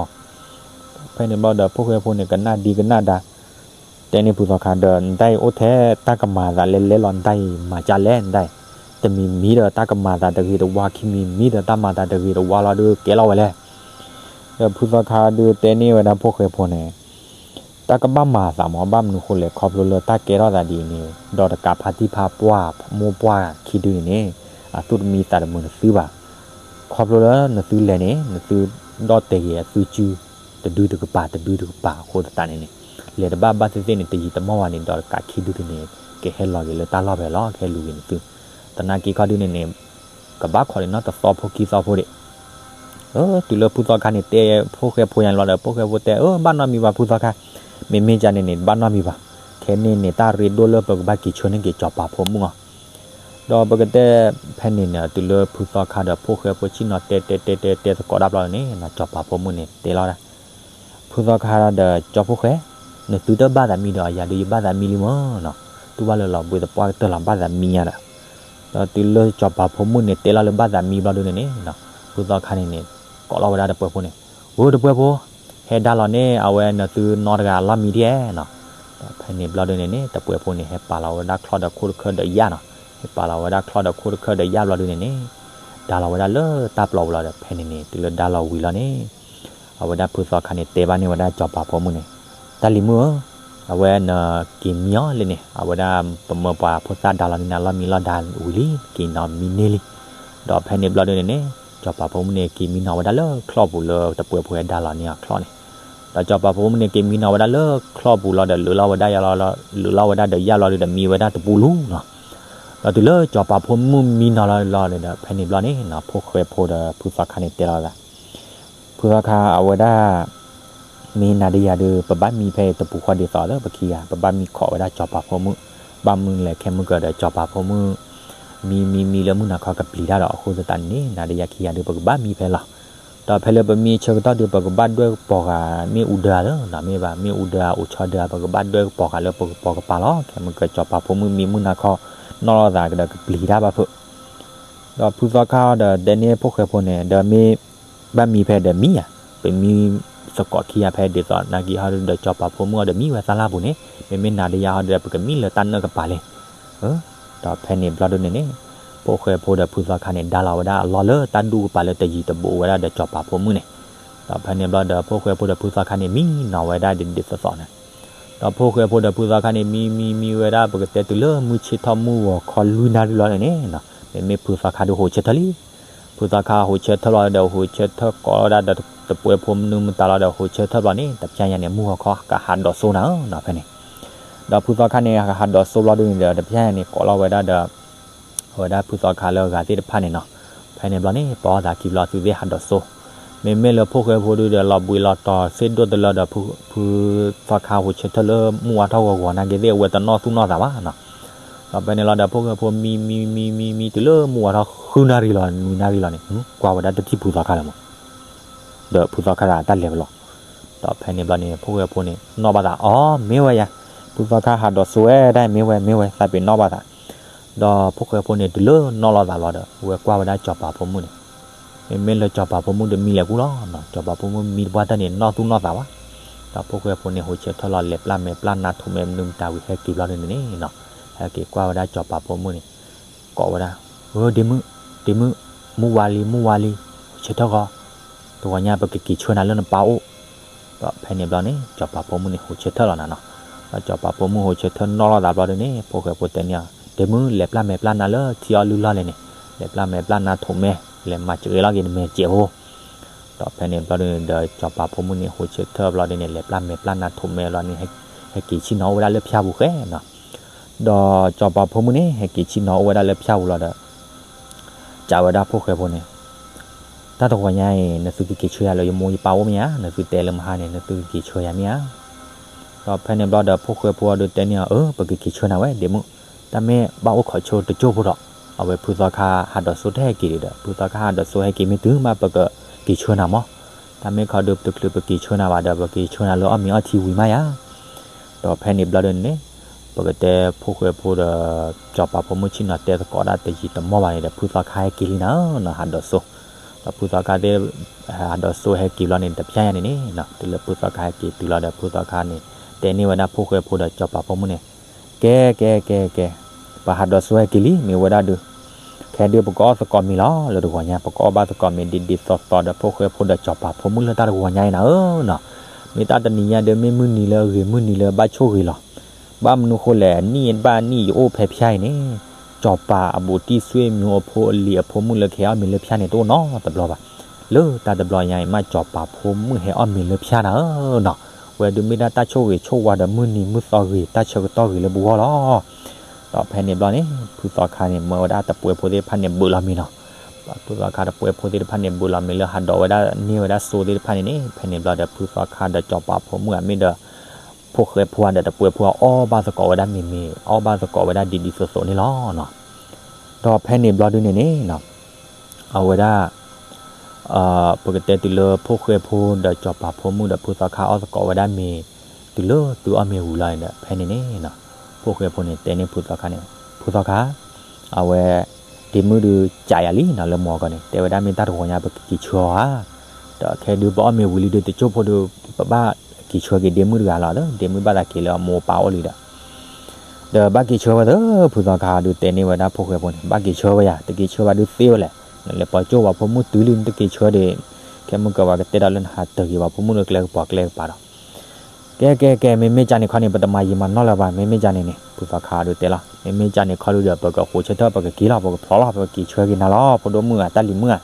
ဖဲန့ၣ်ဘျီဒီး ဖိၣ်ဃဲဖိန့ၣ် ကနၣ်ဒံကနၣ်ဒါ တဲန့ၢ်ဖုသီခါဒီး နဒၣ်အံၤအိၣ်ထဲတၢ်ကမၤအသးလဲၤလဲၤလီၤ နဒၣ်အံၤမၤကၢ်လဲၣ် နဒၣ်အံၤ, တမံၤမံၤဒီးတၢ်ကမၤအသးတဂ့ၤတဝါ ခံမံၤမံၤဒီးတၢ်မၤအသးတဂ့ၤတဝါလီၤဒီး ကဲလီၤဝဲလဲၣ်. ဒီးဖုသီခါဒုးတဲန့ၢ်ဝဲဒၣ်ဖိၣ်ဃဲဖိန့ၣ် တၢ်ကဘၣ်မၤအသးမး ဘၣ်မနုၤဃိလဲၣ် ခီဖျိလၢတၢ်ကဲထီၣ်သးဒ်အံၤန့ၣ် ဒီးတကးဖါတံၢ်ဖါပှၢ် မိၢ်ပှၢ်ခံဒုန့ၣ်န့ၣ် အသူၣ်တမံသးတမုာ်နသုဘၣ်. ခီဖျိလၢနသုလဲၤန့ၣ် နသုဒီၣ်တဲာ်က့ၤအသုစု တဒုတကပၤ တဒုတကပၤအဃိသတးန့ၣ်န့ၣ် လဲၤတဘၣ်ဘၣ်သ့ၣ်သ့ၣ်န့ၣ် တယံာ်တမီၢ်ဘၣ်န့ၣ် ဒီးတကးခံဒုန့ၣ် ကဟဲလီၤက့ၤလၢတၢ်လီၢ်ဖဲလီၤ ကဟဲလူၤက့ၤနသု. သနာ်က့ခီဒုန့ၣ်န့ၣ် ကဘၣ်ခိးန့ၣ်နီတသီဖိခံသီဖိဒံး တုၤလၢဖုသီခါန့ၣ် တဲဖိၣ်ဃဲဖိညါန့ၣ်လီၤဒီး ဖိၣ်ဃဲဖိတဲ အၢ ဘၣ်နီတမံၤဘၣ်ဖုသီခါ, မ့မ့ၢ်ကန့ၣ်န့ၣ် ဘၣ်နီတမံၤဘၣ်. ခဲန့ၣ်န့ၣ် တၢ်ရ့ဒိၣ်လၢပကဘၣ်က့ၤဆၢန့ၢ်က့ၤစီၤပၤဖိမုၣ်အီၤ. ဒီးပကတဲဖဲန့ၣ်န့ၣ် တုၤလၢဖုသီခါဒီးဖိၣ်ဃဲဖိဆ့ၣ်နီၤတဲတဲတဲတဲတဲသကိးတၢ်ဘျီန့ၣ် စီၤပၤဖိမုၣ်န့ၣ်တဲလီၤဒၣ် ဖုသီခါဒီးကၠီဖိၣ်ဃဲ, နသုတဘၣ်သးမံဒီး ယၤဒုးယဘၣ်သးမံလံမၢ်နီၤ, တူၢ်ဘၣ်လၢလီၤဘှံးသပှၢ်ကတၢၢ်လီၤ ဘၣ်သးမံညါဒီး. ဒီးတုၤလၢစီၤပၤဖိမုၣ်န့ၣ် တဲလီၤလၢဘၣ်သးမံဘျီဒုန့ၣ်န့ၣ် ဖုသီခါန့ၣ်န့ၣ် ကိးလီၤဝဲဒၣ်တပှဲၤဖိန့ၣ်, ဝဲတပှဲၤဖိ, ဟဲဒါလီၤန့ၢ် အဝဲနသုနီတဂၤအလီၢ်မံဒ်နီၤ. ဒီးဖဲန့ၣ်ဘျီဒုန့ၣ်န့ၣ် တပှဲၤဖိန့ၣ် ဟဲပာ်လီၤဝဲဒၣ်ချီၣ်ဒီးခိၣ်တခၢၣ်ဒီးယၣ်နီၤ, ဟဲပာ်လီၤဝဲဒၣ်ချီၣ်ဒီးခိၣ်တခၢၣ်ဒီးယၣ်ဘျီဒုန့ၣ်န့ၣ် ဒါလီၤဝဲဒၣ်လၢတၢ်ပျီပူၤလီၤဒီး ဖဲန့ၣ်န့ၣ် တုၤလၢဒါလီၤဝံၤလီၤန့ၣ် အဝဲဒၣ်ဖုသီခါန့ၣ် တဲဘၣ်န့ၢ်ဝဲဒၣ်စီၤပၤဖိမုၣ်န့ၣ်, တၢ်လံၤမုၣ်ဧၢ, အဝဲနက့ၤမံအီၤလံန့ၣ်, အဝဲဒၣ်ပမၢပှၤဖိသၣ်ဒါလီၤန့ၢ်နၤလီၢ်မံလီၢ်ဒါဝံၤလံ, က့ၤနီၤမံန့ၢ်လံ. ဒီးဖဲန့ၣ်ဘျီဒုန့ၣ်န့ၣ် စီၤပၤဖိမုၣ်န့ၣ် က့ၤမံနီၤဝဲဒၣ်လၢချီၣ်ပူၤလၢတပှဲၤဖိဟဲဒါလီၤန့ၢ်အချီၣ်န့ၣ်. ဒီးစီၤပၤဖိမုၣ်န့ၣ် က့ၤမံနီၤဝဲဒၣ်လၢချီၣ်ပူၤလီၤဒီး လုာ်လီၤဝဲဒၣ်ယၤလီၤ, လုာ်လီၤဝဲဒၣ်ဒီးယၣ်လီၤဒီး မံဝဲဒၣ်တပူၤလူၤနီၤ. ဒီးတုၤလၢစီၤပၤဖိမုၣ်မံနီၤလီၤလီၤန့ၣ်ဒီး ဖဲန့ၣ်ဘျီန့ၣ် ဖိၣ်ဃဲဖိဒီးဖုသီခါန့ၣ်တဲလီၤဝဲဒၣ် ဖုသီခါ အဝဲဒၣ် မ့ၢ်နၤဒီးယၤဒီး ပဘၣ်မံဖဲတပူၤဃီဒ်သိးလၢပခံဂၤ ပဘၣ်မံခိးဝဲဒၣ်စီၤပၤဖိမုၣ်, ဘၣ်မနုၤလဲၣ်ခဲမုၢ်ကဒီးစီၤပၤဖိမုၣ် မံမံမံလၢမုၢ်နၤခီကပျံၤတၢ်ဒီးအဃိသတးန့ၣ်န့ၣ် နၤဒီးယၤခံဂၤဒီး ပကဘၣ်မံဖဲလီၤ. ဒီးဖဲလၢပမံအဆၢကတီၢ်ဒီး ပကဘၣ်ဒွဲၣ်ကပီၤဃာ်မ့ၣ်အူဒၢဧါလၢ မ့ၢ်ဘၣ် မ့ၣ်အူဒၢဧါ အိၣ်ဆီဒၢဧါ ပကဘၣ်ဒွဲၣ်ကပီၤဃာ်လၢပကပိာ်ကပၤလီၤ. ခဲမုၢ်ကစီၤပၤဖိမုၣ်မံမုၢ်နၤခီ နီၣ်လိာ်သးကဒီးကပျံၤတၢ်ဘၣ်ဖုး ဒီးဖုသီခါဒီးတဲန့ၢ်ဖိၣ်ဃဲဖိန့ၣ် ဒီးမ့ၢ်ဘၣ်မံဖဲဒီးမံဧါ, ပမံသကိးခံဂၤဖဲဒ်သိး နာ်က့ဟီဒီးစီၤပၤဖိမုၣ်အီၤဒီးမံဝဲသၣ်လၢ်ပူၤန့ၣ် မ့မ့ၢ်နၤဒီးယၤဟီဒီး ပကမံလၢတၢ်နၢၣ်ကပၤလံ. ဒီးဖဲန့ၣ်ဘျီဒုန့ၣ်န့ၣ် ဖိၣ်ဃဲဖိဒီးဖုသီခါန့ၣ် ဒါလီၤဝဲဒၣ်အလီၢ်လၢတၢ်ဒူၣ်ကပၤလၢတယံၤတဘူးဝဲဒၣ်ဒီးစီၤပၤဖိမုၣ်န့ၣ်. ဒီးဖဲန့ၣ်ဘျီဒီး ဖိၣ်ဃဲဖိဒီးဖုသီခါန့ၣ် မံနီၤဝဲဒၣ်ဒ်သိးသိးန့ၣ် ဒီးဖိၣ်ဃဲဖိဒီးဖုသီခါန့ၣ် မံမံမံဝဲဒၣ် ပကတဲတုၤလၢမုၢ်ဆ့ၣ်ထီၣ်မုၢ်ဂီၤခီလွံၢ်နၣ်ရံၣ်လီၤန့ၣ်န့ၣ် မ့မ့ၢ်ဖုသီခါဒုးဟိးဆၢထၢၣ်လံ. ဖုသီခါဟိးဆၢထၢၣ်လီၤဒီး ဟိးဆၢထၢၣ်ကိးဝဲဒၣ်ဒီးတပှဲၤဖိမနုၤမတၤလီၤဒီး ဟိးဆၢထၢၣ်ဘျီန့ၣ် တဖျါညါန့ၣ် မုၢ်ဂီၤခီကဟးဒီးစိနၤဧၢနီၤ ဖဲန့ၣ်. ဒီးဖုသီခါန့ၣ် ဟးဒီးစိဘျီဒုန့ၣ်ဒီး တဖျါညါန့ၣ် ကိးလီၤဝဲဒၣ်ဒီး အဝဲဒၣ်ဖုသီခါလၢအဂၤသ့ၣ်တဖၣ်န့ၣ်နီၤ. ဖဲန့ၣ်ဘျီန့ၣ် ပအီၣ်သးခံဘျီ သုသ့ၣ်ဟးဒီးစိ မ့မ့ၢ်လၢဖိၣ်ဃဲဖိဒုဒီး လီၤဘှံးလီၤတီၤသ့ၣ်ဒိၣ်တလၢဒီး ဖုသီခါဟိးဆၢထၢၣ်လၢမုၢ်ဝါထီၣ်ဂီၤဂီၤနာ်က့သ့ၣ် အဝဲတနီၣ်သူၣ်နီၣ်သးဘၣ်နီၤ. ဒီးဖဲန့ၣ်လီၤဒီး ဖိၣ်ဃဲဖိမံမံမံမံမံတုၤလၢမုၢ်ဝါထီၣ်ဃုနၣ်ရံၣ်လီၤ နွံနၣ်ရံၣ်လီၤန့ၣ် ကွၢ်ဝဲဒၣ်တထံၣ်ဖုသီခါလၢၤမး, ဒီးဖုသီခါတၢ်လဲၤဝဲလီၤ. ဒီးဖဲန့ၣ်ဘျီန့ၣ် ဖိၣ်ဃဲဖိန့ၣ် နီၣ်ဘၣ်သး အီ မ့ၢ်ဝဲယၤ, ဖုသီခါဟးဒိးစိဝဲဒၣ် မ့ၢ်ဝဲ မ့ၢ်ဝဲ သးပ့ၤနီၣ်ဘၣ်သး. ဒီးဖိၣ်ဃဲဖိန့ၣ် တုၤလၢနီၣ်လီၤသးဘျီဒီး ဝဲကွၢ်ဝဲဒၣ်စီၤပၤဖိမုၣ်န့ၣ် မ့မ့ၢ်လၢစီၤပၤဖိမုၣ်တမံလဲၤကူလီၤနီၤ, စီၤပၤဖိမုၣ်မံတပှၢ်တၢၢ်န့ၣ် နီၣ်သူၣ်နီၣ်သးဘၣ်. ဒီးဖိၣ်ဃဲဖိန့ၣ် ဟိးဆၢထၢၣ်လီၤ လဲၤပျၢ်မဲာ်ပျၢ်နါထိးမဲာ်မနုၤမတၤဝံၤ ဟဲက့ၤဘျီဒုန့ၣ်န့ၣ်နီၤ, ဟဲက့ၤကွၢ်ဝဲဒၣ်စီၤပၤဖိမုၣ်န့ၣ် ကိးဝဲဒၣ်, အၢ ဒ့မုၣ်, ဒ့မုၣ်, မုၢ်ဝါလံ မုၢ်ဝါလံ, ဆၢထၢၣ်ဃီ, တဂီၤညါပကက့ၤဆှၢနၤလၢနပၢ်အိၣ်. ဒီးဖဲန့ၣ်ဘျီန့ၣ် စီၤပၤဖိမုၣ်န့ၣ် ဟိးဆၢထၢၣ်လီၤနၤနီၤ. ဒီးစီၤပၤဖိမုၣ်ဟိးဆၢထၢၣ်နီၣ်လီၤသးဘျီဒုန့ၣ် ဖိၣ်ဃဲဖိတဲန့ၢ်အီၤ, ဒ့မုၣ် လဲၤပျၢ်မဲာ်ပျၢ်နါလၢထံအီၣ်လုၢ်လီၢ်လဲၣ်န့ၣ်, လဲၤပျၢ်မဲာ်ပျၢ်နါထိးမဲာ် လဲၤမၤစၢၤလီၤက့ၤနမဲာ်စဲးဖိ. ဒီးဖဲန့ၣ်ဘျီဒုန့ၣ်ဒီး စီၤပၤဖိမုၣ်န့ၣ် ဟိးဆၢထၢၣ်ဘျီဒုန့ၣ် လဲၤပျၢ်မဲာ်ပျၢ်နါထိးမဲာ်လီၤန့ၣ် ဟဲက့ၤဆ့ၣ်နီၤအိၣ်ဝဲဒၣ်လၢဖၠၣ်ပူၤဃဲနီၤ. ဒီးစီၤပၤဖိမုၣ်န့ၣ် ဟဲက့ၤဆ့ၣ်နီၤအိၣ်ဝဲဒၣ်လၢဖၠၣ်ပူၤလီၤဒီး စံးဝဲဒၣ်ဖိၣ်ဃဲဖိန့ၣ်, တၢ်တဂီၤညါအံၤ နသုကက့ၤဆှၢယၤလၢယမိၢ်ယပၢ်အိၣ်မ့ၢ်ဧါ, နသုတဲလၢမဟါန့ၣ် နသုကက့ၤဆှၢယၤမ့ၢ်ဧါ. ဒီးဖဲန့ၣ်ဘျီဒီး ဖိၣ်ဃဲဖိအဒုးတဲန့ၢ်အီၤ, အၢ ပကက့ၤဆှၢနၤဝဲ ဒ့မုၣ်, တၢ်မ့ၢ်ဘၣ်အိၣ်ခိးဆိတစိၢ်ဖိဒီး အဝဲဖုသီခါဟးဒိးစိတဟဲက့ၤဒီး ဖုသီခါဟးဒိးစိဟဲက့ၤမ့ၢ်တုၤမး ပကက့ၤဆှၢနၤမး. တၢ်မ့ၢ်ခီဒုးတချုးပက့ၤဆှၢနၤဘၣ်ဒီး ပက့ၤဆှၢနၤလၢအီၣ်မ့ၤအီထံဝံၤမးယၤ. ဒီးဖဲန့ၣ်ဘျီဒုန့ၣ် ပကတဲဖိၣ်ဃဲဖိဒီး စီၤပၤဖိမုၣ်ဆ့ၣ်နီၤတဲသကိးဒၣ်တယံာ်တမီၢ်ဘၣ်န့ၣ်ဒီး ဖုသီခါဟဲက့ၤလံနၤနီၤ ဟးဒိးစိ. ဒီးဖုသီခါသ့ၣ် ဟးဒိးစိဟဲက့ၤဘျီန့ၣ် တဖၠၣ်ညါန့ၣ်န့ၣ် တုၤလၢဖုသီခါဟဲက့ၤတုၤလီၤဒီး ဖုသီခါန့ၣ် တဲန့ၢ်ဝဲဒၣ်ဖိၣ်ဃဲဖိဒီးစီၤပၤဖိမုၣ်န့ၣ်, ကဲ ကဲ ကဲ ကဲ, ပဟးဒိးစိဟဲက့ၤလံ မ့ၢ်ဝဲဒၣ်ဒုး ခဲဒုးပကအီၣ်သကိးမ့ၤလီၤ လၢတဂီၤညါ ပကအီၣ်ဘၣ်သကိးမ့ၤဒ်ဒ်သိးသိးဒီး ဖိၣ်ဃဲဖိဒီးစီၤပၤဖိမုၣ်လၢတၢ်တဂီၤညါအံၤနၤဧၢနီၤ. မ့ၢ်တၢ်တနံၤညါဒီး မ့ၢ်မုၢ်နံၤလၢအဂ့ၤ မုၢ်နံၤလၢဘၣ်ဆိၣ်ဂ့ၤလီၤ. ဘၣ်မနုၤဃိလဲၣ် နံၣ်ဘၣ်နံၣ်ယအိၣ်ဖဲဖၠၣ်အံၤန့ၣ် စီၤပၤအဘူးတံၢ် ဆွေမျိုး အဖိအလံၤအဖိမုၣ်လၢကဟဲအီၣ်မ့ၤလၢဖၠၣ်န့ၣ် တအိၣ်နီတဘျီဘၣ်. လၢတၢ်တဘျီညါအံၤမး စီၤပၤဖိမုၣ်ဟဲအီၣ်မ့ၤလၢဖၠၣ်နၤဧၢနီၤ. ဝဲဒုးမ့ၢ်ဒၣ်တၢ်ဆိၣ်ဂ့ၤဆိၣ်ဝါဒီး မုၢ်နံၤမုၢ်သီဂ့ၤ တၢ်ဆၢကတီၢ်ဂ့ၤလၢပဂီၢ်လီၤ. ဒီးဖဲန့ၣ်ဘျီန့ၣ် ဖုသီခါန့ၣ် မၢဝဲဒၣ်တပှဲၤဖိသ့ၣ်တဖၣ်န့ၣ် ဘုးလီၤမ့ၤနီၤ. ဖုသီခါတပှဲၤဖိသ့ၣ်တဖၣ်န့ၣ် ဘုးလီၤမ့ၤလၢဟးဒိးဝဲဒၣ်န့ၢ်ဝဲဒၣ်စိသ့ၣ်တဖၣ်န့ၣ်န့ၣ် ဖဲန့ၣ်ဘျီဒီး ဖုသီခါဒီးစီၤပၤဖိမုၣ်အမ့ၢ်ဒီး ဖိၣ်ဃဲဖိဒီးတပှဲၤဖိအီၣ်ဘၣ်သကိးဝဲဒၣ်မ့ၤမ့ၤ အီၣ်ဘၣ်သကိးဝဲဒၣ်ဒ်ဒ်သိးသိးန့ၣ်လီၤ. ဒီးဖဲန့ၣ်ဘျီဒုန့ၣ်န့ၣ် အဝဲဒၣ် ပကတဲတုၤလၢဖိၣ်ဃဲဖိဒီးစီၤပၤဖိမုၣ်ဒီးဖုသီခါအီၣ်သကိးဝဲဒၣ်မ့ၤ တုၤလၢသုအီၣ်မ့ၤဝံၤလီၤန့ၣ်ဒီး ဖဲန့ၣ်န့ၣ် ဖိၣ်ဃဲဖိန့ၣ် တဲန့ၢ်ဖုသီခါန့ၣ် ဖုသီခါ အဝဲ ဒ့မုၣ်ဒုးကးယၤလံနီၤ လၢမီၤကီၢ်န့ၣ် တဲဝဲဒၣ်မ့ၢ်တၢ်တဂီၤညါ ပကက့ၤဆှၢအီၤဧါ. ဒီးခဲဒုးပအီၣ်မ့ၤဝံၤလံဒီး တစိၢ်ဖိဒီး ပဘၣ်က့ၤဆှၢက့ၤဒ့မုၣ်တဂၤလီၤ ဒ့မုၣ်ဘၣ်သးက့ၤလၢအမိၢ်အပၢ်အိၣ်လံဒီး ဒီးဘၣ်က့ၤဆှၢဝဲသၢ ဖုသီခါဒုးတဲန့ၢ်ဝဲဒၣ်ဖိၣ်ဃဲဖိန့ၣ် ဘၣ်က့ၤဆှၢဝဲယၤ တက့ၤဆှၢဘၣ်ဒုးသ့ဝဲလဲၣ်. နလဲၤပိာ်ကၠိပှၤဖိမုၣ်တုၤလံ နတက့ၤဆှၢဒီး ခဲမုၢ်ကဝၤကတဲဒီးလၢနဟးတဂ့ၤပှၤဖိမုၣ်လၢကျဲကပီၤကျဲကပၤဒီး ကဲကဲကဲ မ့မ့ၢ်ကန့ၣ်ခီန့ၣ် ပတမၤယံာ်မၤနီၢ်လၢၤဘၣ် မ့မ့ၢ်ကန့ၣ်န့ၣ် ဖုသီခါဒုးတဲလီၤ မ့မ့ၢ်ကန့ၣ်ခီဒုးဒီး ပကဃိးဆၢထၢၣ် ပကက့ၤလီၤ ပကဖျိးလီၤ ပကက့ၤဆှၢက့ၤနၤလီၤ ဖိဒိၣ်မုၣ်ဧါ တၢ်လံၤမုၣ်ဧါ.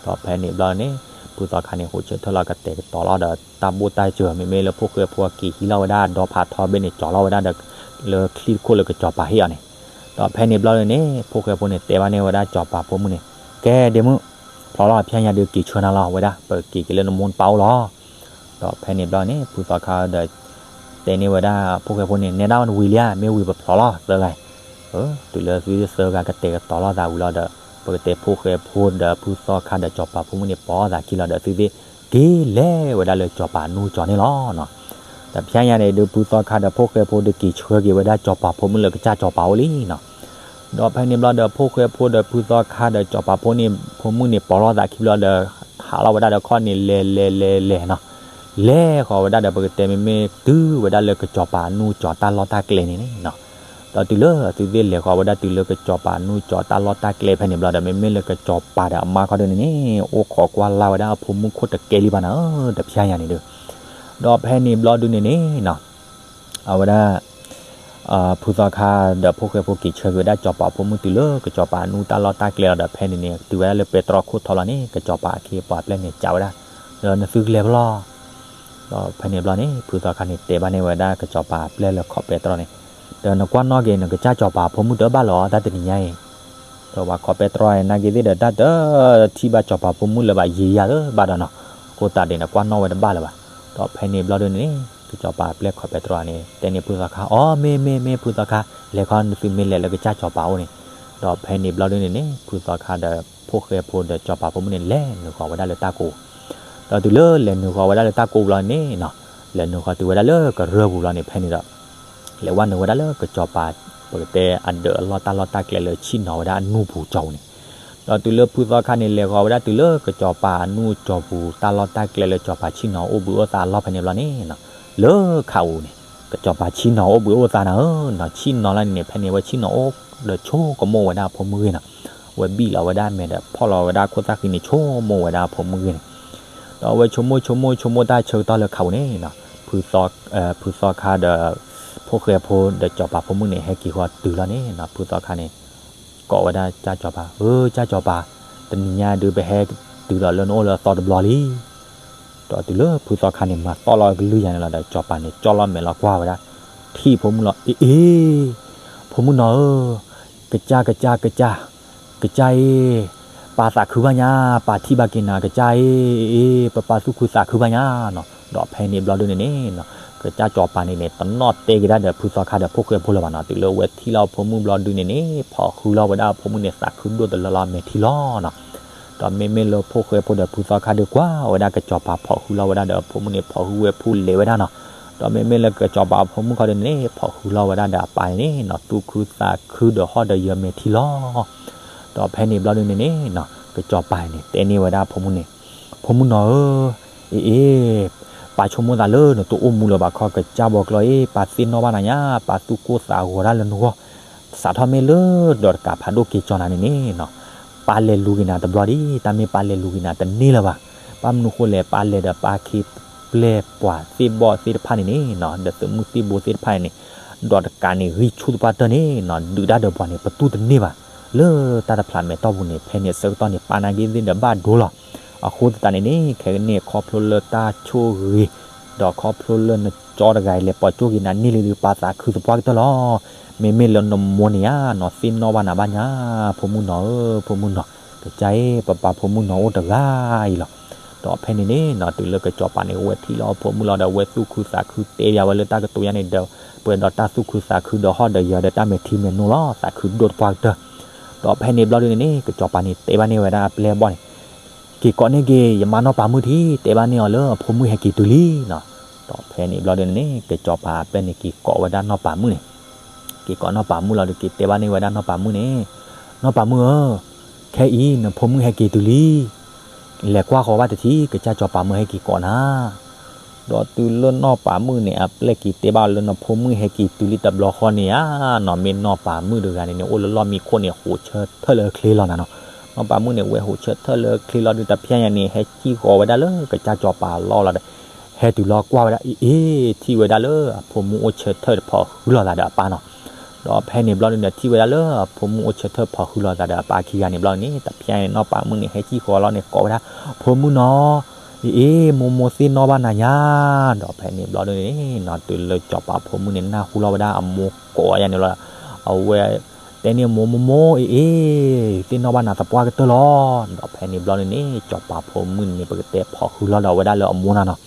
ဒီးဖဲန့ၣ်ဘျီန့ၣ် ဖုသီခါန့ၣ် ဃိးဆၢထၢၣ်လီၤ ကတဲာ်ကတီၤလီၤဒီး တၢ်ဘိၣ်တၢ်စၢၤ မ့မ့ၢ်လၢဖိၣ်ဃဲဖိအက့ၤဟံးလီၤဝဲဒၣ် ဒီဖးထီဘ့ၣ်န့ၣ် ကၠီၤလီၤဝဲဒၣ်ဒီး လၢချံၣ်တခိၣ်လၢကစီၤပၤဟ့ၣ်အီၤန့ၣ်. ဒီးဖဲန့ၣ်ဘျီန့ၣ် ဖိၣ်ဃဲဖိန့ၣ် တဲဘၣ်န့ၢ်ဝဲဒၣ်စီၤပၤဖိမုၣ်န့ၣ် ကဲဒ့မုၣ် ဖျိးလီၤ ဖဲညါဒုးက့ၤဆှၢနၤလီၤ ဝဲဒၣ် ပက့ၤက့ၤလၢနမိၢ်နပၢ်အိၣ်လီၤ. ဒီးဖဲန့ၣ်ဘျီန့ၣ် ဖုသီခါဒီး တဲန့ၢ်ဝဲဒၣ် ဖိၣ်ဃဲဖိန့ၣ် နဲဒၣ်ဝဲနဝံၤလံဧါ မ့ၢ်ဝံၤပဖျိးလီၤသၢဂၤ. တုၤလၢသုသၢဂၤကတဲာ်ကတီၤလီၤသးဝံၤလီၤဒီး ပကတဲဖိၣ်ဃဲဖိဒီးဖုသီခါဒီးစီၤပၤဖိမုၣ်န့ၣ် ပိာ်အီၣ်သးခံလီၤဒီး သုသ့ၣ်က့ၤလဲၤဝဲဒၣ်လၢစီၤပၤနူၢ်ကၠီၤန့ၣ်လီၤ. ဒီးဖဲညါန့ၣ်ဒုး ဖုသီခါဒီးဖိၣ်ဃဲဖိဒုးက့ၤဆှၢက့ၤဝဲဒၣ် စီၤပၤဖိမုၣ်လၢကစၢ်စီၤပၤအိၣ်လံနီၤ. ဒီးဖဲန့ၣ်ဘျီဒီး ဖိၣ်ဃဲဖိဒီးဖုသီခါဒီးစီၤပၤဖိန့ၣ် ဖိမုၣ်န့ၣ် ပိာ်လီၤသးခံဘျီဒီး ဟးလီၤဝဲဒၣ်ဒီးခီၣ်န့ၣ် လဲၤလဲၤလဲၤလဲၤနီၤ. လဲၤဃီၤဝဲဒၣ်ဒီး ပကတဲမ့မ့ၢ်တုၤဝဲဒၣ်လၢကစီၤပၤနူၢ်ကၠီၤတၢ်လီၢ်တၢ်ကျဲန့ၣ်န့ၣ်နီၤ. ဒီးတုၤလၢအသုသ့ၣ်လဲၤဃီၤဝဲဒၣ်တုၤလၢကစီၤပၤနူၢ်ကၠီၤတၢ်လီၢ်တၢ်ကျဲဖဲန့ၣ်ဘျီဒီး မ့မ့ၢ်လၢကစီၤပၤဒီးအမါခီဒုန့ၣ်န့ၣ် အိၣ်ခိးကွၢ်လၢ်ဝဲဒၣ်အဖိမုၣ်ခိၣ်တကဲလံဘၣ်နၤဧၢ တဖျါညါန့ၣ်ဒုး. ဒီးဖဲန့ၣ်ဘျီဒုန့ၣ်န့ၣ်နီၤ အဝဲဒၣ် ဖုသီခါဒီးဖိၣ်ဃဲဖိက့ၤဆှၢက့ၤဝဲဒၣ်စီၤပၤဖိမုၣ်တုၤလၢကစီၤပၤနူၢ်တၢ်လီၢ်တၢ်ကျဲလီၤဒီး ဖဲန့ၣ်န့ၣ် တုၤဝဲဒၣ်လၢပဲတြီခိၣ်ထီလီၤန့ၣ် ကစီၤပၤအခ့အပှၤအပျဲၢ်န့ၣ် စံးဝဲဒၣ် ဒီးနသုကလဲၤဖဲလဲၣ်. ဒီးဖဲန့ၣ်ဘျီန့ၣ် ဖုသီခါန့ၣ် တဲဘၣ်န့ၢ်ဝဲဒၣ်ကစီၤပၤအပျဲၢ်လၢခိးပဲတြီန့ၣ် ဒီးနကွၢ်နီၣ်က့ၤ နကစၢ်စီၤပၤဖိမုၣ်တဘၣ်လၢၤအီၤ တၢ်တနံၤညါအံၤ ဒီးပှၤခိးပဲတြီနာ်က့ၤသ့ၣ်ဒီး တၢ်တထံၣ်ဘၣ်စီၤပၤဖိမုၣ်လၢၤဘၣ် ယံာ်ယၤလၢၤဘၣ်ဒီးနီၤ. အဃိသတးဒီး နကွၢ်နီၣ်ဝဲတဘၣ်လၢၤဘၣ်. ဒီးဖဲန့ၣ်ဘျီဒုန့ၣ် စီၤပၤပျဲၢ်ခီၣ်ပဲတြီန့ၣ် တဲန့ၢ်ဖုသီခါ, အိ မ့ၢ်မ့ၢ်မ့ၢ်ဖုသီခါ, လဲၤခီ နသုမ့ၢ်လဲၤလၢကစၢ်စီၤပၤအိၣ်န့ၣ်. ဒီးဖဲန့ၣ်ဘျီဒုန့ၣ်န့ၣ် ဖုသီခါဒီးဖိၣ်ဃဲဖိဒီးစီၤပၤဖိမုၣ်န့ၣ် လဲၤနုာ်ဃီၤဝဲဒၣ်လၢတၢ်ကိးပူၤ. ဒီးတုၤလၢလဲၤနုာ်ဃီၤဝဲဒၣ်လၢတၢ်ကိးပူၤလီၤန့ၣ်နီၤ, လဲၤနုာ်ဃီၤတုၤဝဲဒၣ်လၢကရၢၢ်ပူၤလီၤန့ၣ် ဖဲန့ၣ်ဒီး လဲၤဝဲနုာ်ဝဲဒၣ်လၢကစီၤပၤ ပကတဲအဒၢးအလီၢ်တၢ်လီၢ်တၢ်ကျဲလၢဆ့ၣ်နီၤဝဲဒၣ်အနူၢ်ပူၤကၠီပူၤန့ၣ်. ဒီးတုၤလၢဖုသီခါန့ၣ် လဲၤဃီၤဝဲဒၣ်တုၤလၢကစီၤပၤအနူၢ်ကၠီပူၤ တၢ်လီၢ်တၢ်ကျဲလၢစီၤပၤဆ့ၣ်နီၤအိၣ်ဘှံးအိၣ်သါအလီၢ်ဖဲန့ၣ်ဘျီန့ၣ်နီၤ, လၢခးပူၤန့ၣ် ကစီၤပၤဆ့ၣ်နီၤအိၣ်ဘှံးအိၣ်သါနၤဧၢနီၤ, ဆ့ၣ်နီၤလၢန့ၣ်န့ၣ် ဖဲန့ၣ်ဝဲဆ့ၣ်နီၤအိၣ်ဒီးဆိကမိၣ်ဝဲဒၣ်အဖိမုၣ်ဂ့ၢ်နီၤ. ဝဲဘံၣ်လီၤဝဲဒၣ်မဲာ်ဒီးဖီၣ်လီၤဝဲဒၣ်ခိၣ်သၣ်ဃံန့ၣ် ဆိကမိၣ်ဝဲဒၣ်အဖိမုၣ်ဂ့ၢ်န့ၣ်. ဒီးအဝဲဆိကမိၣ်ဆိကမိၣ်ဆိကမိၣ်တၢ်ဆၢကတီၢ်လၢခးပူၤန့ၣ်နီၤ, ဖုသီခါဒီး ဖိၣ်ဃဲဖိဒီးစီၤပၤဖိမုၣ်န့ၣ် ဟဲက့ၤဃီတုၤလီၤန့ၣ်နီၤ, ဖုသီခါန့ၣ် ကိးဝဲဒၣ်ကစၢ်စီၤပၤ, ဧၢ ကစၢ်စီၤပၤ, တနံၤညါဒုးပဟဲတုၤဒီးလၢနအိၣ်လၢအသီတဘျီလံ. ဒီးတုၤလၢဖုသီခါန့ၣ် မၤသီၣ်လီၤကလုၢ်ယၤန့ၣ်လီၤဒီး စီၤပၤန့ၣ် ကၠီလီၤမဲာ်လီၤကွၢ်ဝဲဒၣ်, ထံၣ်ဖိမုၣ်လီၤ, အ့ အ့ ဖိမုၣ်နီၤဧၢ, ကစၢ် ကစၢ် ကစၢ်, ကစၢ်အ့, ပၢ်သးခုဘၣ်ညါ, ပၢ်ထံၣ်ဘၣ်က့ၤနၤ ကစၢ်အ့, အ့ ပပၢ်သူၣ်ခုသးခုဘၣ်ညါနီၤ. ဒီးဖဲန့ၣ်ဘျီဒုန့ၣ်န့ၣ်နီၤ, ကစၢ်စီၤပၤန့ၣ်န့ၣ် တနီၣ်တဲက့ၤဒၣ်ဒီးဖုသီခါဒီးဖိၣ်ဃဲဖိလၢၤဘၣ်နီၤ, တုၤလၢအဝဲထံၣ်လီၤအဖိမုၣ်ဘျီဒုန့ၣ်န့ၣ် ဖီၣ်ဃုလီၤဝဲဒၣ်အဖိမုၣ်န့ၣ် သးခုဒိၣ်တလၢလီၤ မဲာ်ထံလီၤနီၤ. ဒီးမ့မ့ၢ်လၢဖိၣ်ဃဲဖိဒီးဖုသီခါဒီးကွၢ်ဝဲဒၣ်ကစီၤပၤဖီၣ်ဃုလီၤဝဲဒၣ်ဒီးအဖိမုၣ်န့ၣ် ဖီၣ်ဃုဝဲဖူလဲၤဝဲဒၣ်နီၤ. ဒီးမ့မ့ၢ်လၢကစီၤပၤအဖိမုၣ်ခီဒုန့ၣ်န့ၣ် ဖီၣ်ဃုလီၤဝဲဒၣ်ဒီးအပၢ်န့ၣ်န့ၣ်နီၤ, သူၣ်ခုသးခုဒီးဟီၣ်ဒီးယၢၤ မဲာ်ထံလီၤ. ဒီးဖဲန့ၣ်ဘျီဒုန့ၣ်န့ၣ်နီၤ, ကစီၤပၤန့ၣ် တဲန့ၢ်ဝဲဒၣ်အဖိမုၣ်န့ၣ်, ဖိမုၣ်နီၤဧၢ, အ့ အ့ ပၢ်ဆိကမိၣ်သးလၢနတအိၣ်မူလၢၤဘၣ်ခီ, ကစၢ်ဘီကျီအ့, ပၢ်သ့ၣ်နီၣ်ဘၣ်နၤညါ, ပၢ်သူၣ်ကိၢ်သးဂီၤဒၣ်လၢနဂီၢ်, စးထီၣ်မ့ၢ်လၢဒီးတကးဖးဒိၣ်က့ၤကၠီနၤန့ၣ်န့ၣ်နီၤ, ပၢ်လဲၤလူၤက့ၤနၤတဘျီဒံး, တၢ်မ့ၢ်ပၢ်လဲၤလူၤက့ၤနၤတန့ၢ်လၢၤဘၣ်. ဘၣ်မနုၤဃိလဲၣ်, ပၢ်လဲၤဒီးပၢ်ခ့ပျဲၢ်ပှၤသ့ၣ်ဘီၣ်သ့ၣ်တဖၣ်န့ၣ်န့ၣ်နီၤ, ဒီးသုးမုၢ်သံၣ်ဘိသ့ၣ်တဖၣ်န့ၣ်န့ၣ်, ဒီးတကးန့ၣ် ဂံၢ်ဆူၣ်သပှၢ်တၢၢ်န့ၣ်နီၤ, ဒုးတၢ်ဒီးပှၤန့ၣ် ပတူၢ်တန့ၢ်ဘၣ်. လၢတၢ်တဖျးမဲာ်တီၢ်ပူၤန့ၣ် ဖဲန့ၣ်အဆၢကတီၢ်န့ၣ် ပၢ်နာ်က့သ့ၣ်ဒီးဘၣ်ဒိလီၤ. အဃိသတးန့ၣ်န့ၣ် ခဲကနံၣ်ခီဖျိလၢတၢ်ဆိၣ်ဂ့ၤ ဒီးခီဖျိလၢနကၠီတဂၤအံၤ လဲၤပိာ်ကၠိက့ၤနၤန့ၢ်လံဒီး ပၢ်သးခုသပှၢ်ကတၢၢ်လီၤ. မ့မ့ၢ်လၢနမိၢ်န့ၣ်ဧါနီၤ သ့ၣ်နီၣ်ဘၣ်နၤဘၣ်ညါ, ဖိမုၣ်နီၤဧၢ, ဖိမုၣ်နီၤ, ကစၢ်အ့, ပပၢ်ဖိမုၣ်နီၤအိၣ်တဂၤအံၤလီၤ. ဒီးဖဲန့ၣ်န့ၣ်နီၤ တုၤလၢကစီၤပၤန့ၣ် အဝဲထံၣ်လီၤအဖိမုၣ်လီၤဒီး အဝဲသူၣ်ခုသးခုတဲဘၣ်ဝဲလၢတၢ်ကတိၤယါန့ၣ်ဒီး ပှဲၤဒီးတၢ်သူၣ်ခုသးခုဒီးဟီၣ်ဒီးယၢၤဒီးတၢ်မဲာ်ထံမဲာ်နိလီၤ, သးခုဒိၣ်သပှၢ်ကတၢၢ်. ဒီးဖဲန့ၣ်ဘျီဒုန့ၣ်န့ၣ် ကစီၤပၤန့ၣ်တဲဘၣ်န့ၢ်ဝဲဒၣ်အပျဲၢ်အဘီၣ်န့ၣ် က့ၤကိးန့ၢ်က့ၤ ယမါနီၢ်ပၤမုၣ်ထံး, တဲဘၣ်န့ၢ်အီၤလၢအဖိမုၣ်ဟဲက့ၤတုၤလံနီၤ. ဒီးဖဲန့ၣ်ဘျီဒုန့ၣ်န့ၣ် ကစီၤပၤအပျဲၢ်န့ၣ်က့ၤကိးဝဲဒၣ်နီၢ်ပၤမုၣ်န့ၣ်, က့ၤကိးနီၢ်ပၤမုၣ်လီၤဒီးက့ၤတဲဘၣ်န့ၢ်ဝဲဒၣ်နီၢ်ပၤမုၣ်န့ၣ်, နီၢ်ပၤမုၣ်ဧၢ, ခဲအံၤနဖိမုၣ်ဟဲက့ၤတုၤလံ, လဲၤကွၢ်ဃီၤဘၣ်တထံး, ကစၢ်စီၤပၤမုၣ်ဟဲက့ၤကိးနၤ. ဒီးတုၤလၢနီၢ်ပၤမုၣ်န့ၣ် အပျဲၢ်က့ၤတဲဘၣ်လၢနဖိမုၣ်ဟဲက့ၤတုၤလံတဘျီဃီန့ၣ်ဧါနီၤ, မ့ၢ်နီၢ်ပၤမုၣ်တဂၤန့ၣ်န့ၣ် အိၣ်လၢလီၢ်မံခိၣ်န့ၣ် ဟိးဆၢထၢၣ်လၢချ့လီၤနၤနီၤ. နီၢ်ပၤမုၣ်န့ၣ် ဝဲဟိးဆၢထၢၣ်လၢချ့လီၤဒုး တဖျဲညါန့ၣ် ဟဲစံၣ်ဃီၤဝဲဒၣ်လၢကစၢ်စီၤပၤလီၢ်လီၤဒီး ဟဲတုၤလီၤကွၢ်ဝဲဒၣ်အံၤအ့, ထံၣ်ဝဲဒၣ်လၢအဖိမုၣ်အိၣ်ဆၢထၢၣ်တဖီၣ်ဃုလီၤသးဒီးအပၢ်နီၤ. ဒီးဖဲန့ၣ်ဘျီဒုန့ၣ် ထံၣ်ဝဲဒၣ်လၢအဖိမုၣ်အိၣ်ဆၢထၢၣ်ဖီၣ်ဃုလီၤသးဒီးအပၢ်ခံဂၤန့ၣ်ဘျီန့ၣ် တဖျဲညါန့ၣ် နီၢ်ပၤမုၣ်န့ၣ် ဟဲစံၣ်ဃီၤလီၤန့ၣ် ကိးဝဲဒၣ် ဖိမုၣ်နီၤ, အ့ အ့ မိၢ်မိၢ်သ့ၣ်နီၣ်ဘၣ်နၤညါ. ဒီးဖဲန့ၣ်ဘျီဒုန့ၣ်နီၤ တုၤလၢစီၤပၤဖိမုၣ်န့ၣ် နၢ်ဟူလီၤဝဲဒၣ်အမိၢ်ကိးယါန့ၣ်လီၤ, အဝဲတဲန့ၢ်မိၢ် မိၢ်မိၢ် အ့ အ့ သ့ၣ်နီၣ်ဘၣ်နၤသပှၢ်ကတၢၢ်လီၤ. ဒီးဖဲန့ၣ်ဘျီဒုန့ၣ် စီၤပၤဖိမုၣ်န့ၣ် ပကတဲဖီၣ်ဃုလီၤဒီးဝဲဒၣ်လၢအမိၢ်နၤနီၤ.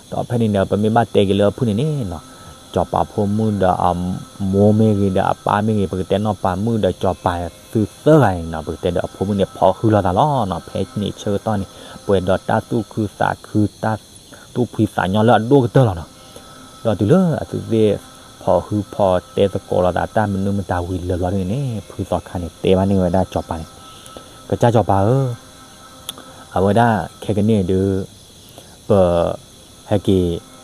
ဒီးဖဲန့ၣ်န့ၣ် ပမ့ၢ်ဘၣ်တဲက့ၤလၢအဖုၣ်န့ၣ်န့ၣ်နီၤ, စီၤပၤဖိမုၣ်ဒီးအမိၢ်မ့ၢ်ဂ့ၤဒီးအပၢ်မ့ၢ်ဂ့ၤ ပကတဲနီၢ်ပၤမုၣ်ဒီးစီၤပၤသုသၢဂၤန့ၣ်နီၤ ပကတဲဒီးအဖိမုၣ်န့ၣ် ဖီၣ်ဃုလီၤသးလီၤနီၤ. ဖဲန့ၣ်ဆၢကတီၢ်န့ၣ် ပှဲၤဒီးတၢ်သူၣ်ခုသးခု တၢ်သူၣ်ဖှံသးညီလၢအဒိၣ်ကတၢၢ်လီၤနီၤ. ဒီးတုၤလၢအသုသ့ၣ်ဖီၣ်ဃုဖီၣ်တဲသကိးလိာ်သးတၢ်မနုၤမတၤဝံၤလၢာ်ဘျီဒုန့ၣ်န့ၣ် ဖုသီခါန့ၣ် တဲဘၣ်န့ၢ်ဝဲဒၣ်စီၤပၤန့ၣ်, ကစၢ်စီၤပၤဧၢ, အဝဲဒၣ်ခဲကနံၣ်အံၤဒုး ပ ဟဲက့ၤ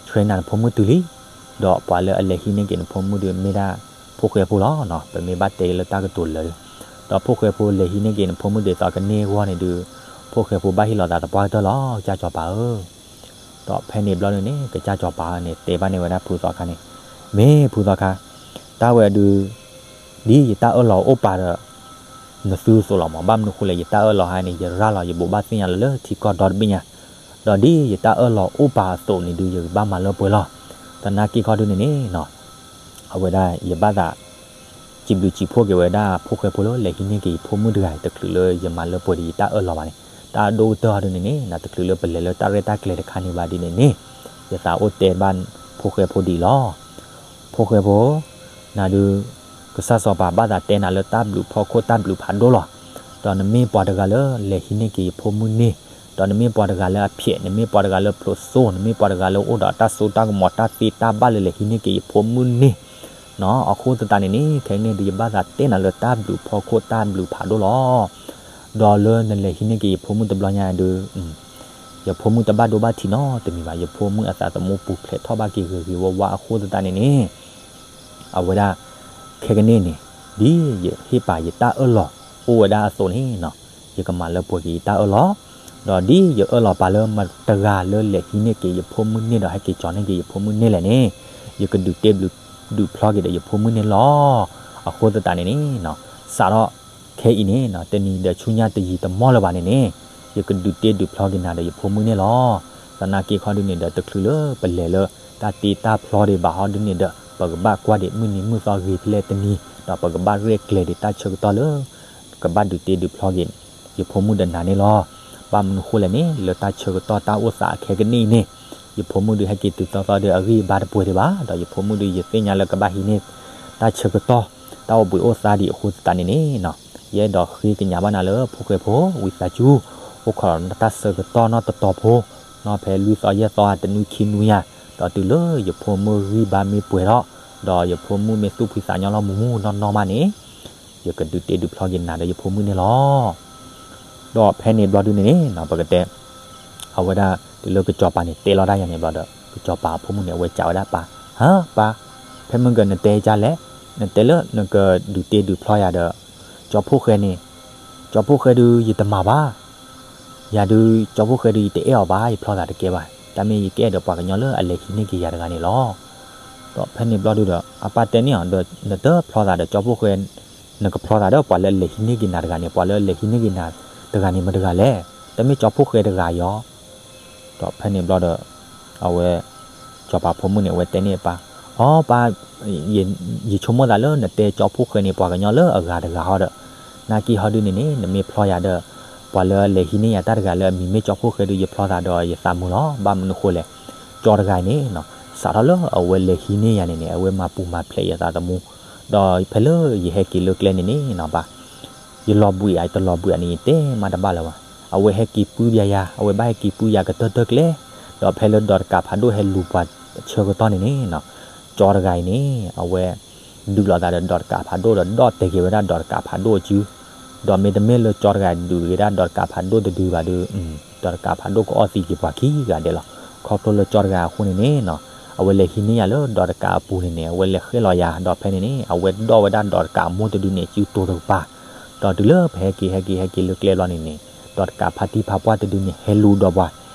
train နၤနဖိမုၣ်တုၤလံ, ဒီးပှၤလၢအလဲၤဟံးန့ၢ်က့ၤနဖိမုၣ်ဒုး မ့ၢ်ဒၣ်ဖိၣ်ဃဲဖိလီၤနီၤ. ပမ့ၢ်ဘၣ်တဲလၢတၢ်ကတိၤလၢာ်, ဒီးဖိၣ်ဃဲဖိလဲၤဟံးန့ၢ်က့ၤနဖိမုၣ်ဒ်သိးကန့ၢ်အဂီၢ်န့ၣ်ဒုး ဖိၣ်ဃဲဖိဘၣ်ဟ့ၣ်လီၤသးသပှၢ်ကတၢၢ်လီၤ ကစၢ်စီၤပၤဧၢ. ဒီးဖဲန့ၣ်ဘျီဒုန့ၣ် ကစၢ်စီၤပၤန့ၣ် တဲဘၣ်န့ၢ်ဝဲဒၣ်ဖုသီခါန့ၣ်, မ့ၢ်ဖုသီခါ, တၢ်ဝဲဒုး ဒ်ယတၢ်အၢၣ်လီၤအိၣ်ပာ်ဒီး နသုသိးလီၤမး, ဘၣ်မနုၤဃိလဲၣ် ယတၢ်အၢၣ်လီၤဟါန့ၣ် ယရၤလီၤ ယဘိးဘၣ်သ့ၣ်ညါလီၤလၢထံကီၢ်ဒီတဘ့ၣ်ညါ, ဒီးဒ်ယတၢ်အၢၣ်လီၤအိၣ်ပာ်အသိးန့ၣ်ဒုး ယကဘၣ်မၤလၢပှဲၤလီၤ. သနာ်က့ခီဒုန့ၣ်န့ၣ်နီၤ အဝဲဒၣ်ယဘၣ်သး စံးဘျုးစံးဖှိၣ်က့ၤဝဲဒၣ်ဖိၣ်ဃဲဖိလၢလဲၤဟံးန့ၢ်က့ၤယဖိမုၣ်တဂၤအံၤ တချုးလၢယမၤလၢပှဲၤဒီးယတၢ်အၢၣ်လီၤဘၣ်န့ၣ်, တၢ်အဒိၣ်ကတၢၢ်ဟီဒုန့ၣ်န့ၣ် တချုးလၢပလဲၤလၢတၢ်ရဲၣ်တၢ်ကျဲၤတခါန့ၣ်ဘၣ်ဒ်န့ၣ်န့ၣ်, ယသးအိၣ်တဲဘၣ် ဖိၣ်ဃဲဖိဒ်အံၤလီၤ. ဖိၣ်ဃဲဖိ, နၤဒုး, ကစၢ်စီၤပၤဘၣ်သးတဲနၤလၢတၢ်ဘျုးဖီခိၣ်တၢ်ဘျုးဖးဒိၣ်လီၤ. ဒီးနမ့ၢ်ပှၤတဂၤလၢလဲၤဟံးန့ၢ်က့ၤယဖိမုၣ်န့ၢ်, ဒီးနမ့ၢ်ပှၤတဂၤလၢအဖျဲး, နမ့ၢ်ပှၤတဂၤလၢပျိၢ်စိ, နမ့ၢ်ပှၤတဂၤလၢအိၣ်ဒီးတၢ်စိတၢ်ကမီၤတၢ်သ့တၢ်ဘၣ်လၢလဲၤဟံးန့ၢ်က့ၤယဖိမုၣ်န့ၢ် နီၤ, အဃိသတးန့ၣ်န့ၣ် ခဲကနံၣ်အံၤဒုး ယဘၣ်သးတဲနၤလၢတၢ်ဘျုးဖီခိၣ်တၢ်ဘျုးဖးဒိၣ်လီၤ. ဒီးလၢနလဲၤဟံးန့ၢ်က့ၤယဖိမုၣ်တဘျီညါဒုး, ယဖိမုၣ်တဘၣ်ဒိဘၣ်ထံးနီတမံၤဘၣ်, ယဖိမုၣ်အသးသမူပူၤဖျဲးထီၣ်ဘၣ်က့ၤဂ့ၤဂ့ၤဝါဝါအဃိသတးန့ၣ်န့ၣ် အဝဲဒၣ် ခဲကနံၣ်န့ၣ် ဒ်ယဟ့ၣ်ပာ်ယတၢ်အၢၣ်လီၤအိၣ်ဝဲဒၣ်အသိးန့ၣ်နီၤ, ယကမၤလၢပှဲၤက့ၤယတၢ်အၢၣ်လီၤ. ဒီးဒ်ယအၢၣ်လီၤပာ်လၢမတဂၤလၢလဲၤဟံးန့ၢ်က့ၤယဖိမုၣ်န့ၢ်ဒီးဟဲက့ၤကၠီၤန့ၢ်က့ၤယဖိမုၣ်န့ၢ်လဲၣ်န့ၣ်, ယကဒုးတ့ဒုးဖျီက့ၤဒီးယဖိမုၣ်န့ၢ်လီၤ. အဃိသတးန့ၣ်န့ၣ်နီၤ, စးထီၣ်ခဲအံၤန့ၣ်နီၤ, တနံၤဒီးဆူညါတယံာ်တမီၢ်လၢၤဘၣ်န့ၣ်န့ၣ်, ယကဒုးတ့ဒုးဖျီက့ၤနၤဒီးယဖိမုၣ်န့ၢ်လီၤ. သနာ်က့ခီဒုန့ၣ်ဒီး တချုးလၢပလဲၤလၢ တၢ်တ့တၢ်ဖျီဒံးဘၣ်ဟီဒုန့ၣ်ဒီး ပကဘၣ်ကွၢ်ဒံးမုၢ်နံၤမုၢ်သီဂ့ၤဖဲလဲၣ်တနံၤ, ဒီးပကဘၣ်ရဲၣ်ကျဲၤဒံးတၢ်ဆၢကတီၢ်လၢ ကဘၣ်ဒုးတ့ဒုးဖျီက့ၤ ယဖိမုၣ်ဒီးနၤန့ၣ်လီၤ. ဘၣ်မနုၤဃိလဲၣ်န့ၣ် လၢတၢ်ဆၢကတီၢ်တၢ်အိၣ်သးအခဲကနံၣ်အံၤန့ၣ်, ယဖိမုၣ်ဒုးဟဲက့ၤတုၤသီသီဒီးအဂံၢ်အဘါတပှဲၤဒံးဘၣ်, ဒီးယဖိမုၣ်ဒုးယသ့ၣ်ညါလၢကဘၣ်ဟံးန့ၢ် တၢ်ဆၢကတီၢ် တၢ်အိၣ်ဘှံးအိၣ်သါဒံးအဃိသတးန့ၣ်န့ၣ်နီၤ, ယအဲၣ်ဒိးဃ့ကညးဘၣ်နၤလၢဖိၣ်ဃဲဖိ ဝံသးစူၤ အိၣ်ခိးဒီးတၢ်ဆၢကတီၢ်နီၢ်တတီၤဖိ, နီၢ်ဖဲလွံၢ်သီယဲၢ်သီတနွံခံနွံယၤ, ဒီးတုၤလၢယဖိမုၣ်ဂံၢ်ဘါမ့ၢ်ပှဲၤထီၣ်, ဒီးယဖိမုၣ်မ့ၢ်သူၣ်ဖှံသးညီလီၤမုၢ်မုၢ်နီၢ်နီၢ်မးန့ၣ်, ယကဒုးတ့ဒုးဖျီက့ၤနၤဒီးယဖိမုၣ်န့ၣ်လီၤ. ဒီးဖဲန့ၣ်ဘျီဒုန့ၣ်န့ၣ်နီၤ ပကတဲ အဝဲဒၣ် တုၤလၢကစီၤပၤန့ၣ်တဲလီၤတၢ်ယၤန့ၣ်ဘျီဒီး ကစီၤပၤအဖိမုၣ်န့ၣ် အဝဲစံးဝဲဒၣ်ပၢ်, ဟါ, ပၢ်, ဖဲမုၢ်ဂီၤနတဲကၢ်လဲၣ်, နတဲလၢနကဒုးတ့ဒုးဖျီယၤဒီး ကၠီဖိၣ်ဃဲန့ၣ်, ကၠီဖိၣ်ဃဲဒုးယတမၤဘၣ်, ယၤဒုး ကၠီဖိၣ်ဃဲဒုးယတအဲၣ်အီၤဘၣ်, ယဖျီသးတကဲဘၣ်, တၢ်မ့ၢ်ယကအဲၣ်ဒီးပှၤကညီလၢအလဲၤဟံးန့ၢ်က့ၤယၤတဂၤန့ၣ်လီၤ. ဒီးဖဲန့ၣ်ဘျီဒုဒီး အပၢ်တဲန့ၢ်အီၤဒီး နတဖျီသးဒီးကၠီဖိၣ်ဃဲ, နကဖျီသးဒီးပှၤလၢအလဲၤဟံးန့ၢ်က့ၤနၤတဂၤန့ၣ်, ပှၤလၢအလဲၤဟံးန့ၢ်က့ၤနၤတဂၤန့ၣ် မတဂၤလဲၣ်, တမ့ၢ်ကၠီဖိၣ်ဃဲတဂၤအံၤဧါ. ဒီးဖဲန့ၣ်ဘျီဒီး အဝဲ စီၤပၤဖိမုၣ်န့ၣ် အဝဲတဲန့ၢ်အပၢ်, အိ ပၢ်, ယဆိကမိၣ်သးလၢနတဲကၠီဖိၣ်ဃဲန့ၣ် ပှၤကညီလၢအဂၤတဂၤဟီဒီး, နာ်က့ဟီဒုန့ၣ်န့ၣ် နမ့ၢ်ဖျီယၤဒီး ပှၤလၢအလဲၤဟံးန့ၢ်ယၤတၢ်တဂၤလၢအမံၤမ့ၢ်ကၠီဖိၣ်ဃဲဒုး ယဖျီသးဒီးယသးမုာ်လီၤ. ဘၣ်မနုၤဃိလဲၣ်, ကၠီတဂၤအံၤန့ၣ် စးထီၣ်လၢအဝဲလဲၤဟံးန့ၢ်ယၤန့ၣ်န့ၣ် အဝဲမၤပူၤမၤဖျဲးယသးသမူ, ဒီးဖဲလၢယဟဲက့ၤလၢကျဲန့ၣ်န့ၣ်နီၤ ပၢ် ယလီၤဘှံးဧါ ယတလီၤဘှံးဧါန့ၣ် ယတဲမးတဘၣ်လၢၤဘၣ်. အဝဲဟဲက့ၤပုၢ်ဘၣ်ယၤ, အဝဲဘၣ်ဟဲက့ၤပုၢ်ယၤကတၢၢ်တၢၢ်ကျဲ, ဒီးဖဲလၢဒီးတကးဖးဒိၣ်ဟဲလူၤပှၤဆၢကတီၢ်န့ၣ်န့ၣ်နီၤ, ကၠီတဂၤအံၤန့ၣ် အဝဲ ဒုးလိာ်သးဒီးဒီးတကးဖးဒိၣ်ဒီးဒီၣ်တဲာ်က့ၤဝဲဒၣ်ဒီးတကးဖးဒိၣ်အစု, ဒီးမ့တမ့ၢ်လၢကၠီတဂၤဒုးက့ၤဒၣ်ဒီးတကးဖးဒိၣ်တဒုဘၣ်ဒီး, ဒီးတကးဖးဒိၣ်ကအီၣ်သံက့ၤပှၤခံဂၤဒဲးလီၤ. ခီဖျိလၢကၠီတဂၤအဃိန့ၣ်န့ၣ်နီၤ, အဝဲလဲၤဟံးန့ၢ်ယၤလၢဒီးတကးအပူၤန့ၣ်န့ၣ် အဝဲလဲၤဃဲၣ်လီၤယၤ, ဒီးဖဲန့ၣ်န့ၣ် အဝဲဒီၣ်ဝဲဒၣ်ဒီးတကးအမိၢ်တဒုန့ၣ် စုတိၤတကပၤ, ဒီးတုၤလၢပဟဲက့ၤဟဲက့ၤဟဲက့ၤလၢကျဲဘျီန့ၣ်န့ၣ်, ဒီးတကးဖါတံၢ်ဖါပှၢ်တဒုန့ၣ် ဟဲလူၤဒီးပှၤ,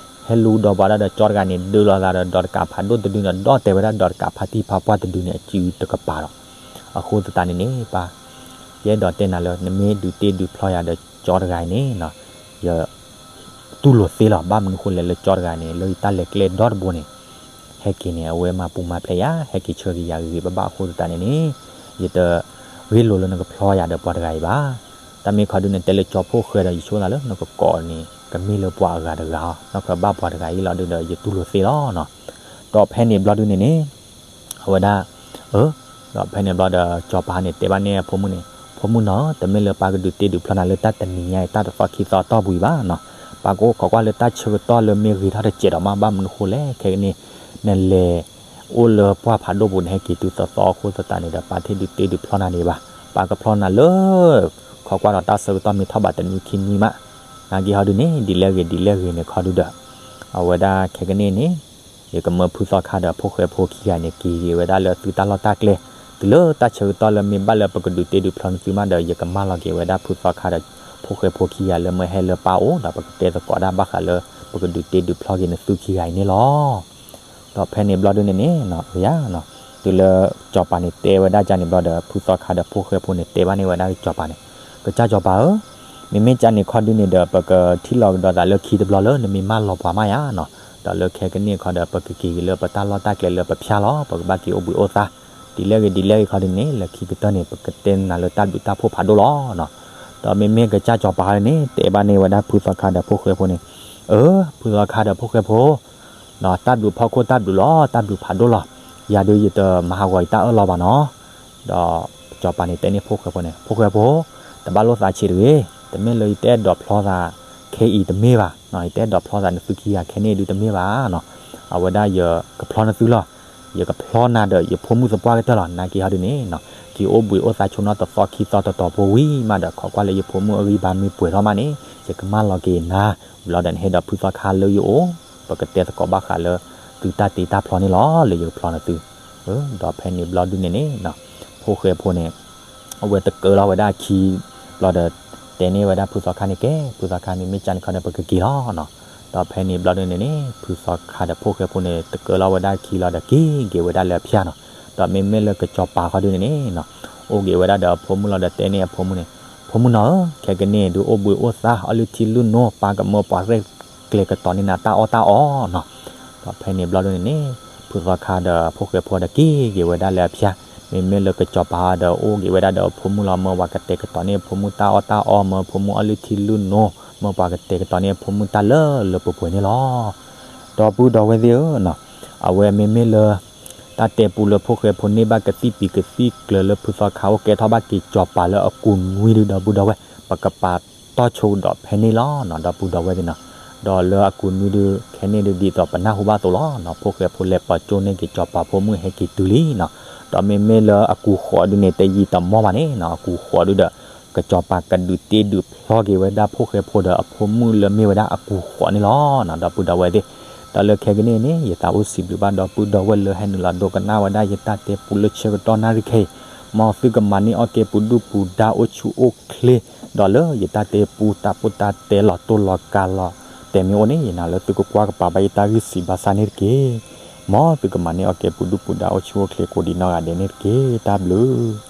ဟဲလူၤဒီးပှၤဒၣ်ဒီးကၠီတဂၤန့ၣ် ဒုးလိာ်သးဒီးဒီးတကးဖးဒိၣ်တဒုန့ၣ် ဒီၣ်တဲာ်ဝဲဒၣ်ဒီးတကးဖါတံၢ်ဖါပှၢ်တဒုန့ၣ် အစုတကပၤဒီး, အဃိသတးန့ၣ်န့ၣ် ပၢ် ယအဲၣ်ဒိးတဲနၤလၢ နမ့ၢ်ဒုးတ့ဒုးဖျီယၤဒီးကၠီတဂၤအံၤန့ၣ်နီၤ, ယ တူၢ်လိာ်သ့လီၤ. ဘၣ်မနုၤဃိလဲၣ် လၢကၠီတဂၤန့ၣ် လၢယတၢ်လဲၤကျဲဒီတဘိန့ၣ် ဟဲက့ၤန့ၣ် အဝဲမၤပူၤမၤဖျဲးယၤ, ဟဲက့ၤဆှၢက့ၤယၤဂ့ၤဂ့ၤဘၣ်ဘၣ်အဃိသတးန့ၣ်န့ၣ်, ယတဂ့ၢ်လိာ်လၢနကဖျီယၤဒီးပှၤတဂၤအံၤဘၣ်. တၢ်မ့ၢ်ခီဒုန့ၣ် တဲလၢကၠီဖိၣ်ဃဲဒီး ယဆိသးလၢနကကိးန့ၣ် ကမ့ၢ်လၢပှၤအဂၤတဂၤအီၤ, နီၢ်ကဘၣ်ပှၤတဂၤအံၤလီၤဒုဒီး ယတူၢ်လိာ်သ့လီၤနီၤ. ဒီးဖဲန့ၣ်ဘျီဒုန့ၣ်န့ၣ် အဝဲဒၣ် အၢ, ဒီးဖဲန့ၣ်ဘျီဒီး ကၠီပၤန့ၣ်တဲဘၣ်န့ၢ်အဖိမုၣ်န့ၣ်, ဖိမုၣ်နီၤ, တမ့ၢ်လၢပၢ်ကဒုးတ့ဒုးဖျီနၤလၢတၢ်တနံၤညါအံၤ တၢ်တသီခံသီတီၢ်ပူၤအံၤဘၣ်နီၤ. ပၢ်ကအိၣ်ခိးကွၢ်လၢတၢ်ဆၢကတီၢ်လၢမ့ၢ်ဂ့ၤထီၣ်တစဲးဒီးမး, ဘၣ်မနုၤဃိလဲၣ် ခဲကနံၣ် နလဲၤအိၣ်လၢပှၢ်ဖးဒိၣ်ပူၤန့ၣ် ဟဲက့ၤတုၤသီသီအဃိသတးန့ၣ်ဒီး ပၢ်တ့ဒုးတ့ဒုးဖျီနၤဒံးဘၣ်. ပၢ်ကဖျီနၤလၢ ခိးကွၢ်ဒီးတၢ်ဆၢကတီၢ်မ့ၢ်ထီၣ်ဘးတနွံခံနွံမး, နာ်က့ဟီဒုန့ၣ် ဒ်လဲၣ်ဂ့ၤဒ်လဲၣ်ဂ့ၤန့ၣ်ခီဒုဒီး အဝဲဒၣ်ခဲကနံၣ်န့ၣ် ယကမၢဖုသီခါဒီးဖိၣ်ဃဲဖိခံဂၤန့ၣ် က့ၤက့ၤဝဲဒၣ်လၢသုတၢ်လီၢ်တၢ်ကျဲ, တုၤလၢတၢ်ဆၢကတီၢ်လၢမ့ၢ်ဘၣ်လၢပကဒုးတ့ဒုးဖျီနသုမးဒီး ယကမၢလီၤက့ၤဝဲဒၣ်ဖုသီခါဒီးဖိၣ်ဃဲဖိခံဂၤလၢမၢဟဲလၢပၢ်အိၣ်ဒီး ပကတဲသကိးဒၣ်ဘၣ်ဃးလၢ ပကဒုးတ့ဒုးဖျီက့ၤနသုခံဂၤအံၤန့ၣ်လီၤ. ဒီးဖဲန့ၣ်ဘျီဒုန့ၣ်န့ၣ် အယါ တုၤလၢကၠီပၤန့ၣ်တဲဝဲဒၣ်ကန့ၣ်ဘျီဒီး ဖုသီခါဒီးဖိၣ်ဃဲဖိန့ၣ်တဲဘၣ်န့ၢ်ဝဲဒၣ်ကၠီပၤန့ၣ်, ကစၢ်ကၠီပၤဧၢ, မ့မ့ၢ်ကန့ၣ်ခီဒုန့ၣ်ဒီး ပကထံၣ်လီၤကဒီးသးလၢခံတဘျီလၢနမ့ၢ်မၢလီၤပှၤမးယါနီၤ, ဒီးလၢခဲကနံၣ်ခီဒီး ပကက့ၤက့ၤလၢပတၢ်လီၢ်တၢ်ကျဲလၢပဖၠါလီၤ, ပကဘၣ်က့ၤအိၣ်ဘှံးအိၣ်သါ, ဒ်လဲၣ်ဂ့ၤဒ်လဲၣ်ဂ့ၤခီဒုန့ၣ် လၢခံကတၢၢ်န့ၣ် ပကတဲနၤလၢတၢ်ဘျုးတၢ်ဖှိၣ်ဖးဒိၣ်လီၤနီၤ. ဒီးမ့မ့ၢ်ကစၢ်ကၠီပၤန့ၣ် တဲဘၣ်န့ၢ်ဝဲဒၣ်ဖုသီခါဒီးဖိၣ်ဃဲဖိန့ၣ်, အၢ, ဖုသီခါဒီးဖိၣ်ဃဲဖိ တၢ်ဘျုးဖီခိၣ်တၢ်ဘျုးလီၤ, တၢ်ဘျုးဖးဒိၣ်လီၤ. ယၤဒုးယတမၤဟးဂီၤယတၢ်အၢၣ်လီၤဘၣ်နီၤ. ဒီးကစီၤပၤန့ၣ်တဲန့ၢ်ဖိၣ်ဃဲဖိန့ၣ်, ဖိၣ်ဃဲဖိ, တဘၣ်လိၣ်သးဆံးတဂ့ၤ, တမ့ၢ်လၢယတအဲၣ်ဒိးဖျီသးခဲအံၤတမ့ၢ်ဘၣ်, ယတအဲၣ်ဒိးဖျီသးနသုခံဂၤခဲန့ၣ်ဒုးတမ့ၢ်ဘၣ်နီၤ. အဝဲဒၣ်ယကဖျီနသုလီၤ. ယကဖျီနၤဒီးယဖိမုၣ်သပှၢ်ကတၢၢ်လီၤ. နာ်က့ဟီဒုန့ၣ်နီၤ, က့ၤအိၣ်ဘှံးအိၣ်သါဆိနီတသီခံသီတတီၤဖိဝံၤမးဒီး ခိးကွၢ်လၢယဖိမုၣ်အဂံၢ်ဘါမ့ၢ်ပှဲၤထီၣ်မးန့ၣ် ယကမၢလီၤက့ၤနၤ, ဘျီဒီးနဟဲဒီးဖုသီခါလၢယအိၣ်, ပကတဲသကိးဘၣ်ဃးလၢ သုတၢ်တ့တၢ်ဖျီန့ၣ်လီၤ, လၢယကဖျီနသု. ဒီးဖဲန့ၣ်ဘျီဒုန့ၣ်န့ၣ်နီၤ, ဖိၣ်ဃဲဖိန့ၣ် အဝဲတကၢလီၤဝဲဒၣ်အခံ, ဘျီဒီးတဲန့ၢ်ဝဲဒၣ်ဖုသီခါန့ၣ်ကဲ, ဖုသီခါမ့မ့ၢ်ကန့ၣ်ခီဒီးပကက့ၤလီၤနီၤ. ဒီးဖဲန့ၣ်ဘျီဒုန့ၣ်န့ၣ် ဖုသီခါဒီးဖိၣ်ဃဲဖိန့ၣ် တကၢလီၤဝဲဒၣ်အခံလီၤဒီးက့ၤက့ၤဝဲဒၣ်လၢအဖၠၣ်နီၤ. ဒီးမ့မ့ၢ်လၢကစီၤပၤဃီဒုန့ၣ်န့ၣ်နီၤ, အိၣ်က့ၤဝဲဒၣ်ဒီးအဖိမုၣ်လီၤဒီးတဲန့ၢ်အဖိမုၣ်န့ၣ်, ဖိမုၣ်နီၤဧၢ, ခဲကနံၣ်အံၤဒုးအိၣ်ဘှံးအိၣ်သါ အီလုၢ်ထံလုၢ်နိ ပၢ်ကမၢပှၤရဲၣ်ကျဲၤကတီၤန့ၢ်နၤတၢ်အီၣ်တၢ်အီနီၤ. ဒီးဖဲန့ၣ်ဘျီဒုန့ၣ်န့ၣ် ဖုသီခါဒီးဖိၣ်ဃဲဖိဒီးက့ၤက့ၤဝဲဒၣ်လၢအဖၠၣ်, မ့မ့ၢ်လၢကစီၤပၤဒီးအိၣ်က့ၤဝဲဒၣ်ဒီးအဖိမုၣ်လီၤ, မၢပှၤကတဲာ်ကတီၤန့ၢ်အဖိမုၣ်တၢ်အီၣ်တၢ်အီ, မၢအဖိမုၣ်အီလုၢ်ထံလုၢ်နိ, မၢပှၤကတဲာ်ကတီၤန့ၢ်အဖိမုၣ်တၢ်လၢလၢပှဲၤပှဲၤန့ၣ်လီၤ. ဒီပုၢ်ဒီဝဲၢ်သ့ၣ်ဧၢနီၤ, အဝဲမ့မ့ၢ်လၢ တၢ်တဲပူလၢဖိၣ်ဃဲဖိန့ၢ်ဘၣ်ကသံၣ်ပံၤကသံၣ်ကျၢၤလၢဖုသီခါအိၣ်ကဲထီၣ်ဘၣ်က့ၤကစီၤပၤလၢအကူၣ်နွံဒု ဒီပုၢ်ဒီဝဲၢ် ပကပာ်တီၢ်ဆိကဒီးဖဲန့ၣ်လီၤနီၤ, ဒီပုၢ်ဒီဝဲၢ်သ့ၣ်နီၤ. ဒီးလၢအကူၣ်နွံဒု ခဲန့ၣ်ဒု ဒ်သိးပနၢ်ဟူဘၣ်အသိးလီၤနီၤ, ဖိၣ်ဃဲဖိလဲၤပာ်ကၠိန့ၢ်က့ၤကစီၤပၤဖိမုၣ်ဟဲက့ၤတုၤလံနီၤ. ဒီးမ့မ့ၢ်လၢအကူၣ်ဃိးဒုန့ၣ် တယံာ်တမီၢ်ဘၣ်န့ၣ်နီၤ, အကူၣ်ဃိးဒုဒီး ကစီၤပၤကဒုးတ့ဒုးဖျီက့ၤဝဲဒၣ်ဖိၣ်ဃဲဖိဒီးအဖိမုၣ်လၢမ့ၢ်ဝဲဒၣ်အကူၣ်ဃိးန့ၣ်လီၤနီၤ, ဒီပုၢ်ဒီဝဲၢ်သ့ၣ်. ဒီးလၢခဲကနံၣ်အံၤန့ၣ် ယသးအိၣ်စံးဘျုးဘၣ်ဒီပုၢ်ဒီဝဲၢ်လၢဟဲနုာ်လီၤဒိကနၣ်ဝဲဒၣ်ယတၢ်တဲပူလၢဆၢကတီၢ်နၣ်ရံၣ်ခဲအံၤ, မ်သုကမၤန့ၢ်အီၣ်ကဲပူၤဒုၣ်ပူၤဒါအိၣ်ဆူၣ်အိၣ်ချ့, ဒီးလၢယတၢ်တဲပူတၢ်ပိၢ်တၢ်တဲလီၤတိၢ်လီၤကၤလီၤတဲာ်မ့ၢ်အိၣ်န့ၣ် ယနာ်လၢသုကကွၢ်ကပၤဘၣ်ယတၢ်ဂံၢ်စံးဘၣ်ဆၣ်န့ၣ်တက့ၢ်. မ်သုကမၤန့ၢ်အီၣ်ကဲပူၤဒုၣ်ပူၤဒါအိၣ်ဆူၣ်အိၣ်ချ့ကိးဒံးနီၢ်ဂၤဒဲးန့ၣ်တက့ၢ်. တၢ်ဘျုး